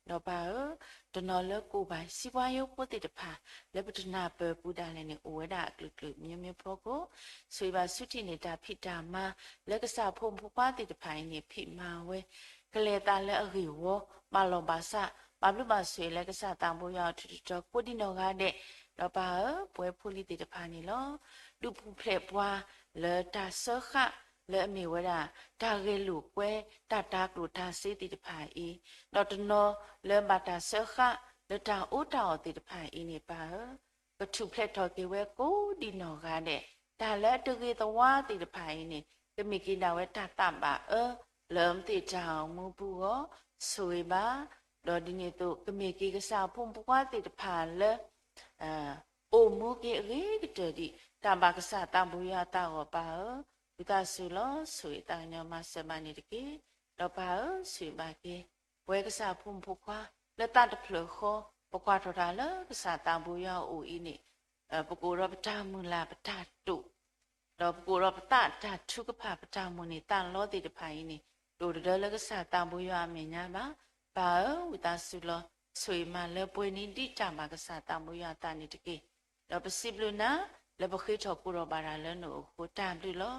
ဒီးပၢ်ဧၢ, တနီၤလၢကအိၣ်ဘၣ်စံးပှၤယိဖိသ့ၣ်တဖၣ် လၢပတနၢ်ပၢၢ်ပူၤဒၣ်လဲာ်န့ၣ် အိၣ်ဝဲဒၣ်အကလုာ်ကလုာ်မံၤမံၤဖီခိၣ်, ဆိၣ်ဂ့ၤဘၣ်စုထံၣ်န့ၢ်တၢ်ဖံးတၢ်မၤ လၢကစၢ်ဖိမုၣ်ဖိခွါသ့ၣ်တဖၣ်အံၤန့ၣ် ဖံးမၤဝဲ ကလဲၤသးလၢအဂ့ၢ်ဝီ ဘၣ်လီၢ်ဘၣ်စး ဘၣ်ဘျုးဘၣ်ဆိၣ်ဂ့ၤလၢကစၢ်သးဘိယွၤအထူးတတီၤကိးဒံးနီၢ်ဂၤဒဲး, ဒီးပၢ်ဧၢ, ပဝဲဖိလံၤသ့ၣ်တဖၣ်န့ၣ်လီၤ. ဒုးပူၤဖျဲးပှၤလၢတၢ်စၢဃာ်လၢအမ့ၢ်ဝဲဒၣ် တၢ်ဂဲၤလိာ်ကွဲ တၢ်တၤကျိၣ်တၤစ့သ့ၣ်တဖၣ်အံၤ, ဒီးတနီၤလၢဘၣ်တၢ်စၢဃာ်လၢတၢ်အီၣ်တၢ်အီသ့ၣ်တဖၣ်အံၤန့ၣ် ပၢ်ဧၢ ကထူၣ်ဖျဲးထီၣ်က့ၤဝဲကိးဒံးနီၢ်ဂၤဒဲး, တၢ်လၢအတဂ့ၤသဝါသ့ၣ်တဖၣ်အံၤန့ၣ် ကမ့ၢ်က့ၤဒၣ်ဝဲတၢ်သးဘၣ်အၢ လၢအမ့ၢ်သ့ၣ်တၢ်အိၣ်မူပူၤအဂီၢ် ဆိၣ်ဂ့ၤဘၣ်, ဒီးဒ်န့ၣ်အသိး ကမ့ၢ်က့ၤကစၢ်အဖိမုၣ်ဖိခွါသ့ၣ်တဖၣ်လၢ အိၣ်မူက့ၤအဂ့ၤကတၢၢ်ဒံး တၢ်ဘၣ်ကစၢ်သးဘိယွၤအသးအဂီၢ် ပၢ်ဧၢ, ဝံသးစူၤလီၤ ဆိၣ်ဂ့ၤသးကညီၤမၤစၢၤဘၣ်န့ၣ်တက့ၢ်. ဒီးပၢ်ဧၢ, ဆိၣ်ဂ့ၤဘၣ်က့ၤ ပဝဲကစၢ်အဖိမုၣ်ဖိခွါ လၢသးတဖျၢၣ်ဃီ ပကွၢ်ထီၣ်တၢ်လၢကစၢ်သးဘိယွၤအအိၣ်အံၤန့ၣ် ပကအိၣ်ဒီးပတၢ်မုၢ်လၢ်ပတၢ်တိာ် ဒီးပကအိၣ်ဒီးပသးတၢ်ထုကဖၣ်ပတၢ်မိၣ်န့ၢ်သးလီသ့ၣ်တဖၣ်အံၤန့ၣ် တအိၣ်တဒၢလၢကစၢ်သးဘိယွၤအမဲာ်ညါဘၣ်. ပၢ်ဧၢ, ဝံသးစူၤလီၤ ဆိၣ်ဂ့ၤမၤလၢပှဲၤန့ၢ်ဒံးတၢ်ဘၣ်ကစၢ်သးဘိယွၤအသးန့ၣ်တက့ၢ်. ဒီးပစံးဘျုးနၤ လၢပဃ့ထီၣ်ကိးထီၣ်ဘၣ်တၢ်လၢနအိၣ်အဃိ တၢ်ဘျုးလီၤ.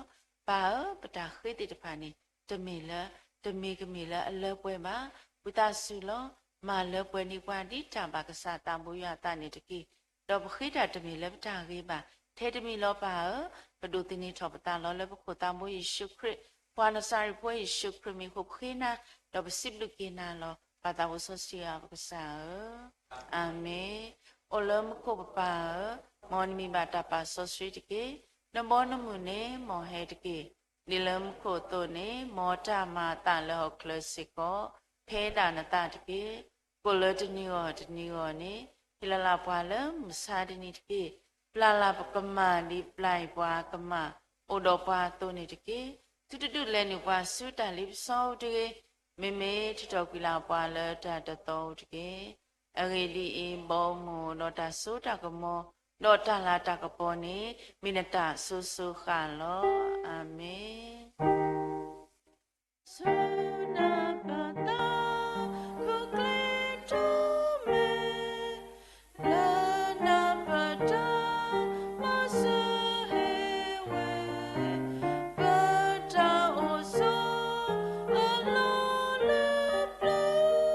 ပၢ်ဧၢ, ပတၢ်ဃ့သ့ၣ်တဖၣ်န့ၣ် တမ့ၢ်လၢ တမ့ၢ်ကမ့ၢ်လၢအလၢပှဲၤဘၣ်. ဝံသးစူၤလီၤ မၤလၢပှဲၤန့ၢ်ပှၤဒ်တၢ်ဘၣ်ကစၢ်သးဘိယွၤအသးန့ၣ်တက့ၢ်. ဒီးပဃ့တၢ်တမ့ၢ်လၢပတၢ်ဂ့ၤဘၣ် ထဲတမံၤလီၤပၢ်ဧၢ, ပဒိးသန့ၤထီၣ်ပသးလီလၢပခိၣ်သးဘိယ့ၣ်ၡူးခရံာ်, ပှၤနစၤရ့းဖိယ့ၣ်ၡူးခရံာ်မံၤအဃိပဃ့နၤ, ဒီးပစံးဘျုးက့ၤနၤလီၤ. ပၢ်သးဘိစီဆှံယွၤပကစၢ်ဧၢ, အၤမ့ၣ်. အိၣ်လၢမူခိၣ်ပပၢ်ဧၢ, မ်နမံၤဘၣ်တၢ်ပာ်စီဆှံတက့ၢ်. နဘီနမုၢ်န့ၣ် မ်ဟဲတက့ၢ်. ဒ်လၢမူခိၣ်အသိးန့ၣ် မ်တၢ်မၤအသးလၢဟီၣ်ခိၣ်ချၢစ့ၢ်ကီး, ဖဲဒၣ်နသးတက့ၢ်. ကိၣ်လၢတနံၤဂီၢ်တနံၤဂီၢ်န့ၣ် ဟ့ၣ်လီၤလၢ်ပှၤလၢမုၢ်ဆါတနံၤတက့ၢ်. ပျၢ်လၢ်ပကမၢ်ဒ်ပျၢ်အံၤပှၤကမၢ်, အိၣ်ဒီးပှၤအသိးန့ၣ်တက့ၢ်. သုတဒုးလဲၤနုာ်ပှၤဆူတၢ်လ့ပစီအူတဂ့ၤ, မ့မ့ၢ်ထုးထီၣ်ကွံာ်လၢပှၤလၢတၢ်တသီအူတက့ၢ်. အဂ့ၢ်ဒ်အံၤ, ဘီမုၢ်ဒီးတၢ်စိတၢ်ကမီၤ, ဒီးတၢ်လၤတၢ်ကပီၤန့ၣ် မ့ၢ်နတၢ်စိၤစိၤဃၣ်ဃၣ်လီၤ. အၤမ့ၣ်. ဆူနပသးခုကျ့ထီၣ်မဲာ်, လၢနပတၢ်မၤစၢၤဟ့ၣ်ဝဲ, ပတၢ်အိၣ်ဆိးအလီၢ်လၢပျၢၤ,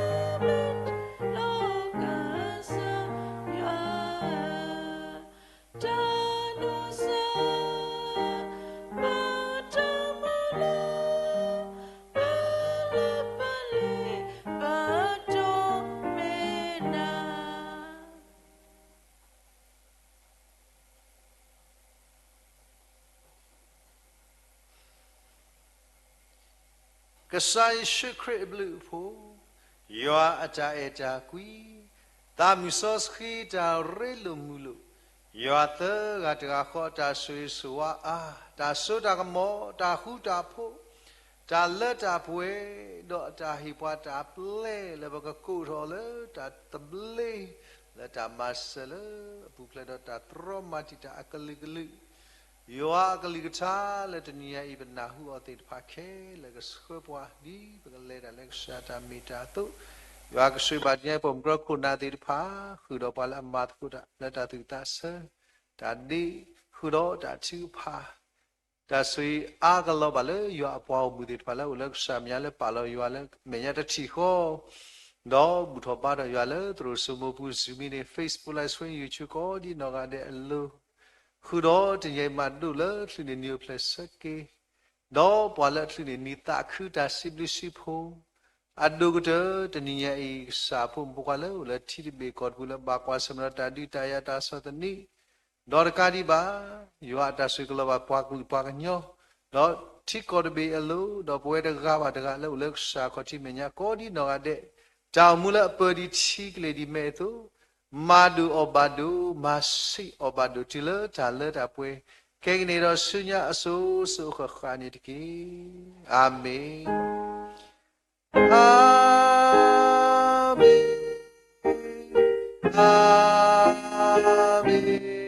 ပမ့ၢ်လီၤကစၢ်ယွၤ တၢ်ဒိးစၢၤ ပတၢ်မၤလၢ ပလၢပလ့ၤ ပတိၢ်မ့ၢ်နၤ. ကစၢ်ယ့ၣ်ၡူးခရံာ်အဘျုးအဖှိၣ်, ယွၤအတၢ်အဲၣ်တၢ်ကွံ, သးမုၢ်စီဆှံတၢ်ရ့လိာ်မုာ်လိာ်, ယွၤသၢဂၤတဂၤဃီအတၢ်ဆိၣ်ဂ့ၤဆိၣ်ဝါအါ, တၢ်စိတၢ်ကမီၤ, တၢ်ဃူတၢ်ဖိး, တၢ်လၢတၢ်ပှဲၤ, ဒီးအတၢ်ဟ့ၣ်ပှၤတၢ်ပျဲလၢပကကိးထီၣ်လၢတၢ်သဘျ့, လၢတၢ်မၤစၢၤလၢအပူၤဖျဲးဒီးတၢ်တြီမၤတံာ်တာ်အကလုာ်ကလုာ် ယွၤအကလုၢ်ကထါလၢတနံၤညါအံၤ ပနၢ်ဟူအီၤသ့ၣ်တဖၣ်ခဲလၢာ်ကဆှၢပှၤ ဒ်ပကလဲၤတၢ်လၢကစၢ်တၢ်မ့ၢ်တၢ်အသိး, ယွၤကဆိၣ်ဂ့ၤဘၣ်တနံၤညါအံၤ ပိာ်မုၣ်ကရၢခိၣ်နၢ်သ့ၣ်တဖၣ်, ဃုာ်ဒီးပှၤလၢအမၤသကိးတၢ်လၢတၢ်သူၣ်သးဆၢ, တၢ်ဒ့, ဃုာ်ဒီးတၢ်ထုကဖၣ် တၢ်ဆိၣ်ဂ့ၤအါကလီၤဘၣ်လၢယွၤအပှၤဂီၢ်မုၢ်သ့ၣ်တဖၣ်လၢအအိၣ်လၢကစၢ်မဲာ်ညါ လၢပာ်လီၤယွၤလၢမဲာ်ညါတထံၣ်ဃီ, ဒီးဘူၣ်ထီၣ်ဘါထီၣ်ယွၤလၢသရိာ်စိမိၤပူၤ Zoom မံၤန့ၣ် Facebook Live Stream YouTube ကိးဒံနီၢ်ဂၤဒဲးအလိၤ, ဃုာ်ဒီးတနံၤအံၤမၤဒိၣ်လၢချုးန့ၢ် နံၤအိၣ်ဖျဲၣ်ဆၢက့ၤ, ဒီးပှၤလၢအချုးန့ၢ်နံၤသးခုတၢ်စံးဘျုးစံးဖှိၣ်, အဒိၣ်ကတၢၢ်တနံၤညါအံၤ ကစၢ်ဖိမုၣ်ဖိခွါလၢအိၣ်လၢထံတဘ့ၣ်ကီၢ်တဘ့ၣ်လၢ ဘၣ်ကွၢ်ဆၢၣ်မဲာ်ဒီးတၢ်ဒုးတၢ်ယၤတၢ်ဆီၣ်သနံး, ဒီးတကးဒံးဘၣ်, ယွၤအတၢ်ဆိၣ်ဂ့ၤကလီၤဘၣ်ပှၤကလုာ်ပှၤကညီ, ဒီးထံကီၢ်တဘ့ၣ်အလိၤ, ဒီးပဝဲတဂၤဘၣ်တဂၤလၢအိၣ်လၢကစၢ်ခီၣ်ထံးမဲာ်ညါ ကိးဒံနီၢ်ဂၤဒဲး, တၢ်အိၣ်မူလၢအပၢၤဒံးထံကလဲၤဒံးမဲာ်အသိး, မၤဒိၣ်အီၣ်ဘၣ်ဒိၣ်, မၤဆံးအီၣ်ဘၣ်ဒိၣ် တုၤလၢတၢ်လၢတၢ်ပှဲၤ, ခဲကနံၣ်ဒီးဆူညါအစိၤစိၤအဃၣ်ဃၣ်န့ၣ်တက့ၢ်. အၤမ့ၣ်. အၤမ့ၣ်, အၤမ့ၣ်, အၤမ့ၣ်.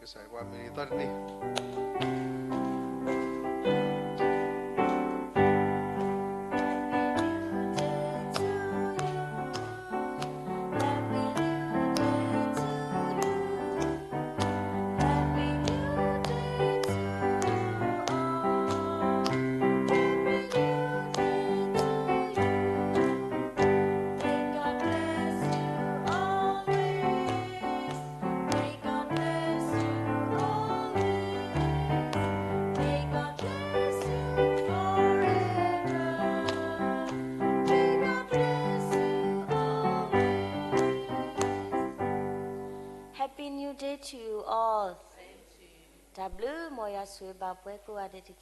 ကစၢ်ယွၤမ့ၢ်နံၤသီတနံၤ Happy New Day to you all. တၢ်ဘျုး မ်ယွၤဆိၣ်ဂ့ၤဘၣ်ပှၤကိးဂၤဒဲးတက့ၢ်.